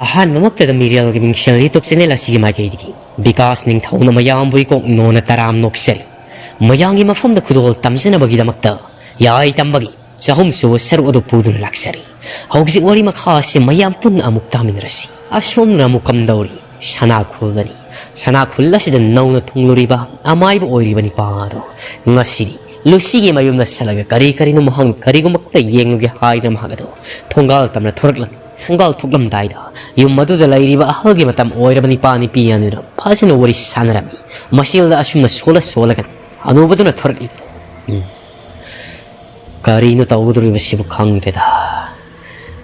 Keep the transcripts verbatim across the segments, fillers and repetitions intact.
ꯑꯍꯥꯟꯕꯃꯛꯇꯗ ꯃꯤꯔꯦꯜꯒꯤ ꯃꯤꯡꯁꯦꯜ YouTube channel ꯑꯁꯤꯒꯤ ꯃꯥꯏꯀꯩꯗꯒꯤ ꯕꯤꯀꯥꯁ ꯅꯤꯡꯊꯧꯅ ꯃꯌꯥꯝꯕꯨ ꯏꯀꯣꯛ ꯅꯣꯟꯅ ꯇꯔꯥꯝ ꯅꯣꯛꯆꯔꯤ꯫ ꯃꯌꯥꯝꯒꯤ ꯃꯐꯝꯗ ꯈꯨꯗꯣꯜ ꯇꯝꯖꯅꯕꯒꯤꯗꯃꯛꯇ ꯌꯥꯏ ꯇꯝꯕꯒꯤ ꯆꯍꯨꯝ ꯁꯨꯕ ꯁꯔꯨꯛ ꯑꯗꯨ ꯄꯨꯗꯨꯅ ꯂꯥꯛꯆꯔꯤ꯫ ꯍꯧꯖꯤꯛ ꯋꯥꯔꯤ ꯃꯈꯥ ꯑꯁꯤ ꯃꯌꯥꯝ ꯄꯨꯟꯅ ꯑꯃꯨꯛ ꯇꯥꯃꯤꯟꯅꯔꯁꯤ꯫ ꯑꯁꯣꯝꯗꯅ ꯑꯃꯨꯛ ꯀꯝꯗꯧꯔꯤ? ꯁꯅꯥ ꯈꯨꯜꯗꯅꯤ꯫ ꯁꯅꯥ ꯈꯨꯜ ꯑꯁꯤꯗ ꯅꯧꯅ ꯊꯨꯡꯂꯨꯔꯤꯕ ꯑꯃꯥꯏꯕ ꯑꯣꯏꯔꯤꯕ ꯅꯤꯄꯥ ꯑꯗꯣ ꯉꯁꯤꯗꯤ ꯂꯨꯁꯤꯒꯤ ꯃꯌꯨꯝꯗ ꯆꯠꯂꯒ ꯀꯔꯤ ꯀꯔꯤꯅꯣ ꯃꯍꯥꯛꯅ ꯀꯔꯤꯒꯨꯝꯕ ꯈꯔ ꯌꯦꯡꯂꯨꯒꯦ ꯍꯥꯏꯗꯅ ꯃꯍꯥꯛ ꯑꯗꯣ ꯊꯣꯡꯒꯥꯜ ꯇꯝꯅ ꯊꯣꯔꯛꯂꯝꯃꯤ꯫ ꯊꯣꯡꯒꯥꯜ ꯊꯣꯛꯂꯝꯗꯥꯏꯗ ꯌꯨꯝ ꯑꯗꯨꯗ ꯂꯩꯔꯤꯕ ꯑꯍꯜꯒꯤ ꯃꯇꯝ ꯑꯣꯏꯔꯕ ꯅꯤꯄꯥ ꯅꯤꯄꯤ ꯑꯅꯤꯗꯨꯅ ꯐꯖꯅ ꯋꯥꯔꯤ ꯁꯥꯟꯅꯔꯝꯃꯤ꯫ ꯃꯁꯤꯗ ꯑꯁꯨꯝꯅ ꯁꯣꯜꯂ ꯁꯣꯜꯂꯒ ꯍꯅꯨꯕꯗꯨꯅ ꯊꯣꯔꯛꯂꯤꯕꯗꯣ, "ꯎꯝ, ꯀꯔꯤꯅꯣ ꯇꯧꯒꯗꯧꯔꯤꯕꯁꯤꯕꯨ ꯈꯪꯗ꯭ꯔꯦꯗ꯫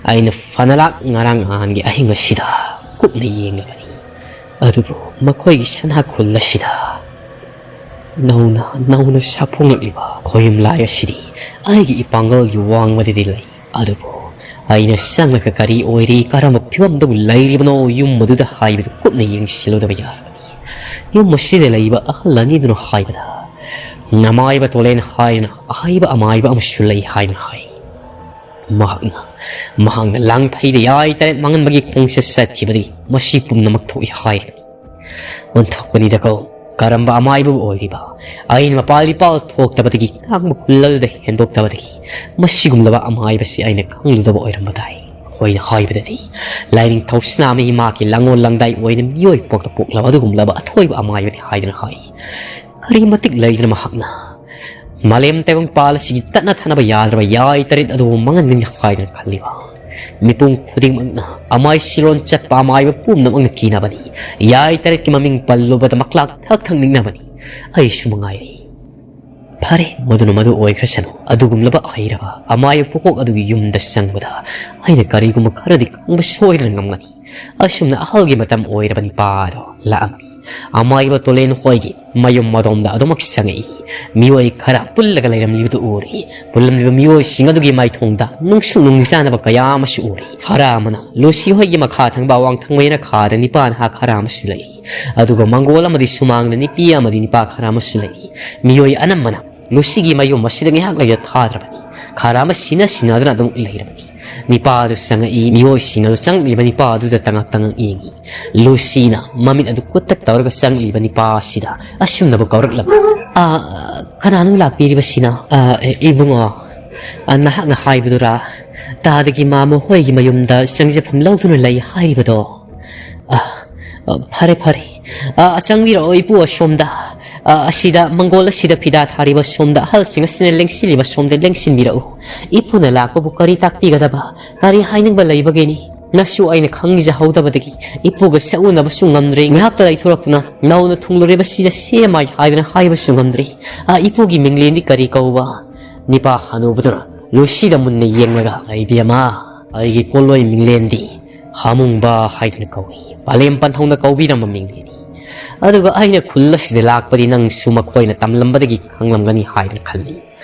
ꯑꯩꯅ ꯐꯅ ꯂꯥꯛ ꯉꯔꯥꯡ ꯅꯍꯥꯟꯒꯤ ꯑꯍꯤꯡ ꯑꯁꯤꯗ ꯀꯨꯞꯅ ꯌꯦꯡꯂꯕꯅꯤ꯫ ꯑꯗꯨꯕꯨ ꯃꯈꯣꯏꯒꯤ ꯁꯅꯥ ꯈꯨꯜ ꯑꯁꯤꯗ ꯅꯧꯅ ꯅꯧꯅ ꯁꯥꯐꯣꯡꯂꯛꯂꯤꯕ ꯈꯣꯌꯨꯝ ꯂꯥꯏ ꯑꯁꯤꯗꯤ ꯑꯩꯒꯤ ꯏꯄꯥꯡꯒꯜꯒꯤ ꯋꯥꯡꯃꯗꯗꯤ ꯂꯩ꯫ ꯑꯗꯨꯕꯨ ꯑꯩꯅ ꯆꯪꯂꯒ ꯀꯔꯤ ꯑꯣꯏꯔꯤ, ꯀꯔꯝꯕ ꯐꯤꯕꯝꯗꯕꯨ ꯂꯩꯔꯤꯕꯅꯣ, ꯌꯨꯝ ꯑꯗꯨꯗ ꯍꯥꯏꯕꯗꯨ ꯀꯨꯞꯅ ꯌꯦꯡꯁꯤꯜꯂꯨꯗꯕ ꯌꯥꯔꯕꯅꯤ꯫ ꯌꯨꯝ ꯑꯁꯤꯗ ꯂꯩꯕ ꯑꯍꯜ ꯑꯅꯤꯗꯨꯅ ꯍꯥꯏꯕꯗ, ꯅꯃꯥꯏꯕ ꯇꯣꯂꯦꯟ ꯍꯥꯏꯗꯨꯅ ꯑꯍꯩꯕ ꯑꯃꯥꯏꯕ ꯑꯃꯁꯨ ꯂꯩ ꯍꯥꯏꯗꯨꯅ ꯍꯥꯏ꯫ ꯃꯍꯥꯛꯅ, ꯃꯍꯥꯛꯅ ꯂꯥꯡꯐꯩꯗ ꯌꯥꯏ ꯇꯔꯦꯠ ꯃꯥꯡꯍꯟꯕꯒꯤ ꯈꯣꯡꯆꯠ ꯆꯠꯈꯤꯕꯗꯒꯤ ꯃꯁꯤ ꯄꯨꯝꯅꯃꯛ ꯊꯣꯛꯏ ꯍꯥꯏꯔꯤꯕꯅꯤ꯫ ꯑꯣꯟꯊꯣꯛꯄꯅꯤꯗꯀꯣ, ꯀꯔꯝꯕ ꯑꯃꯥꯏꯕꯕꯨ ꯑꯣꯏꯔꯤꯕ? ꯑꯩꯅ ꯃꯄꯥꯜ ꯏꯄꯥꯜ ꯊꯣꯛꯇꯕꯗꯒꯤ, ꯉꯥꯡꯕ ꯈꯨꯜ ꯑꯗꯨꯗ ꯍꯦꯟꯗꯣꯛꯇꯕꯗꯒꯤ ꯃꯁꯤꯒꯨꯝꯂꯕ ꯑꯃꯥꯏꯕꯁꯤ ꯑꯩꯅ ꯈꯪꯂꯨꯗꯕ ꯑꯣꯏꯔꯝꯕ ꯇꯥꯏ꯫ ꯃꯈꯣꯏꯅ ꯍꯥꯏꯕꯗꯗꯤ, ꯂꯥꯏꯅꯤꯡꯊꯧ ꯁꯅꯥꯃꯍꯤ ꯃꯍꯥꯛꯀꯤ ꯂꯥꯡꯑꯣꯜ ꯂꯥꯡꯗꯥꯏ ꯑꯣꯏꯅ ꯃꯤꯑꯣꯏ ꯄꯣꯛꯇ ꯄꯣꯛꯂꯕ ꯑꯗꯨꯒꯨꯝꯂꯕ ꯑꯊꯣꯏꯕ ꯑꯃꯥꯏꯕꯅꯤ ꯍꯥꯏꯗꯨꯅ ꯍꯥꯏ꯫ ꯀꯔꯤ ꯃꯇꯤꯛ ꯂꯩꯗꯅ ꯃꯍꯥꯛꯅ ꯃꯥꯂꯦꯝ ꯇꯥꯏꯕꯪꯄꯥꯜ ꯑꯁꯤꯒꯤ ꯇꯠꯅ ꯊꯥꯅꯕ ꯌꯥꯗ꯭ꯔꯕ ꯌꯥꯏ ꯇꯔꯦꯠ ꯑꯗꯨꯕꯨ ꯃꯥꯡꯍꯟꯒꯅꯤ ꯍꯥꯏꯗꯨꯅ ꯈꯜꯂꯤꯕ? ꯃꯤꯄꯨꯝ ꯈꯨꯗꯤꯡꯃꯛꯅ ꯑꯃꯥꯏ ꯁꯤꯔꯣꯟ ꯆꯠꯄ ꯑꯃꯥꯏꯕ ꯄꯨꯝꯅꯃꯛꯅ ꯀꯤꯅꯕꯅꯤ꯫ ꯌꯥꯏ ꯇꯔꯦꯠꯀꯤ ꯃꯃꯤꯡ ꯄꯜꯂꯨꯕꯗ ꯃꯀ꯭ꯂꯥꯛ ꯊꯛ ꯊꯛ ꯅꯤꯛꯅꯕꯅꯤ꯫ ꯑꯩꯁꯨ ꯃꯉꯥꯏꯔꯦ꯫ ꯐꯔꯦ, ꯃꯗꯨꯅ ꯃꯗꯨ ꯑꯣꯏꯈ꯭ꯔꯁꯅꯨ꯫ ꯑꯗꯨꯒꯨꯝꯂꯕ ꯑꯍꯩꯔꯕ ꯑꯃꯥꯏꯕ ꯄꯨꯀꯣꯛ ꯑꯗꯨꯒꯤ ꯌꯨꯝꯗ ꯆꯪꯕꯗ ꯑꯩꯅ ꯀꯔꯤꯒꯨꯝꯕ ꯈꯔꯗꯤ ꯈꯪꯕ ꯁꯣꯏꯗꯅ ꯉꯝꯒꯅꯤ꯫ ꯑꯁꯨꯝꯅ ꯑꯍꯜꯒꯤ ꯃꯇꯝ ꯑꯣꯏꯔꯕ ꯅꯤꯄꯥ ꯑꯗꯣ ꯂꯥꯛꯑꯝꯃꯤ꯫ ꯑꯃꯥꯏꯕ ꯇꯣꯂꯦꯟ ꯍꯣꯏꯒꯤ ꯃꯌꯨꯝ ꯃꯗꯣꯝꯗ ꯑꯗꯨꯃꯛ ꯆꯪꯉꯛꯏ꯫ ꯃꯤꯑꯣꯏ ꯈꯔ ꯄꯨꯜꯂꯒ ꯂꯩꯔꯝꯂꯤꯕꯗꯨ ꯎꯔꯤ꯫ ꯄꯨꯜꯂꯝꯂꯤꯕ ꯃꯤꯑꯣꯏꯁꯤꯡ ꯑꯗꯨꯒꯤ ꯃꯥꯏꯊꯣꯡꯗ ꯅꯨꯡꯁꯨ ꯅꯨꯡꯖꯥꯅꯕ ꯀꯌꯥ ꯑꯃꯁꯨ ꯎꯔꯤ꯫ ꯈꯔ ꯑꯃꯅ ꯂꯨꯁꯤ ꯍꯣꯏꯒꯤ ꯃꯈꯥ ꯊꯪꯕ ꯑꯋꯥꯡ ꯊꯪꯕ ꯌꯦꯅꯈꯥꯗ ꯅꯤꯄꯥ ꯅꯍꯥ ꯈꯔ ꯑꯃꯁꯨ ꯂꯩ꯫ ꯑꯗꯨꯒ ꯃꯪꯒꯣꯜ ꯑꯃꯗꯤ ꯁꯨꯃꯥꯡꯗ ꯅꯤꯄꯤ ꯑꯃꯗꯤ ꯅꯤꯄꯥ ꯈꯔ ꯑꯃꯁꯨ ꯂꯩ꯫ ꯃꯤꯑꯣꯏ ꯑꯅꯝꯕꯅ ꯂꯨꯁꯤꯒꯤ ꯃꯌꯨꯝ ꯑꯁꯤꯗ ꯉꯥꯏꯍꯥꯛ ꯂꯩꯕ ꯊꯥꯗ꯭ꯔꯕꯅꯤ꯫ ꯈꯔ ꯑꯃ ꯁꯤꯟꯅ ꯁꯤꯟꯅꯗꯨꯅ ꯑꯗꯨꯝ ꯂꯩꯔꯕꯅꯤ꯫ ꯅꯤꯄꯥ ꯑꯗꯨ ꯆꯪꯉꯛꯏ꯫ ꯃꯤꯑꯣꯏꯁꯤꯡ ꯑꯗꯨ ꯆꯪꯂꯛꯂꯤꯕ ꯅꯤꯄꯥ ꯑꯗꯨꯗ ꯇꯉꯛ ꯇꯉꯛ ꯌꯦꯡꯉꯤ꯫ ꯂꯨꯁꯤꯅ ꯃꯃꯤꯠ ꯑꯗꯨ ꯀꯨꯠꯇꯛ ꯇꯧꯔꯒ ꯆꯪꯂꯛꯂꯤꯕ ꯅꯤꯄꯥ ꯑꯁꯤꯗ ꯑꯁꯨꯝꯅꯕꯨ ꯀꯧꯔꯛꯂꯝꯃꯤ꯫ "ꯑ, ꯀꯅꯥꯅꯣ ꯂꯥꯛꯄꯤꯔꯤꯕꯁꯤꯅ?" "ꯑ, ꯏꯕꯨꯡꯉꯣ, ꯑ, ꯅꯍꯥꯛꯅ ꯍꯥꯏꯕꯗꯨꯔꯥ? ꯇꯥꯗꯒꯤ ꯃꯥꯃ ꯍꯣꯏꯒꯤ ꯃꯌꯨꯝꯗ ꯆꯪꯖꯐꯝ ꯂꯧꯗꯨꯅ ꯂꯩ ꯍꯥꯏꯔꯤꯕꯗꯣ?" "ꯑ, ꯑ, ꯐꯔꯦ, ꯐꯔꯦ꯫ ꯑ, ꯆꯪꯕꯤꯔꯛꯑꯣ ꯏꯄꯨ ꯑꯁꯣꯝꯗ꯫ ꯑ, ꯑꯁꯤꯗ ꯃꯪꯒꯣꯜ ꯑꯁꯤꯗ ꯐꯤꯗꯥ ꯊꯥꯔꯤꯕ ꯁꯣꯝꯗ ꯑꯍꯜꯁꯤꯡ ꯑꯁꯤꯅ ꯂꯦꯡꯁꯤꯜꯂꯤꯕ ꯁꯣꯝꯗ ꯂꯦꯡꯁꯤꯟꯕꯤꯔꯛꯎ꯫ ꯏꯄꯨꯅ ꯂꯥꯛꯄꯕꯨ ꯀꯔꯤ ꯇꯥꯛꯄꯤꯒꯗꯕ, ꯀꯔꯤ ꯍꯥꯏꯅꯤꯡꯕ ꯂꯩꯕꯒꯦꯅꯤ? ꯉꯁꯨ ꯑꯩꯅ ꯈꯪꯖꯍꯧꯗꯕꯗꯒꯤ ꯏꯄꯨꯒ ꯁꯛꯎꯅꯕꯁꯨ ꯉꯝꯗ꯭ꯔꯦ꯫ ꯉꯥꯏꯍꯥꯛꯇ ꯂꯩꯊꯣꯔꯛꯇꯨꯅ ꯅꯧꯅ ꯊꯨꯡꯂꯨꯔꯤꯕꯁꯤꯗ ꯁꯦꯝꯃꯥꯏ ꯍꯥꯏꯗꯨꯅ ꯍꯥꯏꯕꯁꯨ ꯉꯝꯗ꯭ꯔꯦ꯫ ꯑ, ꯏꯄꯨꯒꯤ ꯃꯤꯡꯂꯦꯟꯗꯤ ꯀꯔꯤ ꯀꯧꯕ?" ꯅꯤꯄꯥ ꯍꯅꯨꯕꯗꯨꯅ ꯂꯨꯁꯤꯗ ꯃꯨꯟꯅ ꯌꯦꯡꯂꯒ, "ꯏꯕꯦꯝꯃ, ꯑꯩꯒꯤ ꯀꯣꯜꯂꯣꯏ ꯃꯤꯡꯂꯦꯟꯗꯤ ꯍꯥꯃꯨꯡꯕ ꯍꯥꯏꯗꯨꯅ ꯀꯧꯏ꯫ ꯄꯥꯂꯦꯝ ꯄꯟꯊꯧꯅ ꯀꯧꯕꯤꯔꯝꯕ ꯃꯤꯡꯂꯦꯟꯅꯤ꯫ ꯑꯗꯨꯒ ꯑꯩꯅ ꯈꯨꯜ ꯑꯁꯤꯗ ꯂꯥꯛꯄꯗꯤ ꯅꯪꯁꯨ ꯃꯈꯣꯏꯅ ꯇꯝꯂꯝꯕꯗꯒꯤ ꯈꯪꯂꯝꯒꯅꯤ ꯍꯥꯏꯗꯨꯅ ꯈꯜꯂꯤ꯫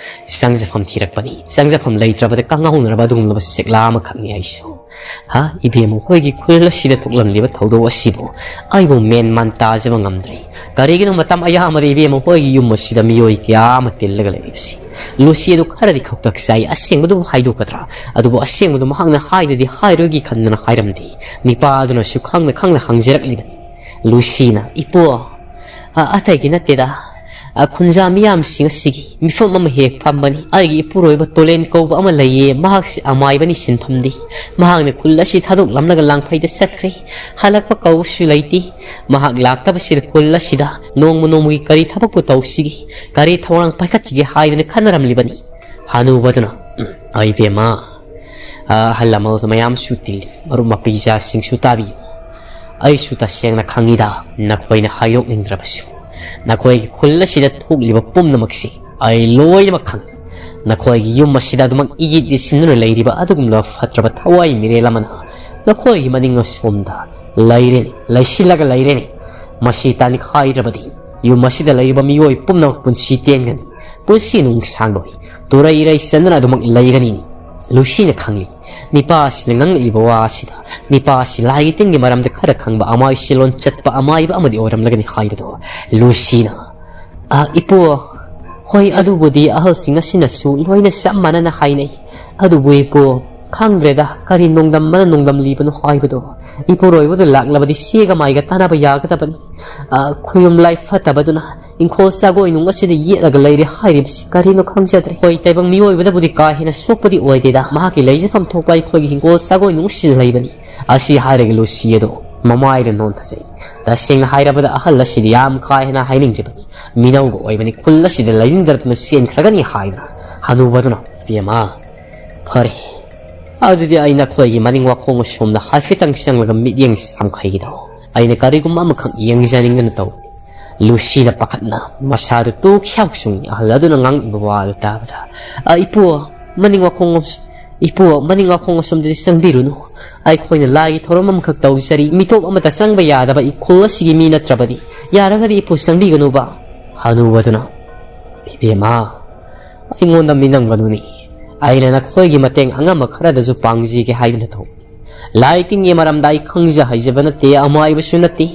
ꯆꯪꯖꯐꯝ ꯊꯤꯔꯛꯄꯅꯤ꯫ ꯆꯪꯖꯐꯝ ꯂꯩꯇ꯭ꯔꯕꯗ ꯀꯪꯍꯧꯅꯔꯕ ꯑꯗꯨꯒꯨꯝꯂꯕ ꯁꯦꯛꯂꯥ ꯑꯃꯈꯛꯅꯤ ꯑꯩꯁꯨ꯫ ꯍꯥ, ꯏꯕꯦꯝꯃ ꯍꯣꯏꯒꯤ ꯈꯨꯜ ꯑꯁꯤꯗ ꯊꯣꯛꯂꯝꯂꯤꯕ ꯊꯧꯗꯣꯛ ꯑꯁꯤꯕꯨ ꯑꯩꯕꯨ ꯃꯦꯟ ꯃꯥꯟ ꯇꯥꯖꯕ ꯉꯝꯗ꯭ꯔꯦ꯫ ꯀꯔꯤꯒꯤꯅꯣ ꯃꯇꯝ ꯑꯌꯥꯝꯕꯗ ꯏꯕꯦꯝꯃ ꯍꯣꯏꯒꯤ ꯌꯨꯝ ꯑꯁꯤꯗ ꯃꯤꯑꯣꯏ ꯀꯌꯥ ꯑꯃ ꯇꯤꯜꯂꯒ ꯂꯩꯔꯤꯕꯁꯤ?" ꯂꯨꯁꯤ ꯑꯗꯨ ꯈꯔꯗꯤ ꯈꯧꯇꯛ ꯆꯥꯏ꯫ ꯑꯁꯦꯡꯕꯗꯨꯕꯨ ꯍꯥꯏꯗꯣꯛꯀꯗ꯭ꯔꯥ? ꯑꯗꯨꯕꯨ ꯑꯁꯦꯡꯕꯗꯨ ꯃꯍꯥꯛꯅ ꯍꯥꯏꯗ꯭ꯔꯗꯤ ꯍꯥꯏꯔꯣꯏꯒꯤ ꯈꯟꯗꯅ ꯍꯥꯏꯔꯝꯗꯦ꯫ ꯅꯤꯄꯥ ꯑꯗꯨꯅꯁꯨ ꯈꯪꯅ ꯈꯪꯅ ꯍꯪꯖꯔꯛꯂꯤꯕꯅꯤ꯫ ꯂꯨꯁꯤꯅ, "ꯏꯄꯨ, ꯑ, ꯑꯇꯩꯒꯤ ꯅꯠꯇꯦꯗ꯫ ꯑ, ꯈꯨꯟꯖꯥ ꯃꯤꯌꯥꯝꯁꯤꯡ ꯑꯁꯤꯒꯤ ꯃꯤꯐꯝ ꯑꯃ ꯍꯦꯛ ꯐꯝꯕꯅꯤ꯫ ꯑꯩꯒꯤ ꯏꯄꯨꯔꯣꯏꯕ ꯇꯣꯂꯦꯟ ꯀꯧꯕ ꯑꯃ ꯂꯩꯌꯦ꯫ ꯃꯍꯥꯛꯁꯤ ꯑꯃꯥꯏꯕꯅꯤ ꯁꯤꯟꯐꯝꯗꯤ꯫ ꯃꯍꯥꯛꯅ ꯈꯨꯜ ꯑꯁꯤ ꯊꯥꯗꯣꯛꯂꯝꯂꯒ ꯂꯥꯡꯐꯩꯗ ꯆꯠꯈ꯭ꯔꯦ꯫ ꯍꯜꯂꯛꯄ ꯀꯧꯕꯁꯨ ꯂꯩꯇꯦ꯫ ꯃꯍꯥꯛ ꯂꯥꯛꯇꯕꯁꯤꯗ ꯈꯨꯜ ꯑꯁꯤꯗ ꯅꯣꯡꯃ ꯅꯣꯡꯃꯒꯤ ꯀꯔꯤ ꯊꯕꯛꯄꯨ ꯇꯧꯁꯤꯒꯦ? ꯀꯔꯤ ꯊꯧꯔꯥꯡ ꯄꯥꯏꯈꯠꯁꯤꯒꯦ ꯍꯥꯏꯗꯨꯅ ꯈꯟꯅꯔꯝꯂꯤꯕꯅꯤ꯫" ꯍꯅꯨꯕꯗꯨꯅ, "ꯎꯝ, ꯑꯩ ꯏꯕꯦꯝꯃ, ꯑꯍꯜ ꯂꯃꯟ ꯃꯌꯥꯝꯁꯨ ꯇꯤꯜꯂꯤ, ꯃꯔꯨꯞ ꯃꯄꯤꯖꯥꯁꯤꯡꯁꯨ ꯇꯥꯕꯤꯌꯨ꯫ ꯑꯩꯁꯨ ꯇꯁꯦꯡꯅ ꯈꯪꯉꯤꯗ, ꯅꯈꯣꯏꯅ ꯍꯥꯏꯗꯣꯛꯅꯤꯡꯗ꯭ꯔꯕꯁꯨ꯫ ꯅꯈꯣꯏꯒꯤ ꯈꯨꯜ ꯑꯁꯤꯗ ꯊꯣꯛꯂꯤꯕ ꯄꯨꯝꯅꯃꯛꯁꯤ ꯑꯩ ꯂꯣꯏꯅꯃꯛ ꯈꯪꯉꯤ꯫ ꯅꯈꯣꯏꯒꯤ ꯌꯨꯝ ꯑꯁꯤꯗ ꯑꯗꯨꯃꯛ ꯏꯒꯤꯠ ꯏꯁꯤꯟꯗꯨꯅ ꯂꯩꯔꯤꯕ ꯑꯗꯨꯒꯨꯝꯂꯕ ꯐꯠꯇ꯭ꯔꯕ ꯊꯋꯥꯏ ꯃꯤꯔꯦꯜ ꯑꯃꯅ ꯅꯈꯣꯏꯒꯤ ꯃꯅꯤꯡ ꯑꯁꯣꯝꯗ ꯂꯩꯔꯦꯅꯦ, ꯂꯩꯁꯤꯜꯂꯒ ꯂꯩꯔꯦꯅꯦ꯫ ꯃꯁꯤ ꯇꯥꯅꯤꯡꯈꯥꯏꯗ꯭ꯔꯕꯗꯤ ꯌꯨꯝ ꯑꯁꯤꯗ ꯂꯩꯔꯤꯕ ꯃꯤꯑꯣꯏ ꯄꯨꯝꯅꯃꯛ ꯄꯨꯟꯁꯤ ꯇꯦꯟꯒꯅꯤ, ꯄꯨꯟꯁꯤ ꯅꯨꯡꯁꯥꯡꯂꯣꯏ, ꯇꯨꯔꯩ ꯏꯔꯩ ꯆꯟꯗꯅ ꯑꯗꯨꯃꯛ ꯂꯩꯒꯅꯤ꯫" ꯂꯨꯁꯤꯅ ꯈꯪꯂꯤ꯫ ꯅꯤꯄꯥ ꯑꯁꯤꯅ ꯉꯥꯡꯂꯛꯂꯤꯕ ꯋꯥ ꯑꯁꯤꯗ ꯅꯤꯄꯥ ꯑꯁꯤ ꯂꯥꯏꯒꯤ ꯇꯤꯟꯒꯤ ꯃꯔꯝꯗ ꯈꯔ ꯈꯪꯕ ꯑꯃꯥꯏ ꯁꯤꯂꯣꯟ ꯆꯠꯄ ꯑꯃꯥꯏꯕ ꯑꯃꯗꯤ ꯑꯣꯏꯔꯝꯂꯒꯅꯤ ꯍꯥꯏꯕꯗꯣ ꯂꯨꯁꯤꯅ, "ꯑ, ꯏꯄꯨ, ꯍꯣꯏ, ꯑꯗꯨꯕꯨꯗꯤ ꯑꯍꯜꯁꯤꯡ ꯑꯁꯤꯅꯁꯨ ꯂꯣꯏꯅ ꯆꯞ ꯃꯥꯟꯅꯅ ꯍꯥꯏꯅꯩ꯫ ꯑꯗꯨꯕꯨ ꯏꯄꯨ, ꯈꯪꯗ꯭ꯔꯦꯗ, ꯀꯔꯤ ꯅꯣꯡꯗꯝꯕꯅ ꯅꯣꯡꯗꯝꯂꯤꯕꯅꯣ ꯍꯥꯏꯕꯗꯣ꯫ ꯏꯄꯨꯔꯣꯏꯕꯗꯨ ꯂꯥꯛꯂꯕꯗꯤ ꯁꯤꯒ ꯃꯥꯏꯒ ꯇꯥꯟꯅꯕ ꯌꯥꯒꯗꯕꯅꯤ꯫ ꯑ, ꯈꯨꯌꯨꯝ ꯂꯥꯏ ꯐꯠꯇꯕꯗꯨꯅ ꯏꯪꯈꯣꯜ ꯆꯥꯒꯣꯏ ꯅꯨꯡ ꯑꯁꯤꯗ ꯌꯦꯠꯂꯒ ꯂꯩꯔꯦ ꯍꯥꯏꯔꯤꯕꯁꯤ ꯀꯔꯤꯅꯣ ꯈꯪꯖꯗ꯭ꯔꯦ꯫ ꯍꯣꯏ, ꯇꯥꯏꯕꯪ ꯃꯤꯑꯣꯏꯕꯗꯕꯨꯗꯤ ꯀꯥ ꯍꯦꯟꯅ ꯁꯣꯛꯄꯗꯤ ꯑꯣꯏꯗꯦꯗ, ꯃꯍꯥꯛꯀꯤ ꯂꯩꯖꯐꯝ ꯊꯣꯛꯄ ꯑꯩꯈꯣꯏꯒꯤ ꯍꯤꯡꯒꯣꯜ ꯆꯥꯒꯣꯏ ꯅꯨꯡꯁꯤꯗ ꯂꯩꯕꯅꯤ꯫ ꯑꯁꯤ ꯍꯥꯏꯔꯒ ꯂꯨꯁꯤ ꯑꯗꯣ ꯃꯃꯥꯏꯗ ꯅꯣꯟꯊꯖꯩ꯫ ꯇꯁꯦꯡꯅ ꯍꯥꯏꯔꯕꯗ ꯑꯍꯜ ꯑꯁꯤꯗꯤ ꯌꯥꯝ ꯀꯥ ꯍꯦꯟꯅ ꯍꯥꯏꯅꯤꯡꯗ꯭ꯔꯤꯕꯅꯤ꯫ ꯃꯤꯅꯧꯒ ꯑꯣꯏꯕꯅꯤ, ꯈꯨꯜ ꯑꯁꯤꯗ ꯂꯩꯅꯤꯡꯗ꯭ꯔꯗꯅ ꯆꯦꯟꯈ꯭ꯔꯒꯅꯤ ꯍꯥꯏꯗꯅ ꯍꯅꯨꯕꯗꯨꯅ, "ꯏꯕꯦꯝꯃ, ꯐꯔꯦ, ꯑꯗꯨꯗꯤ ꯑꯩ ꯅꯈꯣꯏꯒꯤ ꯃꯅꯤꯡ ꯋꯥꯈꯣꯡ ꯑꯁꯣꯝꯗ ꯍꯥꯏꯐꯦꯠꯇꯪ ꯆꯪꯂꯒ ꯃꯤꯠꯌꯦꯡ ꯁꯝꯈꯩꯒꯦ ꯇꯧ꯫ ꯑꯩꯅ ꯀꯔꯤꯒꯨꯝꯕ ꯑꯃꯈꯛ ꯌꯦꯡꯖꯅꯤꯡꯗꯅ ꯇꯧ꯫" ꯂꯨꯁꯤꯅ ꯄꯥꯈꯠꯅ ꯃꯁꯥꯗꯨ ꯇꯨ ꯈ꯭ꯌꯥꯎ ꯆꯨꯡꯉꯤ꯫ ꯑꯍꯜ ꯑꯗꯨꯅ ꯉꯥꯡꯂꯤꯕ ꯋꯥ ꯑꯗꯨ ꯇꯥꯕꯗ, "ꯑ, ꯏꯄꯨ, ꯃꯅꯤꯡ ꯋꯥꯈꯣꯡ ꯑꯁ-, ꯏꯄꯨ, ꯃꯅꯤꯡ ꯋꯥꯈꯣꯡ ꯑꯁꯣꯝꯗꯗꯤ ꯆꯪꯕꯤꯔꯨꯅꯨ꯫ ꯑꯩꯈꯣꯏꯅ ꯂꯥꯏꯒꯤ ꯊꯧꯔꯝ ꯑꯃꯈꯛ ꯇꯧꯖꯔꯤ꯫ ꯃꯤꯇꯣꯞ ꯑꯃꯠꯇ ꯆꯪꯕ ꯌꯥꯗꯕ ꯏꯈꯨꯜ ꯑꯁꯤꯒꯤ ꯃꯤ ꯅꯠꯇ꯭ꯔꯕꯗꯤ꯫ ꯌꯥꯔꯒꯗꯤ ꯏꯄꯨ ꯆꯪꯕꯤꯒꯅꯨꯕ꯫" ꯍꯅꯨꯕꯗꯨꯅ, "ꯏꯕꯦꯝꯃ, ꯑꯩꯉꯣꯟꯗ ꯃꯤꯅꯝꯒꯅꯨꯅꯦ꯫ ꯑꯩꯅ ꯅꯈꯣꯏꯒꯤ ꯃꯇꯦꯡ ꯑꯉꯝꯕ ꯈꯔꯗꯁꯨ ꯄꯥꯡꯖꯒꯦ ꯍꯥꯏꯗꯨꯅ ꯇꯧ꯫ ꯂꯥꯏ ꯇꯤꯟꯒꯤ ꯃꯔꯝꯗ ꯑꯩ ꯈꯪꯖ ꯍꯩꯖꯕ ꯅꯠꯇꯦ, ꯑꯃ ꯍꯥꯏꯕꯁꯨ ꯅꯠꯇꯦ꯫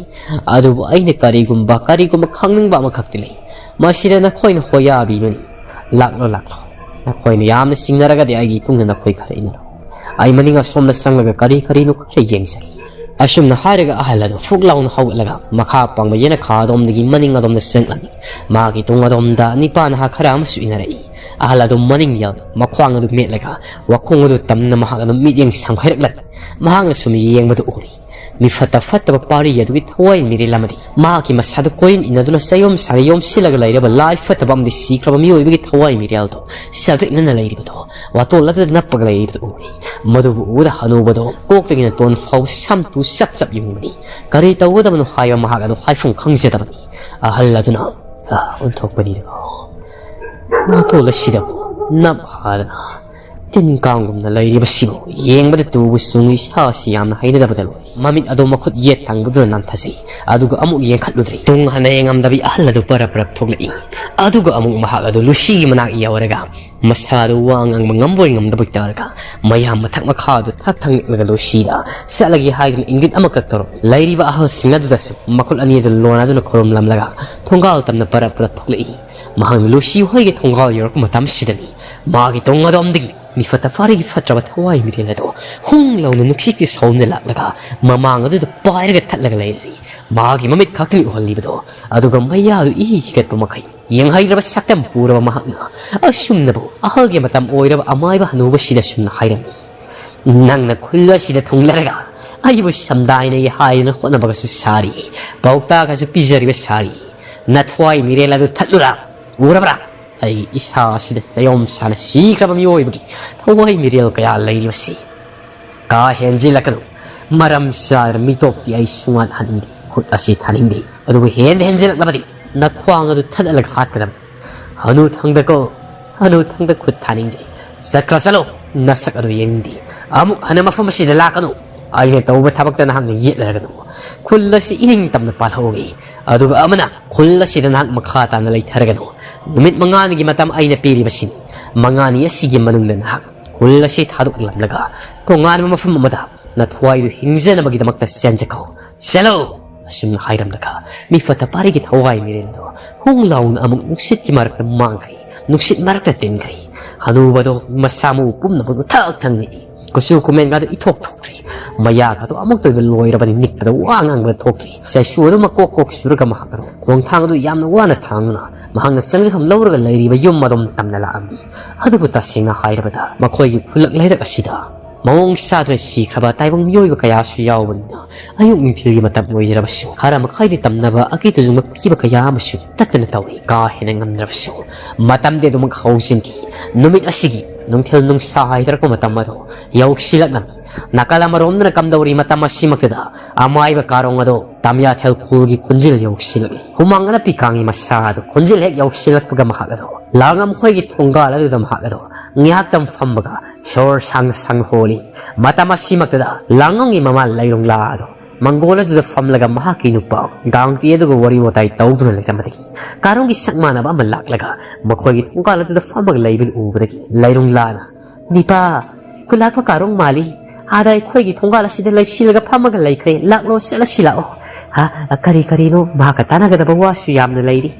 ꯑꯗꯨꯕꯨ ꯑꯩꯅ ꯀꯔꯤꯒꯨꯝꯕ, ꯀꯔꯤꯒꯨꯝꯕ ꯈꯪꯅꯤꯡꯕ ꯑꯃꯈꯛꯇꯤ ꯂꯩ꯫ ꯃꯁꯤꯗ ꯅꯈꯣꯏꯅ ꯍꯣꯌꯥꯕꯤꯕꯅꯤ꯫ ꯂꯥꯛꯂꯣ, ꯂꯥꯛꯂꯣ꯫ ꯅꯈꯣꯏꯅ ꯌꯥꯝꯅ ꯆꯤꯡꯅꯔꯒꯗꯤ ꯑꯩꯒꯤ ꯏꯇꯨꯡꯗ ꯅꯈꯣꯏ ꯈꯔ ꯏꯟꯅꯔꯣ꯫ ꯑꯩ ꯃꯅꯤꯡ ꯑꯁꯣꯝꯗ ꯆꯪꯂꯒ ꯀꯔꯤ ꯀꯔꯤꯅꯣ ꯈꯔ ꯌꯦꯡꯖꯒꯦ꯫" ꯑꯁꯨꯝꯅ ꯍꯥꯏꯔꯒ ꯑꯍꯜ ꯑꯗꯨ ꯐꯨꯛ ꯂꯥꯎꯅ ꯍꯧꯒꯠꯂꯒ ꯃꯈꯥ ꯄꯥꯡꯕ ꯌꯦꯅꯈꯥ ꯑꯗꯣꯝꯗꯒꯤ ꯃꯅꯤꯡ ꯑꯗꯣꯝꯗ ꯆꯪꯂꯛꯏ꯫ ꯃꯥꯒꯤ ꯇꯨꯡ ꯑꯗꯣꯝꯗ ꯅꯤꯄꯥ ꯅꯍꯥ ꯈꯔ ꯑꯃꯁꯨ ꯏꯟꯅꯔꯛꯏ꯫ ꯑꯍꯜ ꯑꯗꯨ ꯃꯅꯤꯡ ꯌꯥꯎꯅ ꯃꯈ꯭ꯋꯥꯡ ꯑꯗꯨ ꯃꯦꯠꯂꯒ ꯋꯥꯈꯣꯡ ꯑꯗꯨ ꯇꯝꯅ ꯃꯍꯥꯛ ꯑꯗꯨꯝ ꯃꯤꯠꯌꯦꯡ ꯁꯝꯈꯥꯏꯔꯛꯂꯒ ꯃꯍꯥꯛꯅ ꯁꯨꯝ ꯌꯦꯡꯕꯗꯨ ꯎꯔꯤ꯫ ꯃꯤꯐꯠꯇ ꯐꯠꯇꯕ ꯄꯥꯔꯤ ꯑꯗꯨꯒꯤ ꯊꯋꯥꯏ ꯃꯤꯔꯦꯜ ꯑꯃꯗꯤ ꯃꯍꯥꯛꯀꯤ ꯃꯁꯥꯗ ꯀꯣꯏꯔꯤꯟ ꯏꯟꯅꯗꯨꯅ ꯆꯌꯣꯝ ꯁꯥꯅ ꯌꯣꯝꯁꯤꯜꯂꯒ ꯂꯩꯔꯕ ꯂꯥꯏ ꯐꯠꯇꯕ ꯑꯃꯗꯤ ꯁꯤꯈ꯭ꯔꯕ ꯃꯤꯑꯣꯏꯕꯒꯤ ꯊꯋꯥꯏ ꯃꯤꯔꯦꯜꯗꯣ ꯆꯥꯛꯔꯤꯛꯅꯅ ꯂꯩꯔꯤꯕꯗꯣ, ꯋꯥꯇꯣꯜ ꯑꯗꯨꯗ ꯅꯞꯄꯒ ꯂꯩꯔꯤꯕꯗꯨ ꯎꯔꯤ꯫ ꯃꯗꯨꯕꯨ ꯎꯕꯗ ꯍꯅꯨꯕꯗꯣ ꯀꯣꯛꯇꯒꯤꯅ ꯇꯣꯟ ꯐꯥꯎ ꯁꯝꯇꯨ ꯆꯞ ꯆꯞ ꯌꯨꯡꯕꯅꯤ꯫ ꯀꯔꯤ ꯇꯧꯒꯗꯕꯅꯣ ꯍꯥꯏꯕ ꯃꯍꯥꯛ ꯑꯗꯨ ꯍꯥꯏꯐꯝ ꯈꯪꯖꯗꯕꯅꯤ꯫ ꯑꯍꯜ ꯑꯗꯨꯅ, "ꯑ, ꯑꯣꯟꯊꯣꯛꯄꯅꯤꯗꯀꯣ꯫ ꯋꯥꯇꯣꯜ ꯑꯁꯤꯗꯕꯨ ꯅꯞ ꯍꯥꯗꯅ ꯇꯤꯟ ꯀꯥꯡꯒꯨꯝꯅ ꯂꯩꯔꯤꯕꯁꯤꯕꯨ ꯌꯦꯡꯕꯗ ꯇꯨꯕꯨ ꯆꯨꯡꯏ, ꯏꯁꯥꯁꯤ ꯌꯥꯝꯅ ꯍꯩꯅꯗꯕꯗ ꯂꯣꯏꯔꯦ꯫" ꯃꯃꯤꯠ ꯑꯗꯨ ꯃꯈꯨꯠ ꯌꯦꯠ ꯊꯪꯕꯗꯨꯅ ꯅꯥꯟꯊꯖꯩ꯫ ꯑꯗꯨꯒ ꯑꯃꯨꯛ ꯌꯦꯡꯈꯠꯂꯨꯗ꯭ꯔꯦ꯫ ꯇꯨꯡ ꯍꯟꯅ ꯌꯦꯡꯉꯝꯗꯕꯤ ꯑꯍꯜ ꯑꯗꯨ ꯄꯔꯞ ꯄꯔꯞ ꯊꯣꯛꯂꯛꯏ꯫ ꯑꯗꯨꯒ ꯑꯃꯨꯛ ꯃꯍꯥꯛ ꯑꯗꯨ ꯂꯨꯁꯤꯒꯤ ꯃꯅꯥꯛ ꯌꯧꯔꯒ ꯃꯁꯥꯗꯨ ꯋꯥ ꯉꯥꯡꯕ ꯉꯝꯕꯣꯏ ꯉꯝꯗꯕꯣꯏ ꯇꯧꯔꯒ ꯃꯌꯥꯝ ꯃꯊꯛ ꯃꯈꯥꯗꯨ ꯊꯛ ꯊꯛ ꯅꯤꯛꯂꯒ ꯂꯨꯁꯤꯗ ꯆꯠꯂꯒꯦ ꯍꯥꯏꯗꯨꯅ ꯏꯪꯒꯤꯠ ꯑꯃꯈꯛ ꯇꯧꯔꯛꯏ꯫ ꯂꯩꯔꯤꯕ ꯑꯍꯜꯁꯤꯡ ꯑꯗꯨꯗꯁꯨ ꯃꯈꯨꯠ ꯑꯅꯤ ꯑꯗꯨ ꯂꯣꯟꯅꯗꯨꯅ ꯈꯨꯔꯨꯝꯂꯝꯂꯒ ꯊꯣꯡꯒꯥꯜ ꯇꯝꯅ ꯄꯔꯞ ꯄꯔꯞ ꯊꯣꯛꯂꯛꯏ꯫ ꯃꯍꯥꯛꯅ ꯂꯨꯁꯤ ꯍꯣꯏꯒꯤ ꯊꯣꯡꯒꯥꯜ ꯌꯧꯔꯛꯄ ꯃꯇꯝꯁꯤꯗꯅꯤ ꯃꯥꯒꯤ ꯇꯨꯡ ꯑꯗꯣꯝꯗꯒꯤ ꯃꯤꯐꯠꯇ ꯐꯥꯔꯤꯒꯤ ꯐꯠꯇ꯭ꯔꯕ ꯊꯋꯥꯏ ꯃꯤꯔꯦꯜ ꯑꯗꯣ ꯍꯨꯡ ꯂꯥꯎꯅ ꯅꯨꯡꯁꯤꯠꯀꯤ ꯁꯣꯝꯗ ꯂꯥꯛꯂꯒ ꯃꯃꯥꯡ ꯑꯗꯨꯗ ꯄꯥꯏꯔꯒ ꯊꯠꯂꯒ ꯂꯩꯔꯤ꯫ ꯃꯥꯒꯤ ꯃꯃꯤꯠ ꯈꯛꯇꯅꯤ ꯎꯍꯜꯂꯤꯕꯗꯣ, ꯑꯗꯨꯒ ꯃꯌꯥꯗꯨ ꯏ ꯍꯤꯒꯠꯄ ꯃꯈꯩ ꯌꯦꯡꯍꯩꯗ꯭ꯔꯕ ꯁꯛꯇꯝ ꯄꯨꯔꯕ ꯃꯍꯥꯛꯅ ꯑꯁꯨꯝꯅꯕꯨ ꯑꯍꯜꯒꯤ ꯃꯇꯝ ꯑꯣꯏꯔꯕ ꯑꯃꯥꯏꯕ ꯍꯅꯨꯕꯁꯤꯗ ꯁꯨꯝꯅ ꯍꯥꯏꯔꯝꯃꯤ: "ꯅꯪꯅ ꯈꯨꯜ ꯑꯁꯤꯗ ꯊꯨꯡꯂꯔꯒ ꯑꯩꯕꯨ ꯁꯝꯗꯥꯏꯅꯒꯦ ꯍꯥꯏꯗꯨꯅ ꯍꯣꯠꯅꯕꯒꯁꯨ ꯁꯥꯔꯤ, ꯄꯥꯎꯇꯥꯛꯀꯁꯨ ꯄꯤꯖꯔꯤꯕ ꯁꯥꯔꯤ꯫ ꯅꯊ꯭ꯋꯥꯏ ꯃꯤꯔꯦꯜ ꯑꯗꯨ ꯊꯠꯂꯨꯔꯥ? ꯎꯔꯕ꯭ꯔꯥ? ꯑꯩ ꯏꯁꯥ ꯑꯁꯤꯗ ꯆꯌꯣꯝ ꯁꯥꯅ ꯁꯤꯈ꯭ꯔꯕ ꯃꯤꯑꯣꯏꯕꯒꯤ ꯊꯋꯥꯏ ꯃꯤꯔꯦꯜ ꯀꯌꯥ ꯂꯩꯔꯤꯕꯁꯤ꯫ ꯀꯥ ꯍꯦꯟꯖꯤꯜꯂꯛꯀꯅꯨ꯫ ꯃꯔꯝ ꯆꯥꯗꯅ ꯃꯤꯇꯣꯞꯇꯤ ꯑꯩ ꯁꯨꯡꯍꯥꯠ ꯍꯥꯠꯅꯤꯡꯗꯦ, ꯈꯨꯠ ꯑꯁꯤ ꯊꯥꯅꯤꯡꯗꯦ꯫ ꯑꯗꯨꯕꯨ ꯍꯦꯟꯗ ꯍꯦꯟꯖꯤꯜꯂꯛꯂꯕꯗꯤ ꯅꯈ꯭ꯋꯥꯡ ꯑꯗꯨ ꯊꯗꯠꯂꯒ ꯍꯥꯠꯀꯗꯕꯅꯤ꯫ ꯍꯅꯨ ꯊꯪꯗꯀꯣ, ꯍꯅꯨ ꯊꯪꯗ ꯈꯨꯠ ꯊꯥꯅꯤꯡꯗꯦ꯫ ꯆꯠꯈ꯭ꯔꯣ, ꯆꯠꯂꯣ, ꯅꯁꯛ ꯑꯗꯨ ꯌꯦꯡꯅꯤꯡꯗꯦ꯫ ꯑꯃꯨꯛ ꯍꯟꯅ ꯃꯐꯝ ꯑꯁꯤꯗ ꯂꯥꯛꯀꯅꯨ꯫ ꯑꯩꯅ ꯇꯧꯕ ꯊꯕꯛꯇ ꯅꯍꯥꯛꯅ ꯌꯦꯠꯅꯔꯒꯅꯨ꯫ ꯈꯨꯜ ꯑꯁꯤ ꯏꯅꯤꯡ ꯇꯝꯅ ꯄꯥꯜꯍꯧꯏ꯫ ꯑꯗꯨꯒ ꯑꯃꯅ ꯈꯨꯜ ꯑꯁꯤꯗ ꯅꯍꯥꯛ ꯃꯈꯥ ꯇꯥꯅ ꯂꯩꯊꯔꯒꯅꯨ꯫ ꯅꯨꯃꯤꯠ ꯃꯉꯥꯅꯤꯒꯤ ꯃꯇꯝ ꯑꯩꯅ ꯄꯤꯔꯤꯕꯁꯤꯅꯤ꯫ ꯃꯉꯥꯅꯤ ꯑꯁꯤꯒꯤ ꯃꯅꯨꯡꯗ ꯅꯍꯥꯛ ꯈꯨꯜ ꯑꯁꯤ ꯊꯥꯗꯣꯛꯂꯝꯂꯒ ꯇꯣꯉꯥꯟꯕ ꯃꯐꯝ ꯑꯃꯗ ꯅꯊ꯭ꯋꯥꯏꯗꯨ ꯍꯤꯡꯖꯅꯕꯒꯤꯗꯃꯛꯇ ꯆꯦꯟꯖꯈꯣ꯫ ꯆꯠꯂꯣ!" ꯑꯁꯨꯝꯅ ꯍꯥꯏꯔꯝꯂꯒ ꯃꯤꯐꯠꯇ ꯄꯥꯔꯤꯒꯤ ꯊꯋꯥꯏ ꯃꯤꯔꯦꯜꯗꯣ ꯍꯨꯡ ꯂꯥꯎꯅ ꯑꯃꯨꯛ ꯅꯨꯡꯁꯤꯠꯀꯤ ꯃꯔꯛꯇ ꯃꯥꯡꯈ꯭ꯔꯦ꯫ ꯅꯨꯡꯁꯤꯠ ꯃꯔꯛꯇ ꯇꯤꯟꯈ꯭ꯔꯦ꯫ ꯍꯅꯨꯕꯗꯣ ꯃꯁꯥ ꯃꯎ ꯄꯨꯝꯅꯃꯛ ꯊꯛ ꯊꯛ ꯅꯤꯛꯏ꯫ ꯀꯨꯆꯨ ꯀꯨꯃꯦꯟꯒꯗꯣ ꯏꯊꯣꯛ ꯊꯣꯛꯇ꯭ꯔꯦ꯫ ꯃꯌꯥꯒꯗꯣ ꯑꯃꯨꯛꯇ ꯑꯣꯏꯕ ꯂꯣꯏꯔꯕꯅꯤ, ꯅꯤꯛꯄꯗ ꯋꯥ ꯉꯥꯡꯕ ꯊꯣꯛꯇ꯭ꯔꯦ꯫ ꯆꯩꯁꯨ ꯑꯗꯨ ꯃꯀꯣꯛ ꯀꯣꯛ ꯁꯨꯔꯒ ꯃꯍꯥꯛ ꯑꯗꯣ ꯈꯣꯡꯊꯥꯡ ꯑꯗꯨ ꯌꯥꯝꯅ ꯋꯥꯅ ꯊꯥꯡꯗꯨꯅ ꯃꯍꯥꯛꯅ ꯆꯪꯖꯐꯝ ꯂꯧꯔꯒ ꯂꯩꯔꯤꯕ ꯌꯨꯝ ꯑꯗꯨꯝ ꯇꯝꯅ ꯂꯥꯛꯑꯝꯃꯤ꯫ ꯑꯗꯨꯕꯨ ꯇꯁꯦꯡꯅ ꯍꯥꯏꯔꯕꯗ ꯃꯈꯣꯏꯒꯤ ꯈꯨꯜꯂꯛ ꯂꯩꯔꯛ ꯑꯁꯤꯗ ꯃꯑꯣꯡ ꯆꯥꯗꯅ ꯁꯤꯈ꯭ꯔꯕ ꯇꯥꯏꯕꯪ ꯃꯤꯑꯣꯏꯕ ꯀꯌꯥꯁꯨ ꯌꯥꯎꯕꯅꯤꯅ ꯑꯌꯨꯛ ꯅꯨꯡꯊꯤꯜꯒꯤ ꯃꯇꯝ ꯑꯣꯏꯖꯔꯕꯁꯨ ꯈꯔ ꯃꯈꯩꯗꯤ ꯇꯝꯅꯕ ꯑꯀꯤ ꯇꯨꯖꯨꯡꯕ ꯄꯤꯕ ꯀꯌꯥ ꯑꯃꯁꯨ ꯇꯠꯇꯅ ꯇꯧꯏ꯫ ꯀꯥ ꯍꯦꯟꯅ ꯉꯝꯗ꯭ꯔꯕꯁꯨ ꯃꯇꯝꯗꯤ ꯑꯗꯨꯃꯛ ꯍꯧꯖꯤꯟꯈꯤ꯫ ꯅꯨꯃꯤꯠ ꯑꯁꯤꯒꯤ ꯅꯨꯡꯊꯤꯜ ꯅꯨꯡꯁꯥ ꯍꯥꯏꯊꯔꯛꯄ ꯃꯇꯝ ꯑꯗꯣ ꯌꯧꯁꯤꯜꯂꯛꯂꯝꯃꯤ꯫ ꯅꯥꯀꯜ ꯑꯃꯔꯣꯝꯗꯅ ꯀꯝꯗꯧꯔꯤ ꯃꯇꯝ ꯑꯁꯤꯃꯛꯇꯗ ꯑꯃꯥꯏꯕ ꯀꯥꯔꯣꯡ ꯑꯗꯣ ꯇꯥꯃꯤꯌꯥꯊꯦꯜ ꯈꯨꯜꯒꯤ ꯈꯣꯟꯖꯦꯜ ꯌꯧꯁꯤꯜꯂꯛꯂꯤ꯫ ꯍꯨꯃꯥꯡ ꯑꯅꯞꯄꯤ ꯀꯥꯡꯉꯤ ꯃꯁꯥ ꯑꯗꯨ ꯈꯣꯟꯖꯦꯜ ꯍꯦꯛ ꯌꯧꯁꯤꯜꯂꯛꯄꯒ ꯃꯍꯥꯛ ꯑꯗꯣ ꯂꯥꯡꯉꯝ ꯈꯣꯏꯒꯤ ꯊꯣꯡꯒꯥꯜ ꯑꯗꯨꯗ ꯃꯍꯥꯛ ꯑꯗꯣ ꯉꯥꯏꯍꯥꯛꯇꯪ ꯐꯝꯕꯒ ꯁꯣꯔ ꯁꯥꯡꯅ ꯁꯥꯡꯅ ꯍꯣꯜꯂꯤ꯫ ꯃꯇꯝ ꯑꯁꯤꯃꯛꯇꯗ ꯂꯥꯡꯉꯝꯒꯤ ꯃꯃꯥ ꯂꯩꯔꯣꯡꯂꯥ ꯑꯗꯣ ꯃꯪꯒꯣꯜ ꯑꯗꯨꯗ ꯐꯝꯂꯒ ꯃꯍꯥꯛꯀꯤ ꯅꯨꯄꯥ ꯒꯥꯡꯇꯤ ꯑꯗꯨꯒ ꯋꯥꯔꯤ ꯋꯥꯇꯥꯏ ꯇꯧꯗꯨꯅ ꯂꯩꯔꯝꯕꯗꯒꯤ ꯀꯥꯔꯣꯡꯒꯤ ꯁꯛ ꯃꯥꯟꯅꯕ ꯑꯃ ꯂꯥꯛꯂꯒ ꯃꯈꯣꯏꯒꯤ ꯊꯣꯡꯒꯥꯜ ꯑꯗꯨꯗ ꯐꯝꯃꯒ ꯂꯩꯕꯗꯨ ꯎꯕꯗꯒꯤ ꯂꯩꯔꯣꯡꯂꯥꯅ, "ꯅꯤꯄꯥ, ꯈꯨꯂꯥꯛꯄ ꯀꯥꯔꯣꯡ ꯃꯥꯜꯂꯤ꯫ ꯑꯥꯗ ꯑꯩꯈꯣꯏꯒꯤ ꯊꯣꯡꯒꯥꯜ ꯑꯁꯤꯗ ꯂꯩꯁꯤꯜꯂꯒ ꯐꯝꯃꯒ ꯂꯩꯈ꯭ꯔꯦ꯫ ꯂꯥꯛꯂꯣ, ꯆꯠꯂꯁꯤ ꯂꯥꯛꯑꯣ꯫" "ꯍꯥ? ꯀꯔꯤ ꯀꯔꯤꯅꯣ? ꯃꯍꯥꯛꯀ ꯇꯥꯟꯅꯒꯗꯕ ꯋꯥꯁꯨ ꯌꯥꯝꯅ ꯂꯩꯔꯤ꯫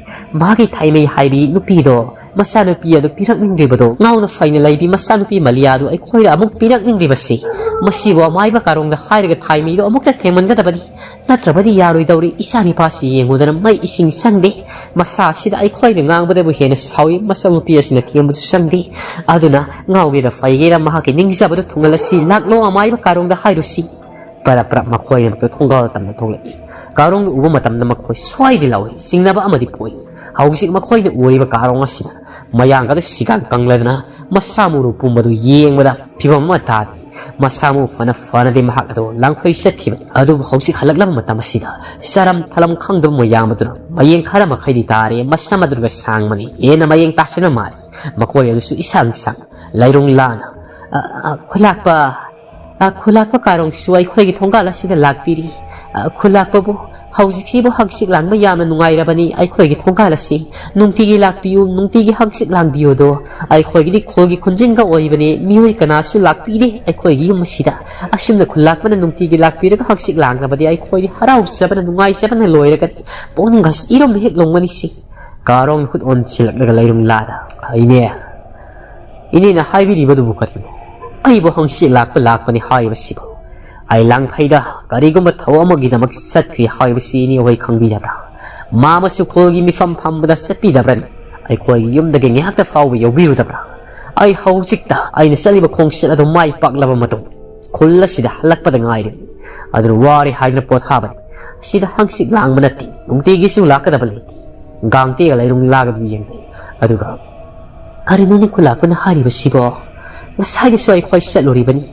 ꯃꯥꯒꯤ ꯊꯥꯏꯃꯩ ꯍꯥꯏꯕꯤ ꯅꯨꯄꯤꯗꯣ ꯃꯆꯥꯅꯨꯄꯤ ꯑꯗꯨ ꯄꯤꯔꯛꯅꯤꯡꯗ꯭ꯔꯤꯕꯗꯣ ꯉꯥꯎꯅ ꯐꯩꯅ ꯂꯩꯕꯤ ꯃꯆꯥꯅꯨꯄꯤ ꯃꯂꯤꯌꯥꯗꯨ ꯑꯩꯈꯣꯏꯅ ꯑꯃꯨꯛ ꯄꯤꯔꯛꯅꯤꯡꯗ꯭ꯔꯤꯕꯁꯤ, ꯃꯁꯤꯕꯨ ꯑꯃꯥꯏꯕ ꯀꯥꯔꯣꯡꯗ ꯍꯥꯏꯔꯒ ꯊꯥꯏꯃꯤꯗꯣ ꯑꯃꯨꯛꯇ ꯊꯦꯡꯃꯟꯒꯗꯕꯅꯤ꯫ ꯅꯠꯇ꯭ꯔꯕꯗꯤ ꯌꯥꯔꯣꯏꯗꯧꯔꯤ꯫ ꯏꯆꯥ ꯅꯤꯄꯥꯁꯤ ꯌꯦꯡꯉꯨꯗꯅ ꯃꯩ ꯏꯁꯤꯡ ꯆꯪꯗꯦ꯫ ꯃꯁꯥ ꯑꯁꯤꯗ ꯑꯩꯈꯣꯏꯅ ꯉꯥꯡꯕꯗꯕꯨ ꯍꯦꯟꯅ ꯁꯥꯎꯏ꯫ ꯃꯆꯥꯅꯨꯄꯤ ꯑꯁꯤꯅ ꯊꯦꯝꯕꯁꯨ ꯆꯪꯗꯦ꯫ ꯑꯗꯨꯅ ꯉꯥꯎꯒꯦꯔꯥ ꯐꯩꯒꯦꯔꯥ ꯃꯍꯥꯛꯀꯤ ꯅꯤꯡꯖꯕꯗꯨ ꯊꯨꯡꯍꯜꯂꯁꯤ꯫ ꯂꯥꯛꯂꯣ ꯑꯃꯥꯏꯕ ꯀꯥꯔꯣꯡꯗ ꯍꯥꯏꯔꯨꯁꯤ꯫ ꯄꯔꯞ ꯄꯔꯞ ꯃꯈꯣꯏꯅꯃꯛꯇ ꯊꯣꯡꯒꯥꯜ ꯇꯝꯅ ꯊꯣꯛꯂꯛꯏ꯫ ꯀꯥꯔꯣꯡꯗꯨ ꯎꯕ ꯃꯇꯝꯗ ꯃꯈꯣꯏ ꯁ꯭ꯋꯥꯏꯗꯤ ꯂꯥꯎꯏ꯫ ꯆꯤꯡꯅꯕ ꯑꯃꯗꯤ ꯄꯣꯛꯏ꯫ ꯍꯧꯖꯤꯛ ꯃꯈꯣꯏꯅ ꯎꯔꯤꯕ ꯀꯥꯔꯣꯡ ꯑꯁꯤꯗ ꯃꯌꯥꯡꯒ ꯑꯗꯨ ꯁꯤꯒꯥꯡ ꯀꯪꯂꯗꯅ ꯃꯁꯥ ꯃꯎ ꯄꯨꯝꯕꯗꯨ ꯌꯦꯡꯕꯗ ꯐꯤꯕꯝ ꯑꯃ ꯇꯥꯗꯦ꯫ ꯃꯁꯥ ꯃꯎ ꯐꯅ ꯐꯅꯗꯤ ꯃꯍꯥꯛ ꯑꯗꯨ ꯂꯥꯡꯐꯩ ꯆꯠꯈꯤꯕꯅꯤ꯫ ꯑꯗꯨꯕꯨ ꯍꯧꯖꯤꯛ ꯍꯜꯂꯛꯂꯕ ꯃꯇꯝ ꯑꯁꯤꯗ ꯆꯔꯝ ꯊꯂꯝ ꯈꯪꯗꯕ ꯃꯌꯥꯝ ꯑꯗꯨꯅ ꯃꯌꯦꯡ ꯈꯔ ꯃꯈꯩꯗꯤ ꯇꯥꯔꯦ꯫ ꯃꯁꯝ ꯑꯗꯨꯒ ꯁꯥꯡꯕꯅꯤ꯫ ꯍꯦꯟꯅ ꯃꯌꯦꯡ ꯇꯥꯁꯤꯟꯕ ꯃꯥꯜꯂꯤ꯫ ꯃꯈꯣꯏ ꯑꯗꯨꯁꯨ ꯏꯁꯥꯡ ꯁꯥꯡ ꯂꯩꯔꯨꯡ ꯂꯥꯅ, "ꯑ, ꯑ, ꯈꯨꯂꯥꯛꯄ, ꯑ, ꯈꯨꯂꯥꯛꯄ ꯀꯥꯔꯣꯡꯁꯨ ꯑꯩꯈꯣꯏꯒꯤ ꯊꯣꯡꯒꯥꯜ ꯑꯁꯤꯗ ꯂꯥꯛꯄꯤꯔꯤ꯫ ꯑ, ꯈꯨꯂꯥꯛꯄꯕꯨ ꯍꯧꯖꯤꯛꯁꯤꯕꯨ ꯍꯪꯆꯤꯠ ꯂꯥꯡꯕ ꯌꯥꯝꯅ ꯅꯨꯡꯉꯥꯏꯔꯕꯅꯤ꯫ ꯑꯩꯈꯣꯏꯒꯤ ꯊꯣꯡꯒꯥꯜ ꯑꯁꯤ ꯅꯨꯡꯇꯤꯒꯤ ꯂꯥꯛꯄꯤꯌꯨ, ꯅꯨꯡꯇꯤꯒꯤ ꯍꯪꯆꯤꯠ ꯂꯥꯡꯕꯤꯌꯨꯗꯣ꯫ ꯑꯩꯈꯣꯏꯒꯤꯗꯤ ꯈꯨꯜꯒꯤ ꯈꯨꯟꯖꯤꯟꯒ ꯑꯣꯏꯕꯅꯤ, ꯃꯤꯑꯣꯏ ꯀꯅꯥꯁꯨ ꯂꯥꯛꯄꯤꯗꯦ ꯑꯩꯈꯣꯏꯒꯤ ꯌꯨꯝ ꯑꯁꯤꯗ꯫ ꯑꯁꯨꯝꯅ ꯈꯨꯂꯥꯛꯄꯅ ꯅꯨꯡꯇꯤꯒꯤ ꯂꯥꯛꯄꯤꯔꯒ ꯍꯪꯆꯤꯠ ꯂꯥꯡꯂꯕꯗꯤ ꯑꯩꯈꯣꯏꯗꯤ ꯍꯔꯥꯎꯖꯕꯅ ꯅꯨꯡꯉꯥꯏꯖꯕꯅ ꯂꯣꯏꯔꯒꯅꯤ꯫ ꯄꯨꯛꯅꯤꯡꯒꯁꯤ ꯏꯔꯨꯝ ꯍꯦꯛ ꯂꯨꯝꯒꯅꯤꯁꯤ꯫" ꯀꯥꯔꯣꯡ ꯈꯨꯠ ꯑꯣꯟꯁꯤꯜꯂꯛꯂꯒ ꯂꯩꯔꯨꯝ ꯂꯥꯗ, "ꯏꯅꯦ, ꯏꯅꯦꯅ ꯍꯥꯏꯕꯤꯔꯤꯕꯗꯨꯕꯨ ꯀꯔꯤꯅꯣ? ꯑꯩꯕꯨ ꯍꯪꯆꯤꯠ ꯂꯥꯛꯄ ꯂꯥꯛꯄꯅꯤ ꯍꯥꯏꯕꯁꯤꯕꯨ? ꯑꯩ ꯂꯥꯡꯐꯩꯗ ꯀꯔꯤꯒꯨꯝꯕ ꯊꯕꯛ ꯑꯃꯒꯤꯗꯃꯛ ꯆꯠꯈ꯭ꯔꯤ ꯍꯥꯏꯕꯁꯤ ꯏꯅꯦ ꯍꯣꯏ ꯈꯪꯕꯤꯗꯕ꯭ꯔꯥ? ꯃꯥ ꯑꯃꯁꯨ ꯈꯨꯜꯒꯤ ꯃꯤꯐꯝ ꯐꯝꯕꯗ ꯆꯠꯄꯤꯗꯕ꯭ꯔꯅꯤ? ꯑꯩꯈꯣꯏꯒꯤ ꯌꯨꯝꯗꯒꯤ ꯉꯥꯏꯍꯥꯛꯇ ꯐꯥꯎꯕ ꯌꯧꯕꯤꯔꯨꯗꯕ꯭ꯔꯥ? ꯑꯩ ꯍꯧꯖꯤꯛꯇ ꯑꯩꯅ ꯆꯠꯂꯤꯕ ꯈꯣꯡꯆꯠ ꯑꯗꯨ ꯃꯥꯏ ꯄꯥꯛꯂꯕ ꯃꯇꯨꯡ ꯈꯨꯜ ꯑꯁꯤꯗ ꯍꯜꯂꯛꯄꯗ ꯉꯥꯏꯔꯤ꯫ ꯑꯗꯨꯅ ꯋꯥꯔꯦ ꯍꯥꯏꯗꯨꯅ ꯄꯣꯊꯥꯕꯅꯤ꯫ ꯑꯁꯤꯗ ꯍꯪꯆꯤꯠ ꯂꯥꯡꯕ ꯅꯠꯇꯦ, ꯅꯨꯡꯇꯤꯒꯤꯁꯨ ꯂꯥꯛꯀꯗꯕ ꯂꯩꯇꯦ꯫" ꯒꯥꯡꯇꯦꯒ ꯂꯩꯔꯨꯡ ꯂꯥꯒꯗꯨ ꯌꯦꯡꯅꯩ꯫ ꯑꯗꯨꯒ, "ꯀꯔꯤꯅꯣꯅꯦ ꯈꯨꯂꯥꯛꯄꯅ ꯍꯥꯏꯔꯤꯕꯁꯤꯕꯣ? ꯉꯁꯥꯏꯗꯁꯨ ꯑꯩꯈꯣꯏ ꯆꯠꯂꯨꯔꯤꯕꯅꯤ꯫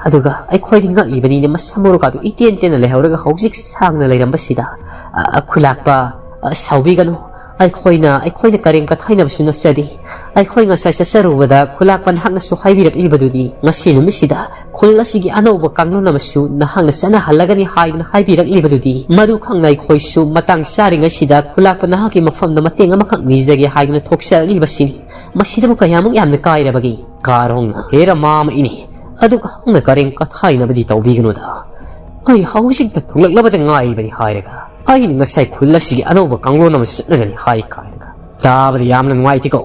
ꯑꯗꯨꯒ ꯑꯩꯈꯣꯏꯗꯤ ꯉꯛꯂꯤꯕꯅꯤꯅꯦ, ꯃꯁꯝ ꯃꯔꯨꯀꯥꯗꯨ ꯏꯇꯦꯟ ꯇꯦꯟꯅ ꯂꯩꯍꯧꯔꯒ ꯍꯧꯖꯤꯛ ꯁꯥꯡꯅ ꯂꯩꯔꯝꯕꯁꯤꯗ꯫" "ꯑ, ꯑ, ꯈꯨꯂꯥꯛꯄ, ꯑ, ꯁꯥꯎꯕꯤꯒꯅꯨ꯫ ꯑꯩꯈꯣꯏꯅ, ꯑꯩꯈꯣꯏꯅ ꯀꯔꯦꯝ ꯀꯊꯥꯏꯅꯕꯁꯨ ꯅꯠꯆꯗꯦ꯫ ꯑꯩꯈꯣꯏ ꯉꯁꯥꯏ ꯆꯠꯆꯔꯨꯕꯗ ꯈꯨꯂꯥꯛꯄ ꯅꯍꯥꯛꯅꯁꯨ ꯍꯥꯏꯕꯤꯔꯛꯂꯤꯕꯗꯨꯗꯤ ꯉꯁꯤ ꯅꯨꯃꯤꯠꯁꯤꯗ ꯈꯨꯜ ꯑꯁꯤꯒꯤ ꯑꯅꯧꯕ ꯀꯥꯡꯂꯣꯟ ꯑꯃꯁꯨ ꯅꯍꯥꯛꯅ ꯆꯠꯅꯍꯜꯂꯒꯅꯤ ꯍꯥꯏꯗꯨꯅ ꯍꯥꯏꯕꯤꯔꯛꯂꯤꯕꯗꯨꯗꯤ꯫ ꯃꯗꯨ ꯈꯪꯅ ꯑꯩꯈꯣꯏꯁꯨ ꯃꯇꯥꯡ ꯆꯥꯔꯤꯉꯩꯁꯤꯗ ꯈꯨꯂꯥꯛꯄ ꯅꯍꯥꯛꯀꯤ ꯃꯐꯝꯗ ꯃꯇꯦꯡ ꯑꯃꯈꯛ ꯅꯤꯖꯒꯦ ꯍꯥꯏꯗꯨꯅ ꯊꯣꯛꯆꯔꯛꯂꯤꯕꯁꯤꯅꯤ꯫ ꯃꯁꯤꯗꯕꯨ ꯀꯌꯥꯃꯨꯛ ꯌꯥꯝꯅ ꯀꯥꯏꯔꯕꯒꯦ?" ꯀꯥꯔꯣꯡꯅ, "ꯍꯦꯔ ꯃꯥꯃ ꯏꯅꯦ, ꯑꯗꯨꯒ ꯍꯧꯅ ꯀꯔꯦꯝ ꯀꯊꯥꯏꯅꯕꯗꯤ ꯇꯧꯕꯤꯒꯅꯨꯗ꯫ ꯑꯩ ꯍꯧꯖꯤꯛꯇ ꯊꯣꯛꯂꯛꯂꯕꯗ ꯉꯥꯏꯔꯤꯕꯅꯤ ꯍꯥꯏꯔꯒ ꯑꯩꯅ ꯉꯁꯥꯏ ꯈꯨꯜ ꯑꯁꯤꯒꯤ ꯑꯅꯧꯕ ꯀꯥꯡꯂꯣꯟ ꯑꯃ ꯆꯠꯅꯒꯅꯤ ꯍꯥꯏ ꯀꯥꯏꯅꯒ꯫ ꯇꯥꯕꯗ ꯌꯥꯝꯅ ꯅꯨꯡꯉꯥꯏꯇꯦꯀꯣ꯫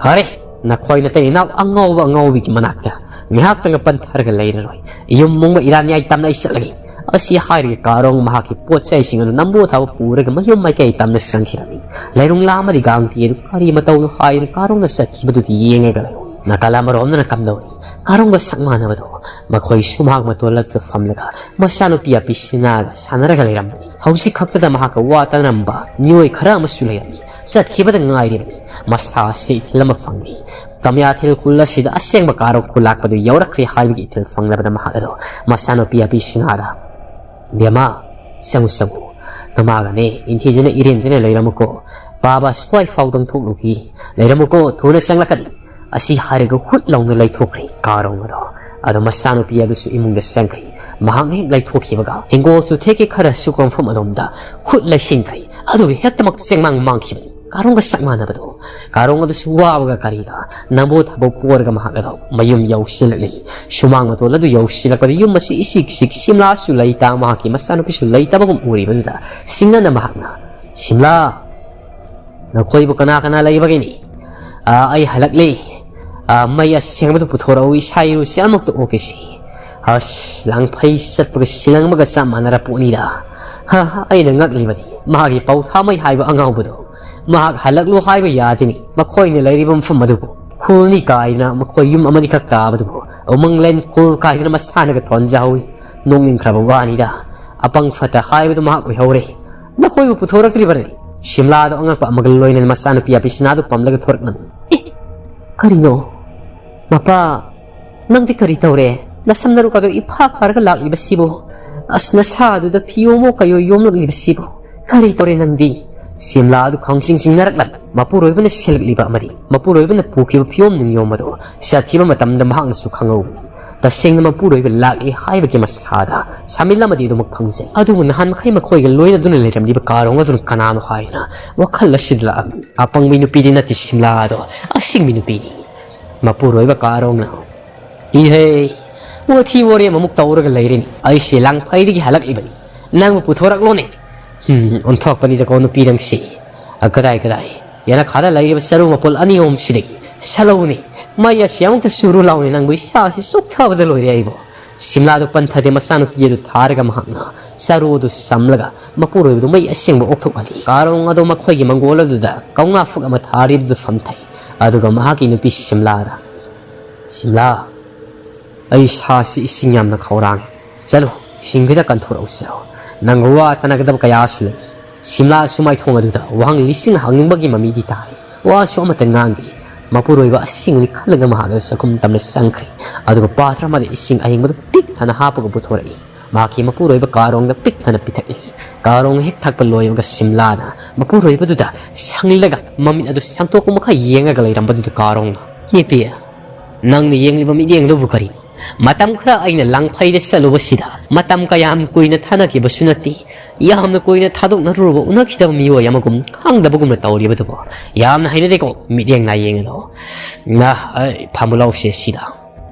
"ꯐꯔꯦ, ꯅꯈꯣꯏ ꯅꯇꯩ ꯏꯅꯥꯎ ꯑꯉꯥꯎꯕ ꯑꯉꯥꯎꯕꯤꯒꯤ ꯃꯅꯥꯛꯇ ꯉꯥꯏꯍꯥꯛꯇꯪꯒ ꯄꯟꯊꯔꯒ ꯂꯩꯔꯔꯣꯏ꯫ ꯌꯨꯝ ꯃꯨꯡꯕ ꯏꯔꯥꯟ ꯅꯤꯌꯥꯏ ꯇꯝꯅ ꯑꯩ ꯆꯠꯂꯒꯦ"꯫ ꯑꯁꯤ ꯍꯥꯏꯔꯒ ꯀꯥꯔꯣꯡ ꯃꯍꯥꯛꯀꯤ ꯄꯣꯠ ꯆꯩꯁꯤꯡ ꯑꯗꯨ ꯅꯝꯕꯣ ꯊꯥꯕ ꯄꯨꯔꯒ ꯃꯌꯨꯝ ꯃꯥꯏꯀꯩ ꯇꯝꯅ ꯆꯪꯈꯤꯔꯝꯃꯤ꯫ ꯂꯩꯔꯨꯡꯂꯥ ꯑꯃꯗꯤ ꯒꯥꯡꯇꯤ ꯑꯗꯨ ꯀꯔꯤ ꯃꯇꯧꯅꯣ ꯍꯥꯏꯗꯨꯅ ꯀꯥꯔꯣꯡꯅ ꯆꯠꯈꯤꯕꯗꯨꯗꯤ ꯌꯦꯡꯉꯒ ꯂꯩꯍꯧꯏ꯫ ꯅꯥꯀꯜ ꯑꯃꯔꯣꯝꯗꯅ ꯀꯝꯗꯧꯔꯤ? ꯀꯥꯔꯣꯡꯒ ꯁꯛ ꯃꯥꯟꯅꯕꯗꯣ ꯃꯈꯣꯏ ꯁꯨꯃꯥꯡ ꯃꯇꯣꯜ ꯑꯗꯨꯗ ꯐꯝꯂꯒ ꯃꯆꯥꯅꯨꯄꯤ ꯑꯄꯤꯁꯤꯅꯥꯒ ꯁꯥꯟꯅꯔꯒ ꯂꯩꯔꯝꯕꯅꯤ꯫ ꯍꯧꯖꯤꯛ ꯈꯛꯇꯗ ꯃꯍꯥꯛꯀ ꯋꯥ ꯇꯥꯅꯔꯝꯕ ꯃꯤꯑꯣꯏ ꯈꯔ ꯑꯃꯁꯨ ꯂꯩꯔꯝꯃꯤ꯫ ꯆꯠꯈꯤꯕꯗ ꯉꯥꯏꯔꯤꯕꯅꯤ꯫ ꯃꯁꯥ ꯑꯁꯤꯗ ꯏꯊꯤꯜ ꯑꯃ ꯐꯪꯏ꯫ ꯀꯃꯌꯥꯊꯤꯜ ꯈꯨꯜ ꯑꯁꯤꯗ ꯑꯁꯦꯡꯕ ꯀꯥꯔꯣꯡ ꯈꯨꯜ ꯂꯥꯛꯄꯗꯨ ꯌꯧꯔꯛꯈ꯭ꯔꯦ ꯍꯥꯏꯕꯒꯤ ꯏꯊꯤꯜ ꯐꯪꯂꯕꯗ ꯃꯍꯥꯛ ꯑꯗꯣ ꯃꯆꯥꯅꯨꯄꯤ ꯑꯄꯤꯁꯤꯅꯥꯗ, "ꯕꯦꯝꯃ, ꯆꯪꯉꯨ, ꯆꯪꯉꯨ꯫ ꯅꯃꯥꯒꯅꯦ ꯏꯟꯊꯤꯖꯅ ꯏꯔꯦꯟꯖꯅ ꯂꯩꯔꯝꯃꯨꯀꯣ꯫ ꯕꯥꯕꯥ ꯁ꯭ꯋꯥꯏ ꯐꯥꯎꯗꯪ ꯊꯣꯛꯂꯨꯈꯤ꯫ ꯂꯩꯔꯝꯃꯨꯀꯣ, ꯊꯨꯅ ꯆꯪꯂꯛꯀꯅꯤ"꯫ ꯑꯁꯤ ꯍꯥꯏꯔꯒ ꯍꯨꯠ ꯂꯥꯎꯅ ꯂꯩꯊꯣꯛꯈ꯭ꯔꯦ ꯀꯥꯔꯣꯡ ꯑꯗꯣ꯫ ꯑꯗꯣ ꯃꯆꯥꯅꯨꯄꯤ ꯑꯗꯨꯁꯨ ꯏꯃꯨꯡꯗ ꯆꯪꯈ꯭ꯔꯦ꯫ ꯃꯍꯥꯛꯅ ꯍꯦꯛ ꯂꯩꯊꯣꯛꯈꯤꯕꯒ ꯍꯤꯡꯒꯣꯜꯁꯨ ꯊꯦꯛꯀꯦ ꯈꯔꯁꯨ ꯀꯣꯟꯐꯝ ꯑꯗꯣꯝꯗ ꯈꯨꯠ ꯂꯩꯁꯤꯟꯈ꯭ꯔꯦ꯫ ꯑꯗꯨꯒ ꯍꯦꯛꯇꯃꯛ ꯆꯦꯡꯃꯥꯡ ꯃꯥꯡꯈꯤꯕꯅꯤ꯫ ꯀꯥꯔꯣꯡꯒ ꯆꯞ ꯃꯥꯟꯅꯕꯗꯣ꯫ ꯀꯥꯔꯣꯡ ꯑꯗꯨꯁꯨ ꯋꯥꯕꯒ ꯀꯔꯤꯒ ꯅꯝꯕꯣ ꯊꯥꯕ ꯄꯣꯔꯒ ꯃꯍꯥꯛ ꯑꯗꯣ ꯃꯌꯨꯝ ꯌꯧꯁꯤꯜꯂꯛꯂꯤ꯫ ꯁꯨꯃꯥꯡ ꯃꯇꯣꯜ ꯑꯗꯨ ꯌꯧꯁꯤꯜꯂꯛꯄꯗ ꯌꯨꯝ ꯑꯁꯤ ꯏꯆꯤꯛ ꯆꯤꯛ, ꯁꯤꯝꯂꯥꯁꯨ ꯂꯩꯇ, ꯃꯍꯥꯛꯀꯤ ꯃꯆꯥꯅꯨꯄꯤꯁꯨ ꯂꯩꯇꯕꯒꯨꯝ ꯎꯔꯤꯕꯗꯨꯗ ꯁꯤꯡꯅꯅ ꯃꯍꯥꯛꯅ, "ꯁꯤꯝꯂꯥ, ꯅꯈꯣꯏꯕꯨ ꯀꯅꯥ ꯀꯅꯥ ꯂꯩꯕꯒꯤꯅꯤ? ꯑꯥ, ꯑꯩ ꯍꯜꯂꯛꯂꯦ꯫ ꯑꯥ, ꯃꯩ ꯑꯁꯦꯡꯕꯗꯨ ꯄꯨꯊꯣꯔꯛꯎ, ꯏꯁꯥ ꯏꯔꯨꯁꯦ ꯑꯃꯨꯛꯇ ꯑꯣꯛꯀꯦꯁꯤ꯫ ꯑꯁ, ꯂꯥꯡꯐꯩ ꯆꯠꯄꯒ ꯁꯤꯂꯪꯕꯒ ꯆꯞ ꯃꯥꯟꯅꯔ ꯄꯣꯠꯅꯤꯗ꯫ ꯍꯥ, ꯑꯩꯅ ꯉꯛꯂꯤꯕꯗꯤ ꯃꯥꯒꯤ ꯄꯥꯎꯊꯥꯃꯩ ꯍꯥꯏꯕ ꯑꯉꯥꯎꯕꯗꯣ꯫ ꯃꯍꯥꯛ ꯍꯜꯂꯛꯂꯣ ꯍꯥꯏꯕ ꯌꯥꯗꯦꯅꯤ꯫ ꯃꯈꯣꯏꯅ ꯂꯩꯔꯤꯕ ꯃꯐꯝ ꯑꯗꯨꯕꯨ ꯈꯨꯜꯅꯤ ꯀꯥꯏꯗꯅ ꯃꯈꯣꯏ ꯌꯨꯝ ꯑꯃꯅꯤꯈꯛ ꯇꯥꯕꯗꯨꯕꯨ ꯎꯃꯪ ꯂꯦꯟ ꯈꯨꯜ ꯀꯥꯏꯗꯅ ꯃꯁꯥꯅꯒ ꯊꯣꯟꯖꯍꯧꯏ꯫ ꯅꯣꯛꯅꯤꯡꯈ꯭ꯔꯕ ꯋꯥꯅꯤꯗ꯫ ꯑꯄꯪ ꯐꯠꯇ ꯍꯥꯏꯕꯗꯨ ꯃꯍꯥꯛ ꯑꯣꯏꯍꯧꯔꯦ꯫ ꯅꯈꯣꯏꯕꯨ ꯄꯨꯊꯣꯔꯛꯇ꯭ꯔꯤꯕꯅꯤ"꯫ ꯁꯤꯝꯂꯥꯗꯣ ꯑꯉꯛꯄ ꯑꯃꯒ ꯂꯣꯏꯅꯅ ꯃꯆꯥꯅꯨꯄꯤ ꯑꯄꯤꯁꯤꯅꯥꯗꯨ ꯄꯝꯂꯒ ꯊꯣꯔꯛꯂꯝꯃꯤ꯫ "ꯑꯦ, ꯀꯔꯤꯅꯣ? ꯃꯄꯥ, ꯅꯪꯗꯤ ꯀꯔꯤ ꯇꯧꯔꯦ? ꯅꯁꯝ ꯅꯔꯨꯛ ꯑꯗꯨ ꯏꯐꯥ ꯐꯥꯔꯒ ꯂꯥꯛꯂꯤꯕꯁꯤꯕꯨ? ꯑꯁ, ꯅꯁꯥ ꯑꯗꯨꯗ ꯐꯤ ꯌꯣꯝꯃꯣ ꯀꯌꯣ ꯌꯣꯝꯂꯛꯂꯤꯕꯁꯤꯕꯨ? ꯀꯔꯤ ꯇꯧꯔꯦ ꯅꯪꯗꯤ?" ꯁꯤꯝꯂꯥ ꯑꯗꯨ ꯈꯪꯁꯤꯡ ꯁꯤꯡꯅꯔꯛꯂꯝꯃꯤ꯫ ꯃꯄꯨꯔꯣꯏꯕꯅ ꯁꯤꯜꯂꯛꯂꯤꯕ ꯑꯃꯗꯤ ꯃꯄꯨꯔꯣꯏꯕꯅ ꯄꯨꯈꯤꯕ ꯐꯤꯌꯣꯝ ꯅꯤꯡꯌꯣꯝ ꯑꯗꯨ ꯆꯠꯈꯤꯕ ꯃꯇꯝꯗ ꯃꯍꯥꯛꯅꯁꯨ ꯈꯪꯍꯧꯕꯅꯤ꯫ ꯇꯁꯦꯡꯅ ꯃꯄꯨꯔꯣꯏꯕ ꯂꯥꯛꯂꯤ ꯍꯥꯏꯕꯒꯤ ꯃꯁꯥꯗ ꯁꯥꯃꯤꯜ ꯑꯃꯗꯤ ꯑꯗꯨꯃꯛ ꯐꯪꯖꯩ꯫ ꯑꯗꯨꯕꯨ ꯅꯍꯥꯟ ꯃꯈꯩ ꯃꯈꯣꯏꯒ ꯂꯣꯏꯅꯗꯨꯅ ꯂꯩꯔꯝꯂꯤꯕ ꯀꯥꯔꯣꯡ ꯑꯗꯨꯅ ꯀꯅꯥꯅꯣ ꯍꯥꯏꯗꯨꯅ ꯋꯥꯈꯜ ꯑꯁꯤꯗ ꯂꯥꯛꯂꯝꯃꯤ꯫ ꯑꯄꯪꯕꯤ ꯅꯨꯄꯤꯗꯤ ꯅꯠꯇꯦ ꯁꯤꯝꯂꯥ ꯑꯗꯣ, ꯑꯁꯤꯡꯕꯤ ꯅꯨꯄꯤꯅꯤ꯫ ꯃꯄꯨꯔꯣꯏꯕ ꯀꯥꯔꯣꯡꯅ, "ꯏꯍꯦ, ꯋꯥꯊꯤ ꯋꯥꯔꯦꯝ ꯑꯃꯨꯛ ꯇꯧꯔꯒ ꯂꯩꯔꯦꯅꯦ꯫ ꯑꯩꯁꯦ ꯂꯥꯡꯐꯩꯗꯒꯤ ꯍꯜꯂꯛꯂꯤꯕꯅꯤ꯫ ꯅꯪꯕꯨ ꯄꯨꯊꯣꯔꯛꯂꯣꯅꯦ"꯫ ꯎꯝ, ꯑꯣꯟꯊꯣꯛꯄꯅꯤꯗꯀꯣ ꯅꯨꯄꯤ ꯅꯪꯁꯤ꯫ ꯑ, ꯀꯗꯥꯏ, ꯀꯗꯥꯏ? ꯌꯦꯅꯈꯥꯗ ꯂꯩꯔꯤꯕ ꯆꯔꯨ ꯃꯄꯨꯜ ꯑꯅꯤ ꯑꯍꯨꯝꯁꯤꯗꯒꯤ ꯁꯂꯧꯅꯤ꯫ ꯃꯩ ꯑꯁꯤ ꯑꯃꯨꯛꯇ ꯆꯨꯔꯨ ꯂꯥꯎꯅꯤ, ꯅꯪꯕꯨ ꯏꯁꯥꯁꯤ ꯆꯣꯛꯊꯕꯗ ꯂꯣꯏꯔꯦ ꯑꯩꯕꯨ꯫ ꯁꯤꯝꯂꯥꯗꯨ ꯄꯟꯊꯗꯦ, ꯃꯆꯥꯅꯨꯄꯤ ꯑꯗꯨ ꯊꯥꯔꯒ ꯃꯍꯥꯛꯅ ꯆꯔꯨ ꯑꯗꯨ ꯆꯝꯂꯒ ꯃꯄꯨꯔꯣꯏꯕꯗꯨ ꯃꯩ ꯑꯁꯦꯡꯕ ꯑꯣꯛꯊꯣꯛꯍꯜꯂꯤ꯫ ꯀꯥꯔꯣꯡ ꯑꯗꯨ ꯃꯈꯣꯏꯒꯤ ꯃꯪꯒꯣꯜ ꯑꯗꯨꯗ ꯀꯧꯅꯥ ꯐꯛ ꯑꯃ ꯊꯥꯔꯤꯕꯗꯨ ꯐꯝꯊꯩ, ꯑꯗꯨꯒ ꯃꯍꯥꯛꯀꯤ ꯅꯨꯄꯤ ꯁꯤꯝꯂꯥꯗ, "ꯁꯤꯝꯂꯥ, ꯑꯩ ꯏꯁꯥꯁꯤ ꯏꯁꯤꯡ ꯌꯥꯝꯅ ꯈꯧꯔꯥꯡꯉꯤ꯫ ꯆꯠꯂꯨ, ꯏꯁꯤꯡ ꯈꯤꯇ ꯀꯟꯊꯣꯔꯛꯎꯁꯦ꯫ ꯅꯪꯒ ꯋꯥ ꯇꯥꯟꯅꯒꯗꯕ ꯀꯌꯥꯁꯨ ꯂꯩ꯫" ꯁꯤꯝꯂꯥꯁꯨ ꯃꯥꯏꯊꯣꯡ ꯑꯗꯨꯗ ꯋꯥꯍꯪ ꯂꯤꯁꯤꯡ ꯍꯪꯅꯤꯡꯕꯒꯤ ꯃꯃꯤꯗꯤ ꯇꯥꯔꯤ꯫ ꯋꯥꯁꯨ ꯑꯃꯠꯇ ꯉꯥꯡꯗꯦ꯫ ꯃꯄꯨꯔꯣꯏꯕ ꯑꯁꯤꯡꯅꯤ ꯈꯜꯂꯒ ꯃꯍꯥꯛ ꯑꯗꯨ ꯆꯥꯛꯈꯨꯝ ꯇꯝꯅ ꯆꯪꯈ꯭ꯔꯦ꯫ ꯑꯗꯨꯒ ꯄꯥꯇ꯭ꯔ ꯑꯃꯗ ꯏꯁꯤꯡ ꯑꯌꯤꯡꯕꯗꯨ ꯄꯤꯛ ꯊꯟꯅ ꯍꯥꯞꯄꯒ ꯄꯨꯊꯣꯔꯛꯏ꯫ ꯃꯍꯥꯛꯀꯤ ꯃꯄꯨꯔꯣꯏꯕ ꯀꯥꯔꯣꯡꯗ ꯄꯤꯛ ꯊꯟꯅ ꯄꯤꯊꯛꯏ꯫ ꯀꯥꯔꯣꯡ ꯍꯦꯛ ꯊꯛꯄ ꯂꯣꯏꯕꯒ ꯁꯤꯝꯂꯥꯅ ꯃꯄꯨꯔꯣꯏꯕꯗꯨꯗ ꯁꯪꯂꯒ ꯃꯃꯤꯠ ꯑꯗꯨ ꯁꯥꯡꯇꯣꯛꯄ ꯃꯈꯩ ꯌꯦꯡꯉꯒ ꯂꯩꯔꯝꯕꯗꯨꯗ ꯀꯥꯔꯣꯡꯅ, "ꯅꯨꯄꯤ, ꯅꯪꯅ ꯌꯦꯡꯂꯤꯕ ꯃꯤꯠꯌꯦꯡꯗꯨꯕꯨ ꯀꯔꯤꯅꯣ? ꯃꯇꯝ ꯈꯔ ꯑꯩꯅ ꯂꯥꯡꯐꯩꯗ ꯆꯠꯂꯨꯕꯁꯤꯗ ꯃꯇꯝ ꯀꯌꯥꯝ ꯀꯨꯏꯅ ꯊꯥꯅꯈꯤꯕꯁꯨ ꯅꯠꯇꯦ꯫ ꯌꯥꯝꯅ ꯀꯨꯏꯅ ꯊꯥꯗꯣꯛꯅꯔꯨꯔꯕ ꯎꯅꯈꯤꯗꯕ ꯃꯤꯑꯣꯏ ꯑꯃꯒꯨꯝ ꯈꯪꯗꯕꯒꯨꯝꯅ ꯇꯧꯔꯤꯕꯗꯨꯕꯨ ꯌꯥꯝꯅ ꯍꯩꯅꯗꯦꯀꯣ ꯃꯤꯠꯌꯦꯡ ꯅꯥꯌꯦꯡ ꯑꯗꯣ꯫ ꯅ, ꯑꯩ ꯐꯝꯃꯨ ꯂꯥꯎꯁꯦ ꯁꯤꯗ꯫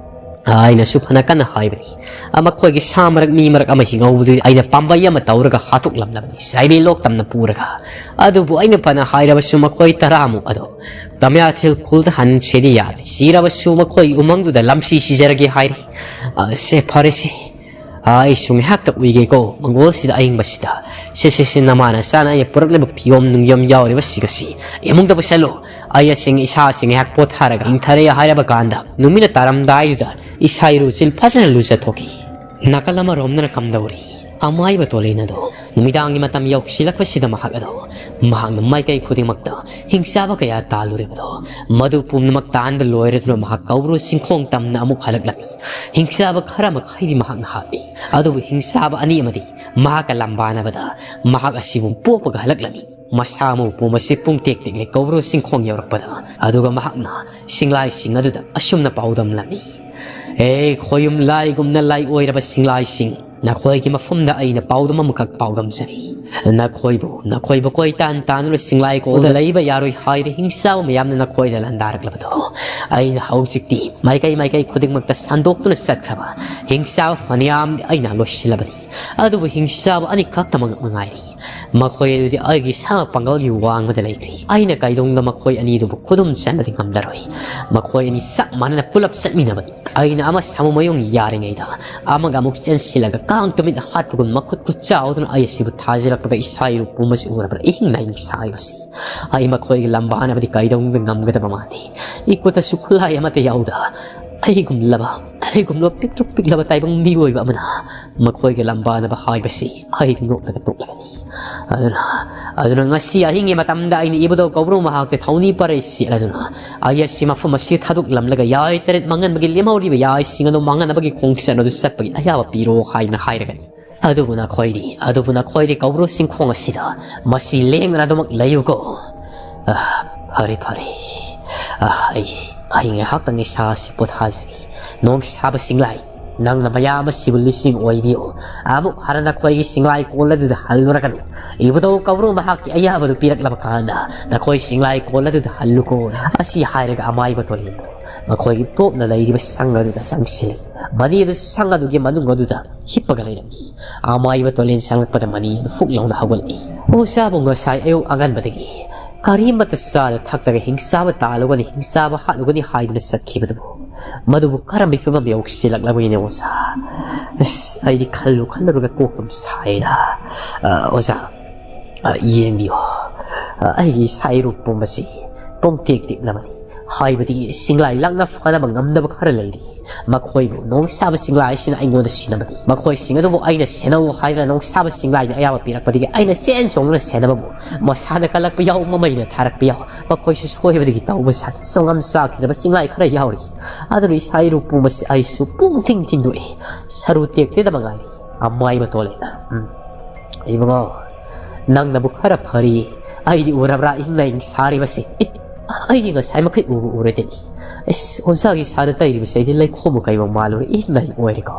ꯑꯩꯅꯁꯨ ꯐꯅ ꯀꯟꯅ ꯍꯥꯏꯕꯅꯤ꯫ ꯃꯈꯣꯏꯒꯤ ꯁꯥ ꯃꯔꯛ ꯃꯤ ꯃꯔꯛ ꯑꯃ ꯍꯤꯡꯍꯧꯕꯗꯨ ꯑꯩꯅ ꯄꯥꯝꯕꯩ ꯑꯃ ꯇꯧꯔꯒ ꯍꯥꯠꯇꯣꯛꯂꯝꯂꯕꯅꯤ, ꯆꯥꯏꯕꯤ ꯂꯣꯛ ꯇꯝꯅ ꯄꯨꯔꯒ꯫ ꯑꯗꯨꯕꯨ ꯑꯩꯅ ꯐꯅ ꯍꯥꯏꯔꯕꯁꯨ ꯃꯈꯣꯏ ꯇꯔꯥꯃꯨꯛ ꯑꯗꯣ ꯇꯃꯤꯌꯥꯊꯤꯜ ꯈꯨꯜꯗ ꯍꯟꯁꯦꯗꯤ ꯌꯥꯔꯦ꯫ ꯁꯤꯔꯕꯁꯨ ꯃꯈꯣꯏ ꯎꯃꯪꯗꯨꯗ ꯂꯝꯁꯤ ꯁꯤꯖꯔꯒꯦ ꯍꯥꯏꯔꯤ꯫ ꯑ, ꯁꯦ, ꯐꯔꯦꯁꯦ꯫ ꯑ, ꯑꯩꯁꯨ ꯉꯥꯏꯍꯥꯛꯇ ꯎꯏꯒꯦꯀꯣ, ꯃꯪꯒꯣꯜꯁꯤꯗ ꯑꯌꯤꯡꯕꯁꯤꯗ꯫ ꯁꯦ, ꯁꯦ, ꯁꯦ, ꯅꯃꯥꯅ ꯆꯥꯅ ꯑꯩꯅ ꯄꯨꯔꯛꯂꯤꯕ ꯐꯤꯌꯣꯝ ꯅꯨꯡꯌꯣꯝ ꯌꯥꯎꯔꯤꯕꯁꯤꯒꯁꯤ ꯏꯃꯨꯡꯗ ꯄꯨꯁꯜꯂꯨ꯫ ꯑꯩ ꯑꯁꯤ ꯏꯁꯥꯁꯤ ꯉꯥꯏꯍꯥꯛ ꯄꯣꯊꯥꯔꯒ ꯏꯪꯊꯔꯦ ꯍꯥꯏꯔꯕ ꯀꯥꯟꯗ ꯅꯨꯃꯤꯠꯅ ꯇꯥꯔꯝꯗꯥꯏꯗꯨꯗ ꯏꯁꯥ ꯏꯔꯨ ꯆꯤꯜ ꯐꯖꯅ ꯂꯨꯖꯊꯣꯛꯈꯤ꯫ ꯅꯥꯀꯜ ꯑꯃꯔꯣꯝꯗꯅ ꯀꯝꯗꯧꯔꯤ? ꯑꯃꯥꯏꯕ ꯇꯣꯂꯤꯟ ꯑꯗꯣ ꯅꯨꯃꯤꯗꯥꯡꯒꯤ ꯃꯇꯝ ꯌꯧꯁꯤꯜꯂꯛꯄꯁꯤꯗ ꯃꯍꯥꯛ ꯑꯗꯣ, ꯃꯍꯥꯛꯅ ꯃꯥꯏꯀꯩ ꯈꯨꯗꯤꯡꯃꯛꯇ ꯍꯤꯡꯆꯥꯕ ꯀꯌꯥ ꯇꯥꯜꯂꯨꯔꯤꯕꯗꯣ, ꯃꯗꯨ ꯄꯨꯝꯅꯃꯛ ꯇꯥꯟꯕ ꯂꯣꯏꯔꯗꯨꯅ ꯃꯍꯥꯛ ꯀꯧꯕ꯭ꯔꯨ ꯆꯤꯡꯈꯣꯡ ꯇꯝꯅ ꯑꯃꯨꯛ ꯍꯜꯂꯛꯂꯝꯃꯤ꯫ ꯍꯤꯡꯆꯥꯕ ꯈꯔ ꯃꯈꯩꯗꯤ ꯃꯍꯥꯛꯅ ꯍꯥꯠꯂꯤ, ꯑꯗꯨꯕꯨ ꯍꯤꯡꯆꯥꯕ ꯑꯅꯤ ꯑꯃꯗꯤ ꯃꯍꯥꯛꯀ ꯂꯝꯕꯥꯅꯕꯗ ꯃꯍꯥꯛ ꯑꯁꯤꯕꯨ ꯄꯣꯛꯄꯒ ꯍꯜꯂꯛꯂꯝꯃꯤ꯫ ꯃꯁꯥ ꯃꯎ ꯄꯨꯝꯕꯁꯤ ꯄꯨꯡꯇꯦꯛ ꯇꯦꯛꯂꯦ ꯀꯧꯕ꯭ꯔꯨ ꯆꯤꯡꯈꯣꯡ ꯌꯧꯔꯛꯄꯗ, ꯑꯗꯨꯒ ꯃꯍꯥꯛꯅ ꯁꯤꯡꯂꯥꯏꯁꯤꯡ ꯑꯗꯨꯗ ꯑꯁꯨꯝꯅ ꯄꯥꯎꯗꯝꯂꯝꯃꯤ, "ꯍꯦ ꯈꯣꯌꯨꯝ ꯂꯥꯏꯒꯨꯝꯅ ꯂꯥꯏ ꯑꯣꯏꯔꯕ ꯁꯤꯡꯂꯥꯏꯁꯤꯡ, ꯅꯈꯣꯏꯒꯤ ꯃꯐꯝꯗ ꯑꯩꯅ ꯄꯥꯎꯗꯝ ꯑꯃꯈꯛ ꯄꯥꯎꯗꯝꯖꯔꯤ꯫ ꯅꯈꯣꯏꯕꯨ, ꯅꯈꯣꯏꯕꯨ ꯀꯣꯏ ꯇꯥꯟ ꯇꯥꯟꯗꯨꯅ ꯁꯤꯡꯂꯥꯏ ꯀꯣꯜꯗ ꯂꯩꯕ ꯌꯥꯔꯣꯏ ꯍꯥꯏꯔꯦ ꯍꯤꯡꯆꯥꯕ ꯃꯌꯥꯝꯅ ꯅꯈꯣꯏꯗ ꯂꯥꯟꯗꯥꯔꯛꯂꯕꯗꯣ꯫ ꯑꯩꯅ ꯍꯧꯖꯤꯛꯇꯤ ꯃꯥꯏꯀꯩ ꯃꯥꯏꯀꯩ ꯈꯨꯗꯤꯡꯃꯛꯇ ꯁꯟꯗꯣꯛꯇꯨꯅ ꯆꯠꯈ꯭ꯔꯕ ꯍꯤꯡꯆꯥꯕ ꯐꯅꯌꯥꯝꯗꯤ ꯑꯩꯅ ꯂꯣꯏꯁꯤꯜꯂꯕꯅꯤ꯫ ꯑꯗꯨꯕꯨ ꯍꯤꯡꯆꯥꯕ ꯑꯅꯤꯈꯛꯇꯃꯛ ꯃꯉꯥꯏꯔꯤ꯫ ꯃꯈꯣꯏ ꯑꯗꯨꯗꯤ ꯑꯩꯒꯤ ꯏꯁꯥꯃꯛ ꯄꯥꯡꯒꯜꯒꯤ ꯋꯥꯡꯃꯗ ꯂꯩꯈ꯭ꯔꯦ꯫ ꯑꯩꯅ ꯀꯩꯗꯧꯅꯨꯡꯗ ꯃꯈꯣꯏ ꯑꯅꯤꯗꯨꯕꯨ ꯈꯨꯗꯨꯝ ꯆꯟꯕꯗꯤ ꯉꯝꯂꯔꯣꯏ꯫ ꯃꯈꯣꯏ ꯑꯅꯤ ꯆꯞ ꯃꯥꯟꯅꯅ ꯄꯨꯂꯞ ꯆꯠꯃꯤꯟꯅꯕꯅꯤ꯫ ꯑꯩꯅ ꯑꯃ ꯁꯥꯃꯨ ꯃꯌꯨꯡ ꯌꯥꯔꯤꯉꯩꯗ ꯑꯃꯒ ꯑꯃꯨꯛ ꯆꯦꯟꯁꯤꯜꯂꯒ ꯀꯥꯡ ꯇꯨꯃꯤꯠ ꯍꯥꯠꯄꯒꯨꯝ ꯃꯈꯨꯠ ꯈꯨꯠ ꯆꯥꯎꯗꯨꯅ ꯑꯩ ꯑꯁꯤꯕꯨ ꯊꯥꯖꯤꯜꯂꯛꯄꯗ ꯏꯁꯥ ꯏꯔꯨ ꯄꯨꯝꯕꯁꯤ ꯎꯔꯕ꯭ꯔꯥ? ꯏꯍꯤꯡ ꯅꯥꯍꯤꯡ ꯁꯥꯔꯤꯕꯁꯤ꯫ ꯑꯩ ꯃꯈꯣꯏꯒꯤ ꯂꯝꯕꯥꯅꯕꯗꯤ ꯀꯩꯗꯧꯅꯨꯡꯗ ꯉꯝꯒꯗꯕ ꯃꯥꯟꯗꯦ꯫ ꯏꯈꯨꯠꯇꯁꯨ ꯈꯨꯠꯂꯥꯏ ꯑꯃꯠꯇ ꯌꯥꯎꯗ ꯑꯩꯒꯨꯝꯂꯕ, ꯑꯩꯒꯨꯝꯂꯕ ꯄꯤꯛꯇ꯭ꯔꯨ ꯄꯤꯛꯂꯕ ꯇꯥꯏꯕꯪ ꯃꯤꯑꯣꯏꯕ ꯑꯃꯅ ꯃꯈꯣꯏꯒ ꯂꯝꯕꯥꯅꯕ ꯍꯥꯏꯕꯁꯤ ꯑꯩꯗꯤ ꯅꯣꯛꯂꯒ ꯇꯣꯛꯂꯒꯅꯤ꯫ ꯑꯗꯨꯅ, ꯑꯗꯨꯅ ꯉꯁꯤ ꯑꯍꯤꯡꯒꯤ ꯃꯇꯝꯗ ꯑꯩꯅ ꯏꯕꯨꯙꯧ ꯀꯧꯕ꯭ꯔꯨ ꯃꯍꯥꯛꯇ ꯊꯧꯅꯤ ꯄꯔꯩ ꯁꯦꯠꯂꯗꯨꯅ ꯑꯩ ꯑꯁꯤ ꯃꯐꯝ ꯑꯁꯤ ꯊꯥꯗꯣꯛꯂꯝꯂꯒ ꯌꯥꯏ ꯇꯔꯦꯠ ꯃꯥꯡꯍꯟꯕꯒꯤ ꯂꯦꯝꯍꯧꯔꯤꯕ ꯌꯥꯏꯁꯤꯡ ꯑꯗꯨ ꯃꯥꯡꯍꯟꯅꯕꯒꯤ ꯈꯣꯡꯆꯠ ꯑꯗꯨ ꯆꯠꯄꯒꯤ ꯑꯌꯥꯕ ꯄꯤꯔꯣ ꯍꯥꯏꯗꯅ ꯍꯥꯏꯔꯒꯅꯤ꯫ ꯑꯗꯨꯕꯨ ꯅꯈꯣꯏꯗꯤ, ꯑꯗꯨꯕꯨ ꯅꯈꯣꯏꯗꯤ ꯀꯧꯕ꯭ꯔꯨ ꯆꯤꯡꯈꯣꯡ ꯑꯁꯤꯗ ꯃꯁꯤ ꯂꯦꯡꯗꯅ ꯑꯗꯨꯃꯛ ꯂꯩꯌꯨꯀꯣ꯫ ꯑ, ꯐꯔꯦ, ꯐꯔꯦ꯫ ꯑ, ꯑꯩ, ꯑꯩ ꯉꯥꯏꯍꯥꯛꯇꯪ ꯏꯁꯥ ꯑꯁꯤ ꯄꯣꯊꯥꯖꯒꯦ꯫ ꯅꯣꯡ ꯁꯥꯕ ꯆꯤꯡꯂꯥꯏ, ꯅꯪꯅ ꯃꯌꯥꯝ ꯑꯁꯤꯕꯨ ꯂꯤꯁꯤꯡ ꯑꯣꯏꯕꯤꯌꯨ꯫ ꯑꯃꯨꯛ ꯍꯟꯅ ꯅꯈꯣꯏꯒꯤ ꯆꯤꯡꯂꯥꯏ ꯀꯣꯜ ꯑꯗꯨꯗ ꯍꯜꯂꯨꯔꯒꯅꯨ꯫ ꯏꯕꯨꯙꯧ ꯀꯧꯕ꯭ꯔꯨ ꯃꯍꯥꯛꯀꯤ ꯑꯌꯥꯕꯗꯨ ꯄꯤꯔꯛꯂꯕ ꯀꯥꯟꯗ ꯅꯈꯣꯏ ꯆꯤꯡꯂꯥꯏ ꯀꯣꯜ ꯑꯗꯨꯗ ꯍꯜꯂꯨꯀꯣ꯫ ꯑꯁꯤ ꯍꯥꯏꯔꯒ ꯑꯃꯥꯏꯕ ꯇꯣꯔꯦꯟꯗꯣ ꯃꯈꯣꯏꯒꯤ ꯇꯣꯞꯅ ꯂꯩꯔꯤꯕ ꯁꯪ ꯑꯗꯨꯗ ꯆꯪꯁꯤꯜꯂꯤ꯫ ꯃꯅꯤ ꯑꯗꯨ ꯁꯪ ꯑꯗꯨꯒꯤ ꯃꯅꯨꯡ ꯑꯗꯨꯗ ꯍꯤꯞꯄꯒ ꯂꯩꯔꯝꯃꯤ꯫ ꯑꯃꯥꯏꯕ ꯇꯣꯂꯦꯟ ꯆꯪꯂꯛꯄꯗ ꯃꯅꯤ ꯑꯗꯨ ꯐꯨꯛ ꯂꯥꯎꯅ ꯍꯧꯒꯠꯂꯛꯏ꯫ ꯑꯣꯖꯥꯕꯨ ꯉꯁꯥꯏ ꯑꯌꯨꯛ ꯑꯉꯟꯕꯗꯒꯤ ꯀꯔꯤꯃꯠꯇ ꯆꯥꯗ ꯊꯛꯇ꯭ꯔꯒ ꯍꯤꯡꯆꯥꯕ ꯇꯥꯜꯂꯨꯒꯅꯤ, ꯍꯤꯡꯆꯥꯕ ꯍꯥꯠꯂꯨꯒꯅꯤ ꯍꯥꯏꯗꯨꯅ ꯆꯠꯈꯤꯕꯗꯨꯕꯨ ꯃꯗꯨꯕꯨ ꯀꯔꯝꯕ ꯐꯤꯕꯝ ꯌꯧꯁꯤꯜꯂꯛꯂꯕꯒꯤꯅꯦ ꯑꯣꯖꯥ? ꯑꯁ, ꯑꯩꯗꯤ ꯈꯜꯂꯨ ꯈꯜꯂꯨꯔꯒ ꯀꯣꯛ ꯑꯗꯨꯝ ꯁꯥꯏꯗ꯫ ꯑ, ꯑꯣꯖꯥ, ꯑ, ꯌꯦꯡꯕꯤꯌꯨ꯫ ꯑ, ꯑꯩꯒꯤ ꯏꯁꯥ ꯏꯔꯨ ꯄꯨꯝꯕꯁꯤ ꯄꯨꯡꯇꯦꯛ ꯇꯦꯛꯂꯕꯅꯤ꯫ ꯍꯥꯏꯕꯗꯤ ꯆꯤꯡꯂꯥꯏ ꯂꯥꯛꯅ ꯐꯅꯕ ꯉꯝꯗꯕ ꯈꯔ ꯂꯩꯔꯤ꯫ ꯃꯈꯣꯏꯕꯨ ꯅꯣꯡ ꯁꯥꯕ ꯆꯤꯡꯂꯥꯏ ꯑꯁꯤꯅ ꯑꯩꯉꯣꯟꯗ ꯁꯤꯟꯅꯕꯅꯤ꯫ ꯃꯈꯣꯏꯁꯤꯡ ꯑꯗꯨꯕꯨ ꯑꯩꯅ ꯁꯦꯟꯅꯧ ꯍꯥꯏꯗꯨꯅ ꯅꯣꯡ ꯁꯥꯕ ꯆꯤꯡꯂꯥꯏꯅ ꯑꯌꯥꯕ ꯄꯤꯔꯛꯄꯗꯒꯤ ꯑꯩꯅ ꯆꯦꯟ ꯆꯣꯡꯗꯨꯅ ꯁꯦꯟꯅꯕꯕꯨ ꯃꯁꯥꯅ ꯀꯜꯂꯛꯄ ꯌꯥꯎ, ꯃꯃꯩꯅ ꯊꯥꯔꯛꯄ ꯌꯥꯎ, ꯃꯈꯣꯏꯁꯨ ꯁꯣꯏꯕꯗꯒꯤ ꯇꯧꯕ ꯁꯥꯏ꯫ ꯆꯣꯡꯉꯝ ꯆꯥꯈꯤꯗ꯭ꯔꯕ ꯆꯤꯡꯂꯥꯏ ꯈꯔ ꯌꯥꯎꯔꯤ꯫ ꯑꯗꯨꯅ ꯏꯁꯥ ꯏꯔꯨ ꯄꯨꯝꯕꯁꯤ ꯑꯩꯁꯨ ꯄꯨꯡ ꯊꯤꯡ ꯊꯤꯟꯗꯣꯛꯏ꯫ ꯁꯔꯨ ꯇꯦꯛꯇꯦꯗ ꯃꯉꯥꯏꯔꯤ꯫ ꯑꯃꯥꯏꯕ ꯇꯣꯂꯦꯅ, ꯎꯝ, ꯏꯕꯨꯡꯉꯣ, ꯅꯪꯅꯕꯨ ꯈꯔ ꯐꯔꯤ꯫ ꯑꯩꯗꯤ ꯎꯔꯕ꯭ꯔꯥ ꯏꯪꯅ ꯏꯪ ꯁꯥꯔꯤꯕꯁꯤ? ꯑꯦ, ꯑꯩꯗꯤ ꯉꯁꯥꯏ ꯃꯈꯩ ꯎꯕ ꯎꯔꯗꯤꯅꯤ꯫ ꯑꯁ, ꯑꯣꯖꯥꯒꯤ ꯁꯥꯗ ꯇꯩꯔꯤꯕꯁꯦ ꯑꯩꯗꯤ ꯂꯩꯈꯣꯝꯕ ꯀꯩꯕ ꯃꯥꯜꯂꯨꯔꯦ, ꯏꯪꯅ ꯏꯪ ꯑꯣꯏꯔꯦꯀꯣ꯫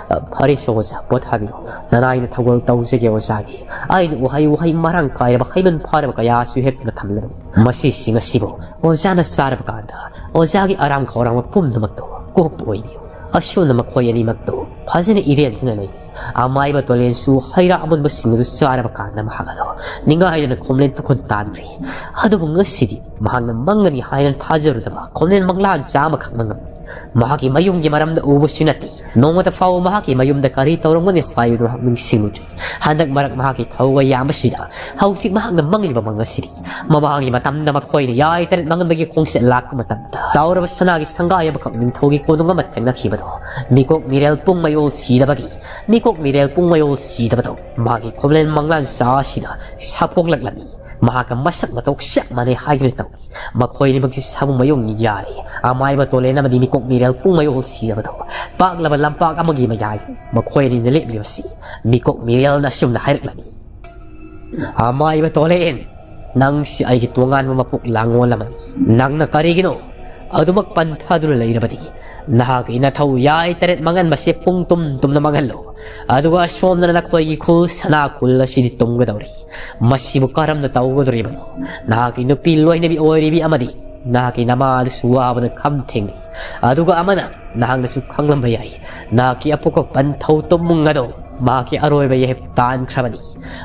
ꯑ, ꯐꯔꯦꯁꯦ ꯑꯣꯖꯥ, ꯄꯣꯊꯥꯕꯤꯔꯣ꯫ ꯅꯅꯥꯏꯅ ꯊꯧꯒꯜ ꯇꯧꯖꯒꯦ ꯑꯣꯖꯥꯒꯤ꯫ ꯑꯩꯅ ꯎꯍꯩ ꯋꯥꯍꯩ ꯃꯔꯥꯡ ꯀꯥꯏꯔꯕ ꯍꯩꯃꯟ ꯐꯥꯔꯕ ꯀꯌꯥꯁꯨ ꯍꯦꯛꯇꯨꯅ ꯊꯝꯂꯕꯅꯤ꯫ ꯃꯁꯤꯁꯤꯡ ꯑꯁꯤꯕꯨ ꯑꯣꯖꯥꯅ ꯆꯥꯔꯕ ꯀꯥꯟꯗ ꯑꯣꯖꯥꯒꯤ ꯑꯔꯥꯝ ꯈꯧꯔꯥꯡꯕ ꯄꯨꯝꯅꯃꯛꯇꯨ ꯀꯣꯛꯄ ꯑꯣꯏꯕꯤꯌꯨ꯫ ꯑꯁꯨꯝꯅ ꯃꯈꯣꯏ ꯑꯅꯤꯃꯛꯇꯨ ꯐꯖꯅ ꯏꯔꯦꯟꯖꯅ ꯂꯩꯔꯤ꯫ ꯑꯃꯥꯏꯕ ꯇꯣꯂꯦꯟꯁꯨ ꯍꯩ ꯔꯥ ꯑꯃꯨꯟꯕꯁꯤꯡ ꯑꯗꯨ ꯆꯥꯔꯕ ꯀꯥꯟꯗ ꯃꯍꯥꯛ ꯑꯗꯣ ꯅꯤꯡꯉꯥꯏꯗꯅ ꯈꯣꯝꯂꯦꯟ ꯇꯨꯈꯨꯟ ꯇꯥꯟꯈ꯭ꯔꯦ꯫ ꯑꯗꯨꯕꯨ ꯉꯁꯤꯗꯤ ꯃꯍꯥꯛꯅ ꯃꯪꯒꯅꯤ ꯍꯥꯏꯅ ꯊꯥꯖꯔꯨꯗꯕ ꯈꯣꯝꯂꯦꯟ ꯃꯪꯂꯥꯟ ꯆꯥ ꯑꯃꯈꯛ ꯃꯪꯉꯝꯃꯤ꯫ ꯃꯍꯥꯛꯀꯤ ꯃꯌꯨꯝꯒꯤ ꯃꯔꯝꯗ ꯎꯕꯁꯨ ꯅꯠꯇꯦ꯫ ꯅꯣꯡꯃꯇ ꯐꯥꯎꯕ ꯃꯍꯥꯛꯀꯤ ꯃꯌꯨꯝꯗ ꯀꯔꯤ ꯇꯧꯔꯝꯒꯅꯤ ꯍꯥꯏꯕꯗꯨ ꯃꯍꯥꯛ ꯅꯤꯡꯁꯤꯡꯂꯨꯗ꯭ꯔꯤ꯫ ꯍꯟꯗꯛ ꯃꯔꯛ ꯃꯍꯥꯛꯀꯤ ꯊꯧꯒ ꯌꯥꯝꯕꯁꯤꯗ ꯍꯧꯖꯤꯛ ꯃꯍꯥꯛꯅ ꯃꯪꯂꯤꯕ ꯃꯪ ꯑꯁꯤꯗꯤ ꯃꯃꯥꯡꯒꯤ ꯃꯇꯝꯗ ꯃꯈꯣꯏꯅ ꯌꯥꯏ ꯇꯔꯦꯠ ꯃꯥꯡꯍꯟꯕꯒꯤ ꯈꯣꯡꯆꯠ ꯂꯥꯛꯄ ꯃꯇꯝꯗ ꯆꯥꯎꯔꯕ ꯁꯅꯥꯒꯤ ꯁꯪꯒꯥꯏ ꯑꯃꯈꯛ ꯅꯤꯡꯊꯧꯒꯤ ꯀꯣꯅꯨꯡ ꯑꯃ ꯊꯦꯡꯅꯈꯤꯕꯗꯣ ꯃꯤꯀꯣꯛ ꯃꯤꯔꯦꯜ ꯄꯨꯡ ꯃꯌꯣꯜ ꯁꯤꯗꯕꯒꯤ ꯃꯤꯀꯣꯛ ꯃꯤꯔꯦꯜ ꯄꯨꯡ ꯃꯌꯣꯜ ꯁꯤꯗꯕꯗꯣ ꯃꯍꯥꯛꯀꯤ ꯈꯣꯝꯂꯦꯟ ꯃꯪꯂꯥꯟ ꯆꯥ ꯑꯁꯤꯗ ꯁꯥꯐꯣꯡꯂꯛꯂꯝꯃꯤ꯫ ꯃꯍꯥꯛꯀ ꯃꯁꯛ ꯃꯇꯧ ꯆꯞ ꯃꯥꯟꯅꯩ ꯍꯥꯏꯗꯨꯅ ꯇꯧꯏ꯫ ꯃꯈꯣꯏ ꯑꯅꯤꯃꯛꯁꯤ ꯁꯥꯃꯨ ꯃꯌꯣꯡ ꯌꯥꯔꯦ꯫ ꯑꯃꯥꯏꯕ ꯇꯣꯂꯦꯟ ꯑꯃꯗꯤ ꯃꯤꯀꯣꯛ ꯃꯤꯔꯦꯜ ꯄꯨꯡ ꯃꯌꯣꯜ ꯁꯤꯔꯕꯗꯣ ꯄꯥꯛꯂꯕ ꯂꯝꯄꯥꯛ ꯑꯃꯒꯤ ꯃꯌꯥꯏꯗ ꯃꯈꯣꯏ ꯑꯅꯤꯅ ꯂꯦꯞꯂꯤꯕꯁꯤ꯫ ꯃꯤꯀꯣꯛ ꯃꯤꯔꯦꯜꯅ ꯑꯁꯨꯝꯅ ꯍꯥꯏꯔꯛꯂꯝꯃꯤ, "ꯑꯃꯥꯏꯕ ꯇꯣꯂꯦꯟ, ꯅꯪꯁꯤ ꯑꯩꯒꯤ ꯇꯣꯉꯥꯟꯕ ꯃꯄꯣꯛ ꯂꯥꯡꯑꯣꯜ ꯑꯃꯅꯤ꯫ ꯅꯪꯅ ꯀꯔꯤꯒꯤꯅꯣ ꯑꯗꯨꯃꯛ ꯄꯟꯊꯗꯨꯅ ꯂꯩꯔꯕꯗꯤ? ꯅꯍꯥꯛꯀꯤ ꯅꯊꯧ ꯌꯥꯏ ꯇꯔꯦꯠ ꯃꯥꯡꯍꯟꯕꯁꯦ ꯄꯨꯡ ꯇꯨꯝ ꯇꯨꯝꯅ ꯃꯥꯡꯍꯜꯂꯨ꯫ ꯑꯗꯨꯒ ꯑꯁꯣꯝꯗꯅ ꯅꯈꯣꯏꯒꯤ ꯈꯨꯜ ꯁꯅꯥ ꯈꯨꯜ ꯑꯁꯤꯗꯤ ꯇꯨꯝꯒꯗꯧꯔꯤ꯫ ꯃꯁꯤꯕꯨ ꯀꯔꯝꯅ ꯇꯧꯒꯗꯧꯔꯤꯕꯅꯣ? ꯅꯍꯥꯛꯀꯤ ꯅꯨꯄꯤ ꯂꯣꯏꯅꯕꯤ ꯑꯣꯏꯔꯤꯕꯤ ꯑꯃꯗꯤ ꯅꯍꯥꯛꯀꯤ ꯅꯃꯥꯗꯨꯁꯨ ꯋꯥꯕꯅ ꯈꯝ ꯊꯦꯡꯂꯤ꯫ ꯑꯗꯨꯒ ꯑꯃꯅ ꯅꯍꯥꯛꯅꯁꯨ ꯈꯪꯂꯝꯕ ꯌꯥꯏ, ꯅꯍꯥꯛꯀꯤ ꯑꯄꯣꯛꯄ ꯄꯟꯊꯧ ꯇꯨꯝꯃꯨꯡ ꯑꯗꯣ ꯃꯍꯥꯛꯀꯤ ꯑꯔꯣꯏꯕ ꯌꯥꯏꯐ ꯇꯥꯟꯈ꯭ꯔꯕꯅꯤ꯫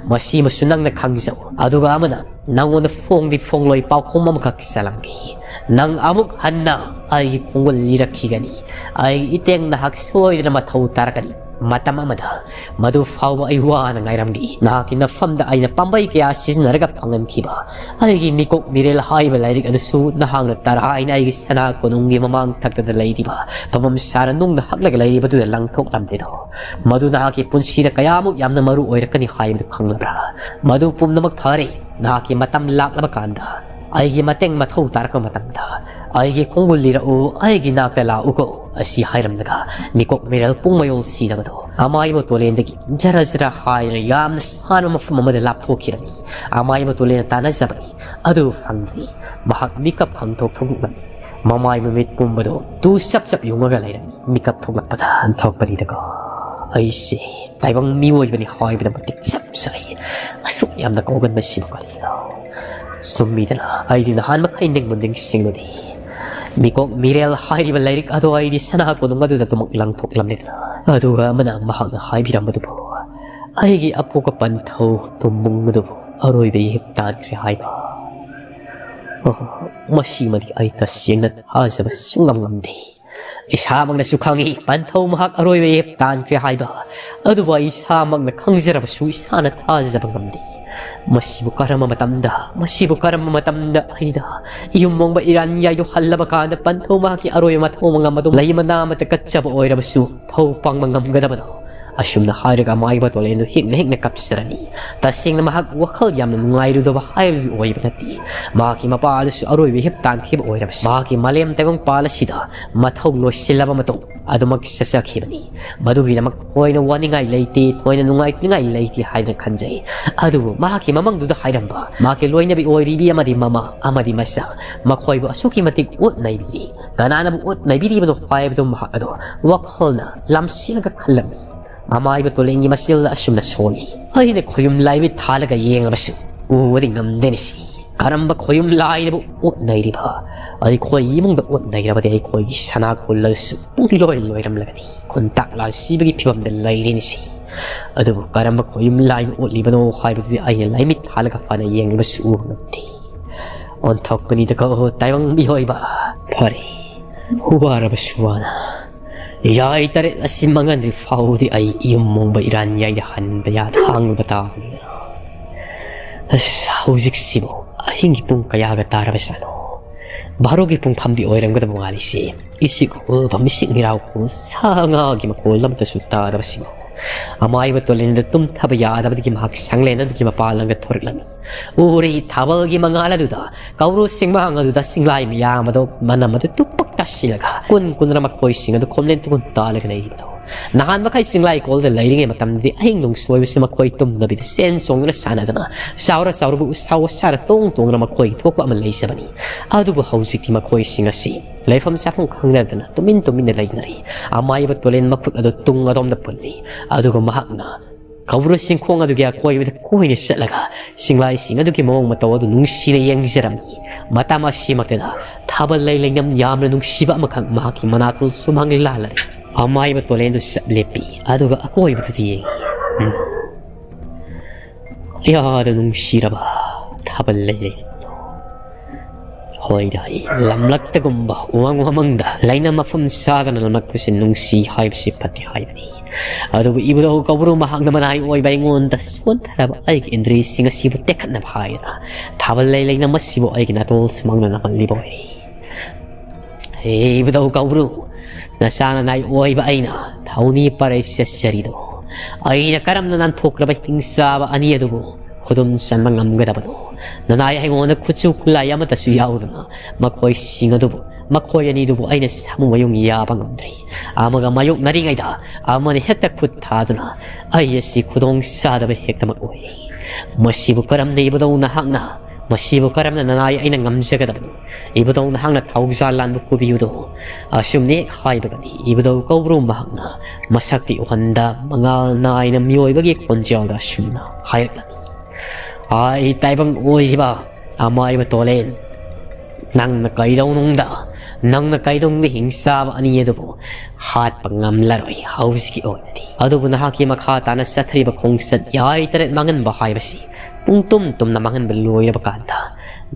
ꯃꯁꯤꯃꯁꯨ ꯅꯪꯅ ꯈꯪꯖꯧ꯫ ꯑꯗꯨꯒ ꯑꯃꯅ ꯅꯪꯉꯣꯟꯗ ꯐꯣꯡꯗꯤ ꯐꯣꯡꯂꯣꯏ ꯄꯥꯎꯈꯨꯝ ꯑꯃꯈꯛ ꯆꯂꯝꯒꯦ꯫ ꯅꯪ ꯑꯃꯨꯛ ꯍꯟꯅ ꯑꯩꯒꯤ ꯈꯣꯡꯒꯨꯜ ꯂꯤꯔꯛꯈꯤꯒꯅꯤ꯫ ꯑꯩꯒꯤ ꯏꯇꯦꯡ ꯅꯍꯥꯛ ꯁꯣꯏꯗꯅ ꯃꯊꯧ ꯇꯥꯔꯛꯀꯅꯤ꯫ ꯃꯇꯝ ꯑꯃꯗ ꯃꯗꯨ ꯐꯥꯎꯕ ꯑꯩ ꯋꯥꯅ ꯉꯥꯏꯔꯝꯒꯦ꯫ ꯅꯍꯥꯛꯀꯤ ꯅꯐꯝꯗ ꯑꯩꯅ ꯄꯥꯝꯕꯩ ꯀꯌꯥ ꯁꯤꯖꯤꯟꯅꯔꯒ ꯐꯪꯍꯟꯈꯤꯕ ꯑꯩꯒꯤ ꯃꯤꯀꯣꯛ ꯃꯤꯔꯦꯜ ꯍꯥꯏꯕ ꯂꯥꯏꯔꯤꯛ ꯑꯗꯨꯁꯨ ꯅꯍꯥꯛꯅ ꯇꯔꯥ ꯍꯥꯏꯅ ꯑꯩꯒꯤ ꯁꯅꯥ ꯀꯣꯅꯨꯡꯒꯤ ꯃꯃꯥꯡ ꯊꯛꯇꯗ ꯂꯩꯔꯤꯕ ꯐꯝꯐꯝ ꯁꯥꯔ ꯅꯨꯡꯗ ꯍꯛꯂꯒ ꯂꯩꯔꯤꯕꯗꯨꯗ ꯂꯪꯊꯣꯛꯂꯝꯂꯦꯗꯣ꯫ ꯃꯗꯨ ꯅꯍꯥꯛꯀꯤ ꯄꯨꯟꯁꯤꯗ ꯀꯌꯥꯃꯨꯛ ꯌꯥꯝꯅ ꯃꯔꯨ ꯑꯣꯏꯔꯛꯀꯅꯤ ꯍꯥꯏꯕꯗꯨ ꯈꯪꯂꯕ꯭ꯔꯥ? ꯃꯗꯨ ꯄꯨꯝꯅꯃꯛ ꯐꯔꯦ꯫ ꯅꯍꯥꯛꯀꯤ ꯃꯇꯝ ꯂꯥꯛꯂꯕ ꯀꯥꯟꯗ, ꯑꯩꯒꯤ ꯃꯇꯦꯡ ꯃꯊꯧ ꯇꯥꯔꯛꯄ ꯃꯇꯝꯗ, ꯑꯩꯒꯤ ꯈꯣꯡꯒꯨꯜ ꯂꯤꯔꯛꯎ, ꯑꯩꯒꯤ ꯅꯥꯛꯇ ꯂꯥꯛꯎꯀꯣ" ꯑꯁꯤ ꯍꯥꯏꯔꯝꯂꯒ ꯃꯤꯀꯣꯛ ꯃꯤꯔꯦꯜ ꯄꯨꯡ ꯃꯌꯣꯜ ꯁꯤꯔꯕꯗꯣ ꯑꯃꯥꯏꯕ ꯇꯣꯂꯦꯟꯗꯒꯤ ꯖꯔ ꯖꯔ ꯍꯥꯏꯅ ꯌꯥꯝꯅ ꯁꯥꯟꯕ ꯃꯐꯝ ꯑꯃꯗ ꯂꯥꯞꯊꯣꯛꯈꯤꯔꯝꯃꯤ꯫ ꯑꯃꯥꯏꯕ ꯇꯣꯂꯦꯟꯅ ꯇꯥꯟꯅꯖꯕꯅꯤ꯫ ꯑꯗꯨ ꯐꯪꯗ꯭ꯔꯤ꯫ ꯃꯍꯥꯛ ꯃꯤꯀꯞ ꯈꯪꯊꯣꯛ ꯊꯣꯛꯂꯛꯂꯝꯃꯤ꯫ ꯃꯃꯥꯏ ꯃꯃꯤꯠ ꯄꯨꯝꯕꯗꯣ ꯇꯨ ꯆꯞ ꯆꯞ ꯌꯨꯡꯉꯒ ꯂꯩꯔꯝꯃꯤ꯫ ꯃꯤꯀꯞ ꯊꯣꯛꯂꯛꯄꯗ ꯊꯣꯛꯄꯅꯤꯗꯀꯣ꯫ ꯑꯩꯁꯦ ꯇꯥꯏꯕꯪ ꯃꯤꯑꯣꯏꯕꯅꯤ ꯍꯥꯏꯕꯗ ꯃꯇꯤꯛ ꯆꯞ ꯆꯥꯏ꯫ ꯑꯁꯨꯛ ꯌꯥꯝꯅ ꯀꯥꯎꯒꯟꯕꯁꯤꯕꯨ ꯀꯔꯤꯅꯣ? ꯆꯨꯝꯃꯤꯗꯅ, ꯑꯩꯗꯤ ꯅꯍꯥꯟ ꯃꯈꯩ ꯅꯤꯡꯕ ꯅꯤꯡꯁꯤꯡꯂꯨꯗꯦ꯫ ꯃꯤꯀꯣꯛ ꯃꯤꯔꯦꯜ ꯍꯥꯏꯔꯤꯕ ꯂꯥꯏꯔꯤꯛ ꯑꯗꯣ ꯑꯩꯗꯤ ꯁꯅꯥ ꯀꯣꯅꯨꯡ ꯑꯗꯨꯗ ꯑꯗꯨꯃꯛ ꯂꯪꯊꯣꯛꯂꯝꯂꯦꯗꯅ꯫ ꯑꯗꯨꯒ ꯑꯃꯅ ꯃꯍꯥꯛꯅ ꯍꯥꯏꯕꯤꯔꯝꯕꯗꯨꯕꯨ, ꯑꯩꯒꯤ ꯑꯄꯣꯛꯄ ꯄꯟꯊꯧ ꯇꯨꯝꯕꯨꯡ ꯑꯗꯨꯕꯨ ꯑꯔꯣꯏꯕ ꯏꯍꯤꯞ ꯇꯥꯟꯈ꯭ꯔꯦ ꯍꯥꯏꯕ꯫ ꯑꯣ, ꯃꯁꯤꯃꯗꯤ ꯑꯩ ꯇꯁꯦꯡꯅ ꯊꯥꯖꯕ ꯁꯨꯡꯉꯝ ꯉꯝꯗꯦ꯫ ꯏꯁꯥꯃꯛꯅꯁꯨ ꯈꯪꯏ, ꯄꯟꯊꯧ ꯃꯍꯥꯛ ꯑꯔꯣꯏꯕ ꯏꯍꯤꯞ ꯇꯥꯟꯈ꯭ꯔꯦ ꯍꯥꯏꯕ꯫ ꯑꯗꯨꯕꯨ ꯑꯩ ꯏꯁꯥꯃꯛꯅ ꯈꯪꯖꯔꯕꯁꯨ ꯏꯁꯥꯅ ꯊꯥꯖꯕ ꯉꯝꯗꯦ꯫ ꯃꯁꯤꯕꯨ ꯀꯔꯝꯕ ꯃꯇꯝꯗ, ꯃꯁꯤꯕꯨ ꯀꯔꯝꯕ ꯃꯇꯝꯗ ꯑꯩꯅ ꯏꯌꯨꯝ ꯃꯣꯡꯕ ꯏꯔꯥꯟꯌꯥꯏꯗꯨ ꯍꯜꯂꯕ ꯀꯥꯟꯗ ꯄꯟꯊꯧ ꯃꯍꯥꯛꯀꯤ ꯑꯔꯣꯏꯕ ꯃꯊꯧ ꯃꯉꯝ ꯑꯗꯨ ꯂꯩ ꯃꯅꯥ ꯑꯃꯠꯇ ꯀꯠꯆꯕ ꯑꯣꯏꯔꯕꯁꯨ ꯊꯧ ꯄꯥꯡꯕ ꯉꯝꯒꯗꯕꯅꯣ? ꯑꯁꯨꯝꯅ ꯍꯥꯏꯔꯒ ꯑꯃꯥꯏꯕ ꯇꯣꯂꯦꯟꯗꯨ ꯍꯤꯛꯅ ꯍꯤꯛꯅ ꯀꯞꯆꯔꯅꯤ꯫ ꯇꯁꯦꯡꯅ ꯃꯍꯥꯛ ꯋꯥꯈꯜ ꯌꯥꯝꯅ ꯅꯨꯡꯉꯥꯏꯔꯨꯗꯕ ꯍꯥꯏꯕꯗꯨ ꯑꯣꯏꯕ ꯅꯠꯇꯦ꯫ ꯃꯍꯥꯛꯀꯤ ꯃꯄꯥ ꯑꯗꯨꯁꯨ ꯑꯔꯣꯏꯕ ꯏꯍꯤꯞ ꯇꯥꯟꯈꯤꯕ ꯑꯣꯏꯔꯕꯁꯨ ꯃꯍꯥꯛꯀꯤ ꯃꯥꯂꯦꯝ ꯇꯥꯏꯕꯪꯄꯥꯜ ꯑꯁꯤꯗ ꯃꯊꯧ ꯂꯣꯏꯁꯤꯜꯂꯕ ꯃꯇꯨꯡ ꯑꯗꯨꯃꯛ ꯆꯠꯆꯈꯤꯕꯅꯤ꯫ ꯃꯗꯨꯒꯤꯗꯃꯛ ꯊꯣꯏꯅ ꯋꯥꯅꯤꯡꯉꯥꯏ ꯂꯩꯇꯦ, ꯊꯣꯏꯅ ꯅꯨꯡꯉꯥꯏꯇꯅꯤꯡꯉꯥꯏ ꯂꯩꯇꯦ ꯍꯥꯏꯗꯅ ꯈꯟꯖꯩ꯫ ꯑꯗꯨꯕꯨ ꯃꯍꯥꯛꯀꯤ ꯃꯃꯪꯗꯨꯗ ꯍꯥꯏꯔꯝꯕ ꯃꯍꯥꯛꯀꯤ ꯂꯣꯏꯅꯕꯤ ꯑꯣꯏꯔꯤꯕꯤ ꯑꯃꯗꯤ ꯃꯃꯥ ꯑꯃꯗꯤ ꯃꯆꯥ, ꯃꯈꯣꯏꯕꯨ ꯑꯁꯨꯛꯀꯤ ꯃꯇꯤꯛ ꯑꯣꯠ ꯅꯩꯕꯤꯔꯤ꯫ ꯀꯅꯥꯅꯕꯨ ꯑꯣꯠ ꯅꯩꯕꯤꯔꯤꯕꯅꯣ ꯍꯥꯏꯕꯗꯨ ꯃꯍꯥꯛ ꯑꯗꯣ ꯋꯥꯈꯜꯅ ꯂꯝꯁꯤꯜꯂꯒ ꯈꯜꯂꯝꯃꯤ꯫ ꯑꯃꯥꯏꯕ ꯇꯣꯂꯦꯟꯒꯤ ꯃꯆꯤꯜꯗ ꯑꯁꯨꯝꯅ ꯁꯣꯜꯂꯤ꯫ ꯑꯩꯅ ꯈꯣꯌꯨꯝ ꯂꯥꯏ ꯃꯤꯠ ꯊꯥꯜꯂꯒ ꯌꯦꯡꯂꯕꯁꯨ ꯎꯕꯗꯤ ꯉꯝꯗꯦꯅꯦ ꯁꯤ꯫ ꯀꯔꯝꯕ ꯈꯣꯌꯨꯝ ꯂꯥꯏꯅꯕꯨ ꯑꯣꯠꯅꯩꯔꯤꯕ? ꯑꯩꯈꯣꯏ ꯏꯃꯨꯡꯗ ꯑꯣꯠꯅꯩꯔꯕꯗꯤ ꯑꯩꯈꯣꯏꯒꯤ ꯁꯅꯥ ꯀꯨꯜ ꯑꯗꯨꯁꯨ ꯄꯨꯡꯂꯣꯏ ꯂꯣꯏꯔꯝꯂꯒꯅꯤ꯫ ꯈꯨꯟꯇꯥꯛ ꯂꯥꯟꯁꯤꯕꯒꯤ ꯐꯤꯕꯝꯗ ꯂꯩꯔꯦꯅꯦ ꯁꯤ꯫ ꯑꯗꯨꯕꯨ ꯀꯔꯝꯕ ꯈꯣꯌꯨꯝ ꯂꯥꯏꯅ ꯑꯣꯠꯂꯤꯕꯅꯣ ꯍꯥꯏꯕꯗꯨꯗꯤ ꯑꯩꯅ ꯂꯥꯏꯃꯤꯠ ꯊꯥꯜꯂꯒ ꯐꯅ ꯌꯦꯡꯂꯕꯁꯨ ꯎꯕ ꯉꯝꯗꯦ꯫ ꯑꯣꯟꯊꯣꯛꯄꯅꯤꯗꯀꯣ ꯇꯥꯏꯕꯪ ꯃꯤꯑꯣꯏꯕ꯫ ꯐꯔꯦ, ꯋꯥꯔꯕꯁꯨ ꯋꯥꯅ ꯌꯥꯏ ꯇꯔꯦꯠ ꯑꯁꯤ ꯃꯉꯟꯗ꯭ꯔꯤ ꯐꯥꯎꯗꯤ ꯑꯩ ꯌꯨꯝ ꯃꯣꯡꯕ ꯏꯔꯥꯟ ꯌꯥꯏꯗ ꯍꯟꯕ ꯌꯥꯗ ꯍꯥꯡꯕ ꯇꯥꯕꯅꯤꯗꯅ꯫ ꯑꯁ, ꯍꯧꯖꯤꯛꯁꯤꯕꯨ ꯑꯍꯤꯡꯒꯤ ꯄꯨꯡ ꯀꯌꯥꯒ ꯇꯥꯔꯕꯖꯥꯠꯅꯣ? ꯚꯥꯔꯣꯒꯤ ꯄꯨꯡꯐꯝꯗꯤ ꯑꯣꯏꯔꯝꯒꯗꯕ ꯃꯥꯜꯂꯤꯁꯦ꯫ ꯏꯁꯤꯛ ꯍꯣꯜꯕ ꯃꯤꯁꯤꯛ ꯃꯤꯔꯥꯎꯈꯣꯜ ꯁꯥ ꯉꯥꯒꯤ ꯃꯈꯣꯜ ꯑꯃꯠꯇꯁꯨ ꯇꯥꯗꯕꯁꯤꯕꯨ꯫ ꯑꯃꯥꯏꯕ ꯇꯣꯂꯦꯟꯗ ꯇꯨꯝꯊꯕ ꯌꯥꯗꯕꯗꯒꯤ ꯃꯍꯥꯛ ꯁꯪꯂꯦꯟ ꯑꯗꯨꯒꯤ ꯃꯄꯥꯜ ꯂꯝꯗ ꯊꯣꯔꯛꯂꯝꯃꯤ꯫ ꯎꯔꯤ ꯊꯥꯕꯜꯒꯤ ꯃꯉꯥꯜ ꯑꯗꯨꯗ ꯀꯧꯔꯨ ꯆꯤꯡꯃꯥꯡ ꯑꯗꯨꯗ ꯆꯤꯡꯂꯥꯏ ꯃꯌꯥꯝ ꯑꯗꯨ ꯃꯅꯝ ꯑꯗꯨ ꯇꯨꯞꯄꯛ ꯇꯥꯁꯤꯜꯂꯒ ꯀꯨꯟ ꯀꯨꯟꯗꯅ ꯃꯈꯣꯏꯁꯤꯡ ꯑꯗꯨ ꯈꯣꯝꯂꯦꯟ ꯇꯨꯡ ꯇꯥꯜꯂꯒ ꯂꯩꯔꯤꯕꯗꯣ꯫ ꯅꯍꯥꯟ ꯃꯈꯩ ꯆꯤꯡꯂꯥꯏ ꯀꯣꯜꯗ ꯂꯩꯔꯤꯉꯩ ꯃꯇꯝꯗꯗꯤ ꯑꯍꯤꯡ ꯅꯣꯡꯁꯣꯏꯕꯁꯤ ꯃꯈꯣꯏ ꯇꯨꯝꯗꯕꯤꯗ ꯆꯦꯟ ꯆꯣꯡꯗꯨꯅ ꯁꯥꯟꯅꯗꯅ ꯆꯥꯎꯔ ꯆꯥꯎꯔꯕ ꯎꯁꯥ ꯋꯥꯁꯥꯔ ꯇꯣꯡ ꯇꯣꯡꯗꯨꯅ ꯃꯈꯣꯏꯒꯤ ꯊꯣꯛꯄ ꯑꯃ ꯂꯩꯖꯕꯅꯤ꯫ ꯑꯗꯨꯕꯨ ꯍꯧꯖꯤꯛꯇꯤ ꯃꯈꯣꯏꯁꯤꯡ ꯑꯁꯤ ꯂꯩꯐꯝ ꯆꯥꯐꯝ ꯈꯪꯅꯗꯅ ꯇꯨꯃꯤꯟ ꯇꯨꯃꯤꯟꯅ ꯂꯩꯅꯔꯤ꯫ ꯑꯃꯥꯏꯕ ꯇꯣꯂꯦꯟ ꯃꯈꯨꯠ ꯑꯗꯨ ꯇꯨꯡ ꯑꯗꯣꯝꯗ ꯄꯨꯜꯂꯤ꯫ ꯑꯗꯨꯒ ꯃꯍꯥꯛꯅ ꯀꯧꯕ꯭ꯔꯨ ꯆꯤꯡꯈꯣꯡ ꯑꯗꯨꯒꯤ ꯑꯀꯣꯏꯕꯗ ꯀꯣꯏꯅ ꯆꯠꯂꯒ ꯆꯤꯡꯂꯥꯏꯁꯤꯡ ꯑꯗꯨꯒꯤ ꯃꯑꯣꯡ ꯃꯇꯧ ꯑꯗꯨ ꯅꯨꯡꯁꯤꯅ ꯌꯦꯡꯖꯔꯝꯃꯤ꯫ ꯃꯇꯝ ꯑꯁꯤꯃꯛꯇꯗ ꯊꯥꯕꯜ ꯂꯩ ꯂꯩꯅꯝ ꯌꯥꯝꯅ ꯅꯨꯡꯁꯤꯕ ꯑꯃꯈꯛ ꯃꯍꯥꯛꯀꯤ ꯃꯅꯥꯛꯇ ꯁꯨꯃꯥꯡ ꯂꯥꯜꯂꯔꯦ꯫ ꯑꯃꯥꯏꯕ ꯇꯣꯂꯦꯟꯗꯨ ꯆꯞ ꯂꯦꯞꯄꯤ, ꯑꯗꯨꯒ ꯑꯀꯣꯏꯕꯗꯨꯗ ꯌꯦꯡꯉꯤ꯫ ꯎꯝ꯫ ꯀꯌꯥꯗ ꯅꯨꯡꯁꯤꯔꯕ ꯊꯥꯕꯜ ꯂꯩ ꯂꯩꯅꯝꯗꯣ꯫ ꯍꯣꯏꯗ, ꯑꯩ ꯂꯝꯂꯛꯇꯒꯨꯝꯕ ꯎꯃꯪ ꯋꯥꯃꯪꯗ ꯂꯩꯅ ꯃꯐꯝ ꯆꯥꯗꯅ ꯂꯝꯂꯛꯄꯁꯤ ꯅꯨꯡꯁꯤ ꯍꯥꯏꯕꯁꯤ ꯐꯠꯇꯦ ꯍꯥꯏꯕꯅꯤ꯫ ꯑꯗꯨꯕꯨ ꯏꯕꯨꯙꯧ ꯀꯧꯕ꯭ꯔꯨ ꯃꯍꯥꯛꯅ ꯃꯅꯥꯏ ꯑꯣꯏꯕ ꯑꯩꯉꯣꯟꯗ ꯁꯣꯟꯊꯔꯕ ꯑꯩꯒꯤ ꯏꯟꯗ꯭ꯔꯤꯁꯤꯡ ꯑꯁꯤꯕꯨ ꯇꯦꯛꯈꯠꯅꯕ ꯍꯥꯏꯗꯅ ꯊꯥꯕꯜ ꯂꯩ ꯂꯩꯅꯝ ꯑꯁꯤꯕꯨ ꯑꯩꯒꯤ ꯅꯥꯇꯣꯟ ꯁꯨꯃꯥꯡꯗ ꯅꯝꯍꯜꯂꯤꯕ ꯑꯣꯏꯔꯦ꯫ ꯍꯦ ꯏꯕꯨꯙꯧ ꯀꯧꯕ꯭ꯔꯨ, ꯅꯆꯥ ꯅꯅꯥꯏ ꯑꯣꯏꯕ ꯑꯩꯅ ꯊꯧꯅꯤ ꯄꯔꯩ ꯆꯠꯆꯔꯤꯗꯣ, ꯑꯩꯅ ꯀꯔꯝꯅ ꯅꯥꯟꯊꯣꯛꯈ꯭ꯔꯕ ꯍꯤꯡꯆꯥꯕ ꯑꯅꯤ ꯑꯗꯨꯕꯨ ꯈꯨꯗꯨꯝ ꯆꯟꯕ ꯉꯝꯒꯗꯕꯅꯣ? ꯅꯅꯥꯏ ꯑꯩꯉꯣꯟꯗ ꯈꯨꯠꯁꯨ ꯈꯨꯠꯂꯥꯏ ꯑꯃꯠꯇꯁꯨ ꯌꯥꯎꯗꯅ ꯃꯈꯣꯏꯁꯤꯡ ꯑꯗꯨꯕꯨ, ꯃꯈꯣꯏ ꯑꯅꯤꯗꯨꯕꯨ ꯑꯩꯅ ꯁꯥꯃꯨ ꯃꯌꯨꯡ ꯌꯥꯕ ꯉꯝꯗ꯭ꯔꯤ꯫ ꯑꯃꯒ ꯃꯥꯌꯣꯛꯅꯔꯤꯉꯩꯗ ꯑꯃꯅ ꯍꯦꯛꯇ ꯈꯨꯠ ꯊꯥꯗꯨꯅ ꯑꯩ ꯑꯁꯤ ꯈꯨꯗꯣꯡ ꯆꯥꯗꯕ ꯍꯦꯛꯇꯃꯛ ꯑꯣꯏꯔꯤ꯫ ꯃꯁꯤꯕꯨ ꯀꯔꯝꯅ ꯏꯕꯨꯙꯧ ꯅꯍꯥꯛꯅ, ꯃꯁꯤꯕꯨ ꯀꯔꯝꯅ ꯅꯅꯥꯏ ꯑꯩꯅ ꯉꯝꯖꯒꯗꯕꯅꯣ? ꯏꯕꯨꯙꯧ ꯅꯍꯥꯛꯅ ꯊꯧꯖꯥꯜ ꯂꯥꯟꯕ ꯄꯨꯕꯤꯌꯨꯗꯣ꯫ ꯑꯁꯨꯝꯅ ꯍꯦꯛ ꯍꯥꯏꯕꯒꯅꯤ ꯏꯕꯨꯙꯧ ꯀꯧꯕ꯭ꯔꯨ ꯃꯍꯥꯛꯅ ꯃꯁꯛꯇꯤ ꯎꯍꯟꯗ ꯃꯉꯥꯜ ꯅꯥꯏꯅ ꯃꯤꯑꯣꯏꯕꯒꯤ ꯈꯣꯟꯖꯦꯜꯗ ꯑꯁꯨꯝꯅ ꯍꯥꯏꯔꯛꯂꯝꯃꯤ꯫ ꯑꯩ ꯇꯥꯏꯕꯪ ꯑꯣꯏꯔꯤꯕ ꯑꯃꯥꯏꯕ ꯇꯣꯂꯦꯟ, ꯅꯪꯅ ꯀꯩꯗꯧꯅꯨꯡꯗ, ꯅꯪꯅ ꯀꯩꯗꯧꯅꯨꯡꯗ ꯍꯤꯡꯆꯥꯕ ꯑꯅꯤ ꯑꯗꯨꯕꯨ ꯍꯥꯠꯄ ꯉꯝꯂꯔꯣꯏ ꯍꯧꯖꯤꯛꯀꯤ ꯑꯣꯏꯅꯗꯤ꯫ ꯑꯗꯨꯕꯨ ꯅꯍꯥꯛꯀꯤ ꯃꯈꯥ ꯇꯥꯅ ꯆꯠꯊꯔꯤꯕ ꯈꯣꯡꯆꯠ ꯌꯥꯏ ꯇꯔꯦꯠ ꯃꯥꯡꯍꯟꯕ ꯍꯥꯏꯕꯁꯤ ꯄꯨꯡꯇꯨꯝ ꯇꯨꯝꯅ ꯃꯥꯡꯍꯟꯕ ꯂꯣꯏꯔꯕ ꯀꯥꯟꯗ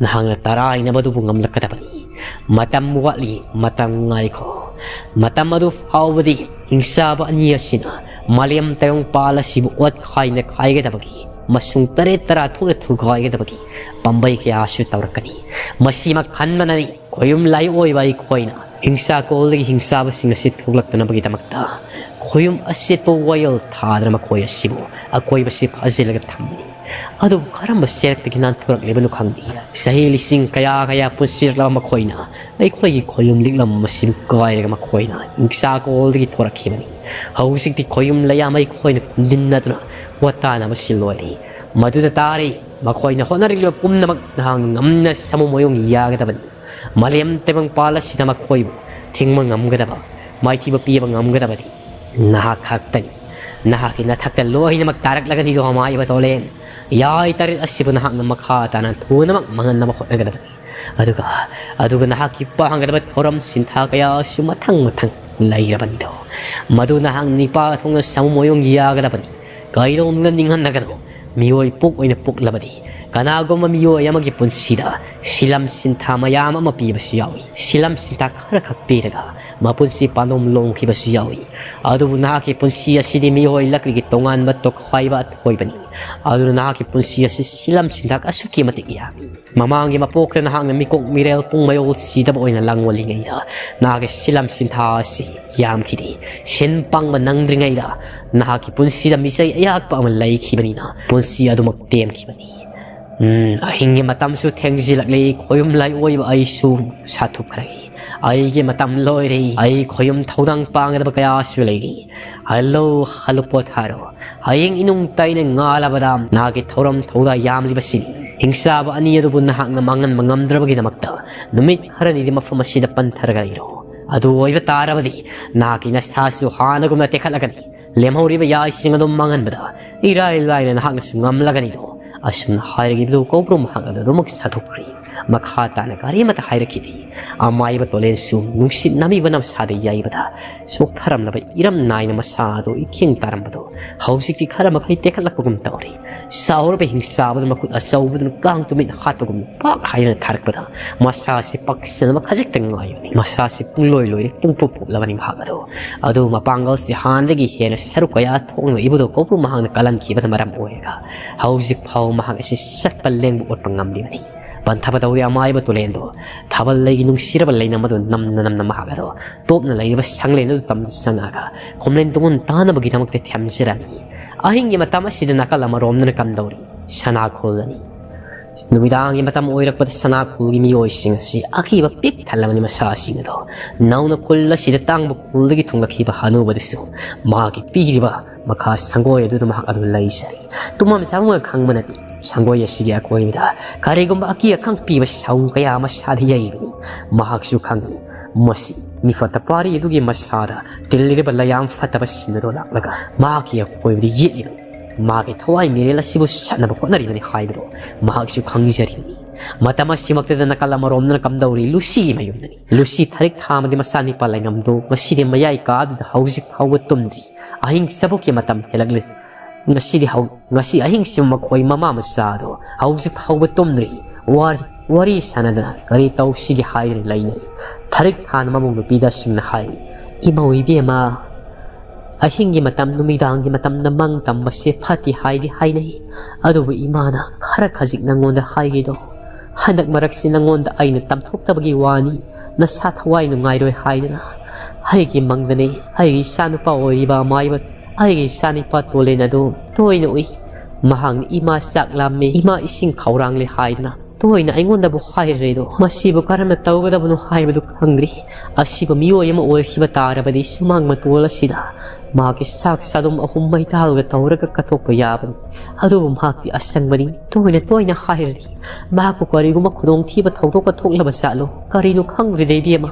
ꯅꯍꯥꯛꯅ ꯇꯔꯥꯏꯅꯕꯗꯨꯕꯨ ꯉꯝꯂꯛꯀꯗꯕꯅꯤ꯫ ꯃꯇꯝ ꯋꯥꯠꯂꯤ, ꯃꯇꯝ ꯉꯥꯏꯈꯣ꯫ ꯃꯇꯝ ꯑꯗꯨ ꯐꯥꯎꯕꯗꯤ ꯍꯤꯡꯆꯥꯕ ꯑꯅꯤ ꯑꯁꯤꯅ ꯃꯥꯂꯦꯝ ꯇꯥꯏꯕꯪꯄꯥꯜ ꯑꯁꯤꯕꯨ ꯑꯣꯠꯈꯥꯏꯅ ꯈꯥꯏꯒꯗꯕꯒꯤ, ꯃꯁꯨꯡ ꯇꯔꯦꯠ ꯇꯔꯥ ꯊꯣꯛꯅ ꯊꯨꯒꯥꯏꯒꯗꯕꯒꯤ ꯄꯥꯝꯕꯩ ꯀꯌꯥꯁꯨ ꯇꯧꯔꯛꯀꯅꯤ꯫ ꯃꯁꯤꯃꯛ ꯈꯟꯕꯅꯅꯤ ꯈꯣꯌꯨꯝ ꯂꯥꯏ ꯑꯣꯏꯕ ꯑꯩꯈꯣꯏꯅ ꯍꯤꯡꯁꯥꯀꯣꯜꯗꯒꯤ ꯍꯤꯡꯆꯥꯕꯁꯤꯡ ꯑꯁꯤ ꯊꯣꯛꯂꯛꯇꯅꯕꯒꯤꯗꯃꯛꯇ ꯈꯣꯌꯨꯝ ꯑꯆꯦꯠꯄ ꯋꯥꯌꯦꯜ ꯊꯥꯗꯅ ꯃꯈꯣꯏ ꯑꯁꯤꯕꯨ ꯑꯀꯣꯏꯕꯁꯤ ꯐꯥꯖꯤꯜꯂꯒ ꯊꯝꯕꯅꯤ꯫ ꯑꯗꯨꯕꯨ ꯀꯔꯝꯕ ꯆꯦꯔꯛꯇꯒꯤ ꯅꯥꯟꯊꯣꯔꯛꯂꯤꯕꯅꯣ ꯈꯪꯗꯦ꯫ ꯆꯍꯤ ꯂꯤꯁꯤꯡ ꯀꯌꯥ ꯀꯌꯥ ꯄꯨꯟꯁꯤꯔꯛꯂꯕ ꯃꯈꯣꯏꯅ ꯑꯩꯈꯣꯏꯒꯤ ꯈꯣꯌꯨꯝ ꯂꯤꯛꯂꯝ ꯑꯁꯤꯕꯨ ꯀꯥꯏꯔꯒ ꯃꯈꯣꯏꯅ ꯍꯤꯡꯁꯥꯀꯣꯜꯗꯒꯤ ꯊꯣꯔꯛꯈꯤꯕꯅꯤ꯫ ꯍꯧꯖꯤꯛꯇꯤ ꯈꯣꯌꯨꯝ ꯂꯩꯌꯥꯝ ꯑꯩꯈꯣꯏꯅ ꯈꯨꯟꯗꯤꯟꯅꯗꯨꯅ ꯋꯥꯇꯥꯅꯕꯁꯤ ꯂꯣꯏꯔꯦ꯫ ꯃꯗꯨꯗ ꯇꯥꯔꯤ ꯃꯈꯣꯏꯅ ꯍꯣꯠꯅꯔꯤꯕ ꯄꯨꯝꯅꯃꯛ ꯅꯍꯥꯛꯅ ꯉꯝꯅ ꯁꯥꯃꯨ ꯃꯌꯨꯡ ꯌꯥꯒꯗꯕꯅꯤ꯫ ꯃꯥꯂꯦꯝ ꯇꯥꯏꯕꯪꯄꯥꯜ ꯑꯁꯤꯗ ꯃꯈꯣꯏꯕꯨ ꯊꯤꯡꯕ ꯉꯝꯒꯗꯕ, ꯃꯥꯏꯊꯤꯕ ꯄꯤꯕ ꯉꯝꯒꯗꯕꯗꯤ ꯅꯍꯥꯛ ꯈꯛꯇꯅꯤ꯫ ꯅꯍꯥꯛꯀꯤ ꯅꯊꯛꯇ ꯂꯣꯏꯅꯃꯛ ꯇꯥꯔꯛꯂꯒꯅꯤꯗꯣ, ꯑꯃꯥꯏꯕ ꯇꯣꯂꯦꯟ꯫ ꯌꯥꯏ ꯇꯔꯦꯠ ꯑꯁꯤꯕꯨ ꯅꯍꯥꯛꯅ ꯃꯈꯥ ꯇꯥꯅ ꯊꯨꯅꯃꯛ ꯃꯥꯡꯍꯟꯅꯕ ꯍꯣꯠꯅꯒꯗꯕꯅꯤ꯫ ꯑꯗꯨꯒ, ꯑꯗꯨꯒ ꯅꯍꯥꯛꯀꯤ ꯄꯥꯡꯒꯗꯕ ꯊꯧꯔꯝ ꯁꯤꯟꯊꯥ ꯀꯌꯥꯁꯨ ꯃꯊꯪ ꯃꯊꯪ ꯂꯩꯔꯕꯅꯤꯗꯣ꯫ ꯃꯗꯨ ꯅꯍꯥꯛ ꯅꯤꯄꯥ ꯊꯣꯛꯅ ꯁꯃꯨ ꯃꯣꯌꯣꯡ ꯌꯥꯒꯗꯕꯅꯤ꯫ ꯀꯩꯗꯧꯅꯨꯡꯗ ꯅꯤꯡꯍꯟꯅꯒꯅꯨ꯫ ꯃꯤꯑꯣꯏ ꯄꯣꯛ ꯑꯣꯏꯅ ꯄꯣꯛꯂꯕꯗꯤ, ꯀꯅꯥꯒꯨꯝꯕ ꯃꯤꯑꯣꯏ ꯑꯃꯒꯤ ꯄꯨꯟꯁꯤꯗ ꯁꯤꯂꯝ ꯁꯤꯟꯊꯥ ꯃꯌꯥꯝ ꯑꯃ ꯄꯤꯕꯁꯨ ꯌꯥꯎꯏ꯫ ꯁꯤꯂꯝ ꯁꯤꯟꯊꯥ ꯈꯔꯈꯛ ꯄꯤꯔꯒ ꯃꯄꯨꯟꯁꯤ ꯄꯥꯟꯗꯣꯝ ꯂꯣꯡꯈꯤꯕꯁꯨ ꯌꯥꯎꯏ꯫ ꯑꯗꯨꯕꯨ ꯅꯍꯥꯛꯀꯤ ꯄꯨꯟꯁꯤ ꯑꯁꯤꯗꯤ ꯃꯤꯑꯣꯏ ꯂꯛꯂꯤꯒꯤ ꯇꯣꯉꯥꯟꯕ ꯇꯣꯈꯥꯏꯕ ꯑꯊꯣꯏꯕꯅꯤ꯫ ꯑꯗꯨꯅ ꯅꯍꯥꯛꯀꯤ ꯄꯨꯟꯁꯤ ꯑꯁꯤ ꯁꯤꯂꯝ ꯁꯤꯟꯊꯥ ꯑꯁꯨꯛꯀꯤ ꯃꯇꯤꯛ ꯌꯥꯝꯃꯤ꯫ ꯃꯃꯥꯡꯒꯤ ꯃꯄꯣꯛꯇ ꯅꯍꯥꯛꯅ ꯃꯤꯀꯣꯛ ꯃꯤꯔꯦꯜ ꯄꯨꯡ ꯃꯌꯣꯜ ꯁꯤꯗꯕ ꯑꯣꯏꯅ ꯂꯥꯡꯑꯣꯜꯂꯤꯉꯩꯗ, ꯅꯍꯥꯛꯀꯤ ꯁꯤꯂꯝ ꯁꯤꯟꯊꯥ ꯑꯁꯤ ꯌꯥꯝꯈꯤꯗꯦ꯫ ꯁꯤꯟ ꯄꯥꯡꯕ ꯅꯪꯗ꯭ꯔꯤꯉꯩꯗ ꯅꯍꯥꯛꯀꯤ ꯄꯨꯟꯁꯤꯗ ꯃꯤꯆꯩ ꯑꯌꯥꯛꯄ ꯑꯃ ꯂꯩꯈꯤꯕꯅꯤꯅ, ꯄꯨꯟꯁꯤ ꯑꯗꯨꯃꯛ ꯇꯦꯝꯈꯤꯕꯅꯤ꯫ ꯎꯝ, ꯑꯍꯤꯡꯒꯤ ꯃꯇꯝꯁꯨ ꯊꯦꯡꯖꯤꯜꯂꯛꯂꯤ꯫ ꯈꯣꯌꯨꯝ ꯂꯥꯏꯑꯣꯏꯕ ꯑꯩꯁꯨ ꯁꯥꯊꯨꯞꯈ꯭ꯔꯦ꯫ ꯑꯩꯒꯤ ꯃꯇꯝ ꯂꯣꯏꯔꯦ꯫ ꯑꯩ ꯈꯣꯌꯨꯝ ꯊꯧꯗꯥꯡ ꯄꯥꯡꯒꯗꯕ ꯀꯌꯥꯁꯨ ꯂꯩꯔꯤ꯫ ꯍꯜꯂꯣ, ꯍꯜꯂꯣ, ꯄꯣꯊꯥꯔꯣ꯫ ꯍꯌꯦꯡ ꯏꯅꯨꯡ ꯇꯥꯏꯅ ꯉꯥꯜꯂꯕꯗ ꯅꯍꯥꯛꯀꯤ ꯊꯧꯔꯝ ꯊꯧꯗꯥ ꯌꯥꯝꯂꯤꯕꯁꯤꯅꯤ꯫ ꯍꯤꯡꯆꯥꯕ ꯑꯅꯤ ꯑꯗꯨꯕꯨ ꯅꯍꯥꯛꯅ ꯃꯥꯡꯍꯟꯕ ꯉꯝꯗ꯭ꯔꯕꯒꯤꯗꯃꯛꯇ ꯅꯨꯃꯤꯠ ꯈꯔꯅꯤꯗꯤ ꯃꯐꯝ ꯑꯁꯤꯗ ꯄꯟꯊꯔꯒ ꯂꯩꯔꯣ꯫ ꯑꯗꯨ ꯑꯣꯏꯕ ꯇꯥꯔꯕꯗꯤ ꯅꯍꯥꯛꯀꯤ ꯅꯁꯥꯁꯨ ꯍꯥꯟꯅꯒꯨꯝꯅ ꯇꯦꯛꯈꯠꯂꯒꯅꯤ꯫ ꯂꯦꯝꯍꯧꯔꯤꯕ ꯌꯥꯏꯁꯤꯡ ꯑꯗꯨ ꯃꯥꯡꯍꯟꯕꯗ ꯏꯔꯥꯏ ꯂꯥꯏꯅ ꯅꯍꯥꯛꯅꯁꯨ ꯉꯝꯂꯒꯅꯤꯗꯣ꯫ ꯑꯁꯨꯝꯅ ꯍꯥꯏꯔꯒ ꯏꯕꯨꯙꯧ ꯀꯧꯕ꯭ꯔꯨ ꯃꯍꯥꯛ ꯑꯗꯨ ꯑꯗꯨꯃꯛ ꯁꯥꯊꯣꯛꯈ꯭ꯔꯤ꯫ ꯃꯈꯥ ꯇꯥꯅ ꯀꯔꯤꯃꯠꯇ ꯍꯥꯏꯔꯛꯈꯤꯗꯦ꯫ ꯑꯃꯥꯏꯕ ꯇꯣꯂꯦꯟꯁꯨ ꯅꯨꯡꯁꯤꯠ ꯅꯝꯃꯤꯕ ꯅꯝꯁꯥꯗ ꯌꯩꯕꯗ ꯆꯣꯛꯊꯔꯝꯂꯕ ꯏꯔꯝ ꯅꯥꯏꯅ ꯃꯁꯥ ꯑꯗꯨ ꯏꯈꯦꯡ ꯇꯥꯔꯝꯕꯗꯨ ꯍꯧꯖꯤꯛꯇꯤ ꯈꯔ ꯃꯈꯩ ꯇꯦꯛꯈꯠꯂꯛꯄꯒꯨꯝ ꯇꯧꯔꯤ꯫ ꯆꯥꯎꯔꯕ ꯍꯤꯡꯆꯥꯕꯗꯨꯅ ꯃꯈꯨꯠ ꯑꯆꯧꯕꯗꯨꯅ ꯀꯥꯡ ꯇꯨꯃꯤꯠ ꯍꯥꯠꯄꯒꯨꯝꯅ ꯄꯥꯛ ꯍꯥꯏꯗꯨꯅ ꯊꯥꯔꯛꯄꯗ ꯃꯁꯥꯁꯤ ꯄꯥꯛꯁꯟꯅꯕ ꯈꯖꯤꯛꯇ ꯉꯥꯏꯕꯅꯤ꯫ ꯃꯁꯥꯁꯤ ꯄꯨꯡꯂꯣꯏ ꯂꯣꯏꯔꯦ, ꯄꯨꯡꯄꯣꯞ ꯄꯣꯞꯂꯕꯅꯤ ꯃꯍꯥꯛ ꯑꯗꯨ꯫ ꯑꯗꯨ ꯃꯄꯥꯡꯒꯜꯁꯤ ꯍꯥꯟꯅꯗꯒꯤ ꯍꯦꯟꯅ ꯁꯔꯨꯛ ꯀꯌꯥ ꯊꯣꯛꯅ ꯏꯕꯨꯙꯧ ꯀꯧꯕ꯭ꯔꯨ ꯃꯍꯥꯛꯅ ꯀꯜꯍꯟꯈꯤꯕꯅ ꯃꯔꯝ ꯑꯣꯏꯔꯒ ꯍꯧꯖꯤꯛ ꯐꯥꯎ ꯃꯍꯥꯛ ꯑꯁꯤ ꯆꯠꯄ ꯂꯦꯡꯕ ꯑꯣꯠꯄ ꯉꯝꯂꯤꯕꯅꯤ꯫ ꯄꯟꯊꯕ ꯇꯧꯗꯦ ꯑꯃꯥꯏꯕ ꯇꯨꯂꯦꯟꯗꯣ꯫ ꯊꯥꯕꯜ ꯂꯩꯒꯤ ꯅꯨꯡꯁꯤꯔꯕ ꯂꯩꯅꯝ ꯑꯗꯨ ꯅꯝꯅ ꯅꯝꯅ ꯃꯍꯥꯛ ꯑꯗꯣ ꯇꯣꯞꯅ ꯂꯩꯔꯤꯕ ꯁꯪꯂꯦꯟ ꯑꯗꯨ ꯇꯝꯗ ꯆꯪꯉꯛꯑꯒ ꯈꯣꯝꯂꯦꯟ ꯇꯨꯡꯉꯨꯟ ꯇꯥꯅꯕꯒꯤꯗꯃꯛꯇ ꯊꯦꯝꯖꯔꯝꯃꯤ꯫ ꯑꯍꯤꯡꯒꯤ ꯃꯇꯝ ꯑꯁꯤꯗ ꯅꯥꯀꯜ ꯑꯃꯔꯣꯝꯗꯅ ꯀꯝꯗꯧꯔꯤ? ꯁꯅꯥꯈꯣꯜ ꯑꯅꯤ꯫ ꯅꯨꯃꯤꯗꯥꯡꯒꯤ ꯃꯇꯝ ꯑꯣꯏꯔꯛꯄꯗ ꯁꯅꯥꯈꯣꯜꯒꯤ ꯃꯤꯑꯣꯏꯁꯤꯡ ꯑꯁꯤ ꯑꯀꯤꯕ ꯄꯤꯛ ꯊꯜꯂꯕꯅꯤ꯫ ꯃꯁꯥꯁꯤꯡ ꯑꯗꯣ ꯅꯧꯅ ꯈꯨꯜ ꯑꯁꯤꯗ ꯇꯥꯡꯕ ꯈꯨꯜꯗꯒꯤ ꯊꯨꯡꯂꯛꯈꯤꯕ ꯍꯅꯨꯕꯗꯨꯁꯨ ꯃꯍꯥꯛꯀꯤ ꯄꯤꯔꯤꯕ ꯃꯈꯥ ꯁꯪꯒꯣꯏ ꯑꯗꯨꯗ ꯃꯍꯥꯛ ꯑꯗꯨ ꯂꯩꯖꯔꯤ꯫ ꯇꯨꯝꯐꯝ ꯆꯥꯐꯝꯒ ꯈꯪꯕ ꯅꯠꯇꯦ꯫ ꯁꯪꯒꯣꯏ ꯑꯁꯤꯒꯤ ꯑꯀꯣꯏꯕꯗ ꯀꯔꯤꯒꯨꯝꯕ ꯑꯀꯤ ꯑꯈꯪ ꯄꯤꯕ ꯁꯥꯎꯟ ꯀꯌꯥ ꯑꯃ ꯁꯥꯗ ꯌꯩꯕꯅꯤ꯫ ꯃꯍꯥꯛꯁꯨ ꯈꯪꯏ, ꯃꯁꯤ ꯃꯤꯐꯠꯇ ꯄꯥꯔꯤ ꯑꯗꯨꯒꯤ ꯃꯁꯥꯗ ꯇꯤꯜꯂꯤꯔꯕ ꯂꯩꯌꯥꯝ ꯐꯠꯇꯕꯁꯤꯡ ꯑꯗꯨ ꯂꯥꯛꯂꯒ ꯃꯍꯥꯛꯀꯤ ꯑꯀꯣꯏꯕꯗ ꯌꯦꯠꯂꯤꯕꯅꯤ꯫ ꯃꯍꯥꯛꯀꯤ ꯊꯋꯥꯏ ꯃꯤꯔꯦꯜ ꯑꯁꯤꯕꯨ ꯁꯠꯅꯕ ꯍꯣꯠꯅꯔꯤꯕꯅꯤ ꯍꯥꯏꯕꯗꯨ ꯃꯍꯥꯛꯁꯨ ꯈꯪꯖꯔꯤꯕꯅꯤ꯫ ꯃꯇꯝ ꯑꯁꯤꯃꯛꯇꯗ ꯅꯥꯀꯜ ꯑꯃꯔꯣꯝꯗꯅ ꯀꯝꯗꯧꯔꯤ? ꯂꯨꯁꯤꯒꯤ ꯃꯌꯨꯝꯗꯅꯤ꯫ ꯂꯨꯁꯤ ꯊꯔꯤꯛ ꯊꯥ ꯑꯃꯗꯤ ꯃꯆꯥꯅꯤꯄꯥ ꯂꯩꯉꯝꯗꯣ ꯉꯁꯤꯗꯤ ꯃꯌꯥꯏ ꯀꯥꯗꯨꯗ ꯍꯧꯖꯤꯛ ꯐꯥꯎꯕ ꯇꯨꯝꯗ꯭ꯔꯤ꯫ ꯑꯍꯤꯡ ꯆꯕꯨꯛꯀꯤ ꯃꯇꯝ ꯍꯦꯜꯂꯛꯂꯦ꯫ ꯉꯁꯤꯗꯤ ꯍꯧ-, ꯉꯁꯤ ꯑꯍꯤꯡꯁꯤ ꯃꯈꯣꯏ ꯃꯃꯥ ꯃꯆꯥꯗꯣ ꯍꯧꯖꯤꯛ ꯐꯥꯎꯕ ꯇꯨꯝꯗ꯭ꯔꯤ꯫ ꯋꯥꯔꯤ, ꯋꯥꯔꯤ ꯁꯥꯟꯅꯗꯅ ꯀꯔꯤ ꯇꯧꯁꯤꯒꯦ ꯍꯥꯏꯗꯨꯅ ꯂꯩꯅꯔꯤ꯫ ꯊꯔꯤꯛ ꯊꯥꯅ ꯃꯃꯧ ꯅꯨꯄꯤꯗ ꯑꯁꯨꯝꯅ ꯍꯥꯏꯔꯤ, "ꯏꯃꯧ ꯏꯕꯦꯝꯃ, ꯑꯍꯤꯡꯒꯤ ꯃꯇꯝ, ꯅꯨꯃꯤꯗꯥꯡꯒꯤ ꯃꯇꯝꯗ ꯃꯪ ꯇꯝꯕꯁꯦ ꯐꯠꯇꯦ ꯍꯥꯏꯗꯤ ꯍꯥꯏꯅꯩ꯫ ꯑꯗꯨꯕꯨ ꯏꯃꯥꯅ ꯈꯔ ꯈꯖꯤꯛ ꯅꯪꯉꯣꯟꯗ ꯍꯥꯏꯒꯦꯗꯣ, ꯍꯟꯗꯛ ꯃꯔꯛꯁꯤ ꯅꯪꯉꯣꯟꯗ ꯑꯩꯅ ꯇꯝꯊꯣꯛꯇꯕꯒꯤ ꯋꯥꯅꯤ, ꯅꯁꯥ ꯊꯋꯥꯏ ꯅꯨꯡꯉꯥꯏꯔꯣꯏ ꯍꯥꯏꯗꯅ꯫ ꯑꯩꯒꯤ ꯃꯪꯗꯅꯦ, ꯑꯩꯒꯤ ꯏꯆꯥꯅꯨꯄꯥ ꯑꯣꯏꯔꯤꯕ ꯑꯃꯥꯏꯕ, ꯑꯩꯒꯤ ꯏꯆꯥꯅꯨꯄꯥ ꯇꯣꯂꯦꯟ ꯑꯗꯨ ꯇꯣꯏꯅ ꯎꯏ꯫ ꯃꯍꯥꯛꯅ ꯏꯃꯥ ꯆꯥꯛ ꯂꯥꯝꯃꯦ, ꯏꯃꯥ ꯏꯁꯤꯡ ꯈꯧꯔꯥꯡꯂꯦ ꯍꯥꯏꯗꯅ ꯇꯣꯏꯅ ꯑꯩꯉꯣꯟꯗꯕꯨ ꯍꯥꯏꯔꯦꯗꯣ꯫ ꯃꯁꯤꯕꯨ ꯀꯔꯝꯅ ꯇꯧꯒꯗꯕꯅꯣ ꯍꯥꯏꯕꯗꯨ ꯈꯪꯗ꯭ꯔꯤ꯫ ꯑꯁꯤꯕ ꯃꯤꯑꯣꯏ ꯑꯃ ꯑꯣꯏꯈꯤꯕ ꯇꯥꯔꯕꯗꯤ ꯁꯨꯃꯥꯡ ꯃꯇꯣꯜ ꯑꯁꯤꯗ ꯃꯍꯥꯛꯀꯤ ꯆꯥꯛ ꯆꯥꯗꯨꯝ ꯑꯍꯨꯝ ꯃꯩꯇꯥꯜꯒ ꯇꯧꯔꯒ ꯀꯠꯊꯣꯛꯄ ꯌꯥꯕꯅꯤ꯫ ꯑꯗꯨꯕꯨ ꯃꯍꯥꯛꯇꯤ ꯑꯁꯪꯕꯅꯤ, ꯇꯣꯏꯅ ꯇꯣꯏꯅ ꯍꯥꯏꯔꯤ꯫ ꯃꯍꯥꯛꯄꯨ ꯀꯔꯤꯒꯨꯝꯕ ꯈꯨꯗꯣꯡꯊꯤꯕ ꯊꯧꯗꯣꯛꯀ ꯊꯣꯛꯂꯕ ꯖꯥꯠꯂꯣ? ꯀꯔꯤꯅꯣ ꯈꯪꯗ꯭ꯔꯤꯗ ꯏꯕꯦꯝꯃ꯫"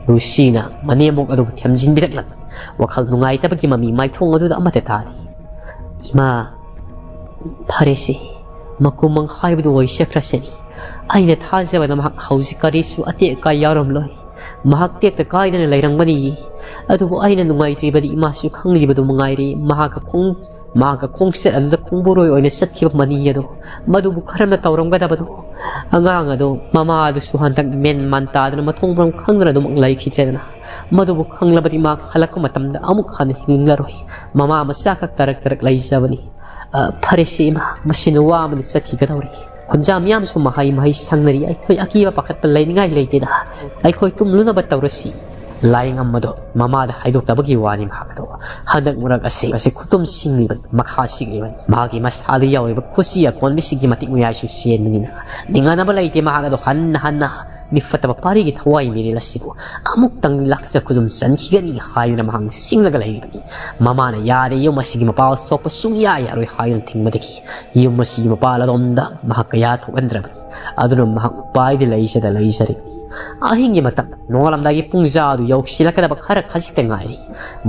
ꯂꯨꯁꯤꯅ ꯃꯅꯦꯝꯕꯣꯛ ꯑꯗꯨꯕꯨ ꯊꯦꯝꯖꯤꯟꯕꯤꯔꯛꯂꯝꯃꯤ꯫ ꯋꯥꯈꯜ ꯅꯨꯡꯉꯥꯏꯇꯕꯒꯤ ꯃꯃꯤ ꯃꯥꯏꯊꯣꯡ ꯑꯗꯨꯗ ꯑꯃꯠꯇ ꯇꯥꯗꯦ꯫ "ꯏꯃꯥ, ꯐꯔꯦꯁꯦ, ꯃꯀꯨꯃꯪ ꯍꯥꯏꯕꯗꯨ ꯑꯣꯏꯁꯈ꯭ꯔꯁꯅꯤ꯫ ꯑꯩꯅ ꯊꯥꯖꯕꯗ ꯃꯍꯥꯛ ꯍꯧꯖꯤꯛ ꯀꯔꯤꯁꯨ ꯑꯇꯦꯛ ꯑꯀꯥꯏ ꯌꯥꯎꯔꯝꯂꯣꯏ꯫ ꯃꯍꯥꯛ ꯇꯦꯛꯇ ꯀꯥꯏꯗꯅ ꯂꯩꯔꯝꯒꯅꯤ꯫ ꯑꯗꯨꯕꯨ ꯑꯩꯅ ꯅꯨꯡꯉꯥꯏꯇ꯭ꯔꯤꯕꯗꯤ ꯏꯃꯥꯁꯨ ꯈꯪꯂꯤꯕꯗꯨ ꯃꯉꯥꯏꯔꯦ꯫ ꯃꯍꯥꯛꯀ ꯈꯣꯡ-, ꯃꯍꯥꯛꯀ ꯈꯣꯡꯆꯠ ꯑꯗꯨꯗ ꯈꯣꯡꯕꯣꯔꯣꯏ ꯑꯣꯏꯅ ꯆꯠꯈꯤꯕ ꯃꯅꯤ ꯑꯗꯣ, ꯃꯗꯨꯕꯨ ꯀꯔꯝꯅ ꯇꯧꯔꯝꯒꯗꯕꯅꯣ? ꯑꯉꯥꯡ ꯑꯗꯣ, ꯃꯃꯥ ꯑꯗꯨꯁꯨ ꯍꯟꯗꯛ ꯃꯦꯟ ꯃꯥꯟ ꯇꯥꯗꯅ ꯃꯊꯣꯡ ꯃꯔꯝ ꯈꯪꯗꯅ ꯑꯗꯨꯃꯛ ꯂꯩꯈꯤꯗ꯭ꯔꯦꯗꯅ꯫ ꯃꯗꯨꯕꯨ ꯈꯪꯂꯕꯗꯤ ꯃꯍꯥꯛ ꯍꯜꯂꯛꯄ ꯃꯇꯝꯗ ꯑꯃꯨꯛ ꯍꯟꯅ ꯍꯤꯡꯂꯔꯣꯏ꯫ ꯃꯃꯥ ꯃꯆꯥ ꯈꯛ ꯇꯔꯛ ꯇꯔꯛ ꯂꯩꯖꯕꯅꯤ꯫ ꯑ, ꯐꯔꯦꯁꯦ ꯏꯃꯥ, ꯃꯁꯤꯅ ꯋꯥ ꯑꯃꯗꯤ ꯆꯠꯈꯤꯒꯗꯧꯔꯤ꯫ ꯈꯨꯟꯖꯥ ꯃꯤꯌꯥꯝꯁꯨ ꯃꯍꯩ ꯃꯍꯩ ꯁꯪꯅꯔꯤ꯫ ꯑꯩꯈꯣꯏ ꯑꯀꯤꯕ ꯄꯥꯈꯠꯄ ꯂꯩꯅꯤꯡꯉꯥꯏ ꯂꯩꯇꯦꯗ꯫ ꯑꯩꯈꯣꯏ ꯇꯨꯝꯂꯨꯅꯕ ꯇꯧꯔꯁꯤ꯫" ꯂꯥꯏꯌꯦꯡꯉꯝꯕꯗꯣ ꯃꯃꯥꯗ ꯍꯥꯏꯗꯣꯛꯇꯕꯒꯤ ꯋꯥꯅꯤ ꯃꯍꯥꯛ ꯑꯗꯣ꯫ ꯍꯟꯗꯛ ꯃꯔꯛ ꯑꯁꯤ, ꯑꯁꯤ ꯈꯨꯇꯨꯝ ꯁꯤꯡꯂꯤꯕꯅꯤ, ꯃꯈꯥ ꯁꯤꯛꯂꯤꯕꯅꯤ꯫ ꯃꯍꯥꯛꯀꯤ ꯃꯁꯥꯗ ꯌꯥꯎꯔꯤꯕ ꯈꯨꯁꯤ ꯑꯀꯣꯟꯕꯤꯁꯤꯡꯒꯤ ꯃꯇꯤꯛ ꯃꯌꯥꯏꯁꯨ ꯆꯦꯟꯕꯅꯤꯅ ꯅꯤꯡꯍꯟꯅꯕ ꯂꯩꯇꯦ꯫ ꯃꯍꯥꯛ ꯑꯗꯣ ꯍꯟꯅ ꯍꯟꯅ ꯃꯤꯐꯠꯇꯕ ꯄꯥꯔꯤꯒꯤ ꯊꯋꯥꯏ ꯃꯤꯔꯦꯜ ꯑꯁꯤꯕꯨ ꯑꯃꯨꯛꯇꯪ ꯂꯥꯛꯆ ꯈꯨꯗꯨꯝ ꯆꯟꯈꯤꯒꯅꯤ ꯍꯥꯏꯗꯨꯅ ꯃꯍꯥꯛ ꯅꯤꯡꯁꯤꯡꯂꯒ ꯂꯩꯔꯤꯕꯅꯤ꯫ ꯃꯃꯥꯅ ꯌꯥꯔꯦ, ꯌꯨꯝ ꯑꯁꯤꯒꯤ ꯃꯄꯥꯜ ꯊꯣꯛꯄ ꯁꯨꯡꯌꯥ ꯌꯥꯔꯣꯏ ꯍꯥꯏꯗꯨꯅ ꯊꯤꯡꯕꯗꯒꯤ ꯌꯨꯝ ꯑꯁꯤꯒꯤ ꯃꯄꯥꯜ ꯑꯗꯣꯝꯗ ꯃꯍꯥꯛ ꯀꯌꯥ ꯊꯣꯛꯍꯟꯗ꯭ꯔꯕꯅꯤ꯫ ꯑꯗꯨꯅ ꯃꯍꯥꯛ ꯎꯄꯥꯏꯗꯤ ꯂꯩꯖꯗ ꯂꯩꯖꯔꯤꯕꯅꯤ꯫ ꯑꯍꯤꯡꯒꯤ ꯃꯇꯝ ꯅꯣꯡꯉꯥꯜꯂꯝꯗꯥꯏꯒꯤ ꯄꯨꯡꯖꯥꯗꯨ ꯌꯧꯁꯤꯜꯂꯛꯀꯗꯕ ꯈꯔ ꯈꯖꯤꯛꯇ ꯉꯥꯏꯔꯤ꯫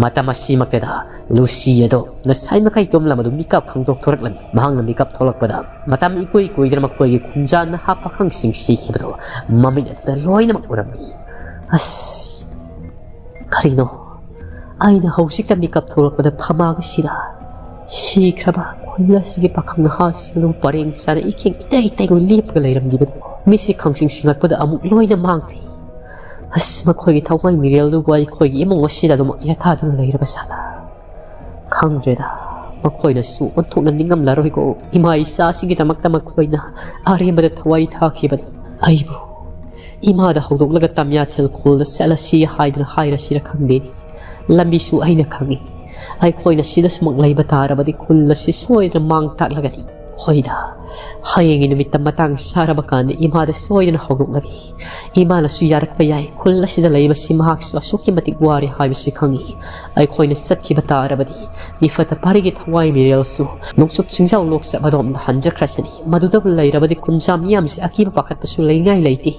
ꯃꯇꯝ ꯑꯁꯤꯃꯛꯇꯗ ꯂꯨꯁꯤ ꯑꯗꯣ ꯉꯁꯥꯏ ꯃꯈꯩ ꯇꯨꯝꯂꯝꯕꯗꯨ ꯃꯤꯀꯞ ꯈꯪꯗꯣꯛ ꯊꯣꯔꯛꯂꯝꯃꯤ꯫ ꯃꯍꯥꯛꯅ ꯃꯤꯀꯞ ꯊꯣꯛꯂꯛꯄꯗ ꯃꯇꯝ ꯏꯀꯨꯏ ꯀꯨꯏꯗꯅ ꯃꯈꯣꯏꯒꯤ ꯈꯨꯟꯖꯥ ꯅꯍꯥ ꯄꯥꯈꯪꯁꯤꯡ ꯁꯤꯈꯤꯕꯗꯣ ꯃꯃꯤꯠ ꯑꯗꯨꯗ ꯂꯣꯏꯅꯃꯛ ꯎꯔꯝꯃꯤ꯫ ꯑꯁ, ꯀꯔꯤꯅꯣ? ꯑꯩꯅ ꯍꯧꯖꯤꯛꯇ ꯃꯤꯀꯞ ꯊꯣꯛꯂꯛꯄꯗ ꯐꯝꯃꯥꯡ ꯑꯁꯤꯗ ꯁꯤꯈ꯭ꯔꯕ ꯈꯨꯜ ꯑꯁꯤꯒꯤ ꯄꯥꯈꯪ ꯅꯍꯥꯁꯤꯡ ꯑꯗꯨ ꯄꯔꯦꯡ ꯁꯥꯅ ꯏꯈꯦꯡ ꯏꯇꯩ ꯏꯇꯩꯒꯨꯝ ꯂꯦꯞꯄꯒ ꯂꯩꯔꯝꯂꯤꯕꯗꯨ ꯃꯤꯠꯁꯤ ꯈꯪꯁꯤꯡ ꯁꯤꯡꯉꯛꯄꯗ ꯑꯃꯨꯛ ꯂꯣꯏꯅ ꯃꯥꯡꯈ꯭ꯔꯦ꯫ ꯑꯁ, ꯃꯈꯣꯏꯒꯤ ꯊꯋꯥꯏ ꯃꯤꯔꯦꯜꯗꯨꯕꯨ ꯑꯩꯈꯣꯏꯒꯤ ꯏꯃꯨꯡ ꯑꯁꯤꯗ ꯑꯗꯨꯃꯛ ꯌꯦꯊꯥꯗꯨꯅ ꯂꯩꯔꯕ ꯁꯥꯂꯥ? ꯈꯪꯗ꯭ꯔꯦꯗ, ꯃꯈꯣꯏꯅꯁꯨ ꯑꯣꯟꯊꯣꯛꯅ ꯅꯤꯡꯉꯝꯂꯔꯣꯏꯀꯣ꯫ ꯏꯃꯥ ꯏꯆꯥꯁꯤꯡꯒꯤꯗꯃꯛꯇ ꯃꯈꯣꯏꯅ ꯑꯔꯦꯝꯕꯗ ꯊꯋꯥꯏ ꯊꯥꯈꯤꯕꯅꯤ꯫ ꯑꯩꯕꯨ ꯏꯃꯥꯗ ꯍꯧꯗꯣꯛꯂꯒ ꯇꯝꯌꯥꯊꯦꯜ ꯈꯨꯜꯗ ꯆꯠꯂꯁꯤ ꯍꯥꯏꯗꯨꯅ ꯍꯥꯏꯔꯁꯤꯔ ꯈꯪꯗꯦꯅꯦ꯫ ꯂꯝꯕꯤꯁꯨ ꯑꯩꯅ ꯈꯪꯏ꯫ ꯑꯩꯈꯣꯏꯅ ꯁꯤꯗ ꯁꯨꯃꯛ ꯂꯩꯕ ꯇꯥꯔꯕꯗꯤ ꯈꯨꯜ ꯑꯁꯤ ꯁꯣꯏꯗꯅ ꯃꯥꯡ ꯇꯥꯛꯂꯒꯅꯤ꯫ ꯍꯣꯏꯗ, ꯍꯌꯦꯡꯒꯤ ꯅꯨꯃꯤꯠꯇ ꯃꯇꯥꯡ ꯆꯥꯔꯕ ꯀꯥꯟꯗ ꯏꯃꯥꯗ ꯁꯣꯏꯗꯅ ꯍꯧꯗꯣꯛꯂꯒꯦ꯫ ꯏꯃꯥꯅꯁꯨ ꯌꯥꯔꯛꯄ ꯌꯥꯏ꯫ ꯈꯨꯜ ꯑꯁꯤꯗ ꯂꯩꯕꯁꯤ ꯃꯍꯥꯛꯁꯨ ꯑꯁꯨꯛꯀꯤ ꯃꯇꯤꯛ ꯋꯥꯔꯦ ꯍꯥꯏꯕꯁꯤ ꯈꯪꯏ꯫ ꯑꯩꯈꯣꯏꯅ ꯆꯠꯈꯤꯕ ꯇꯥꯔꯕꯗꯤ ꯃꯤꯐꯠꯇ ꯐꯥꯔꯤꯒꯤ ꯊꯋꯥꯏ ꯃꯤꯔꯦꯜꯁꯨ ꯅꯣꯡꯆꯨꯞ ꯆꯤꯡꯖꯥꯎ ꯂꯣꯛꯆꯞ ꯑꯗꯣꯝꯗ ꯍꯟꯖꯈ꯭ꯔꯁꯅꯤ꯫ ꯃꯗꯨꯗꯕꯨ ꯂꯩꯔꯕꯗꯤ ꯈꯨꯟꯖꯥ ꯃꯤꯌꯥꯝꯁꯤ ꯑꯀꯤꯕ ꯄꯥꯈꯠꯄꯁꯨ ꯂꯩꯉꯥꯏ ꯂꯩꯇꯦ꯫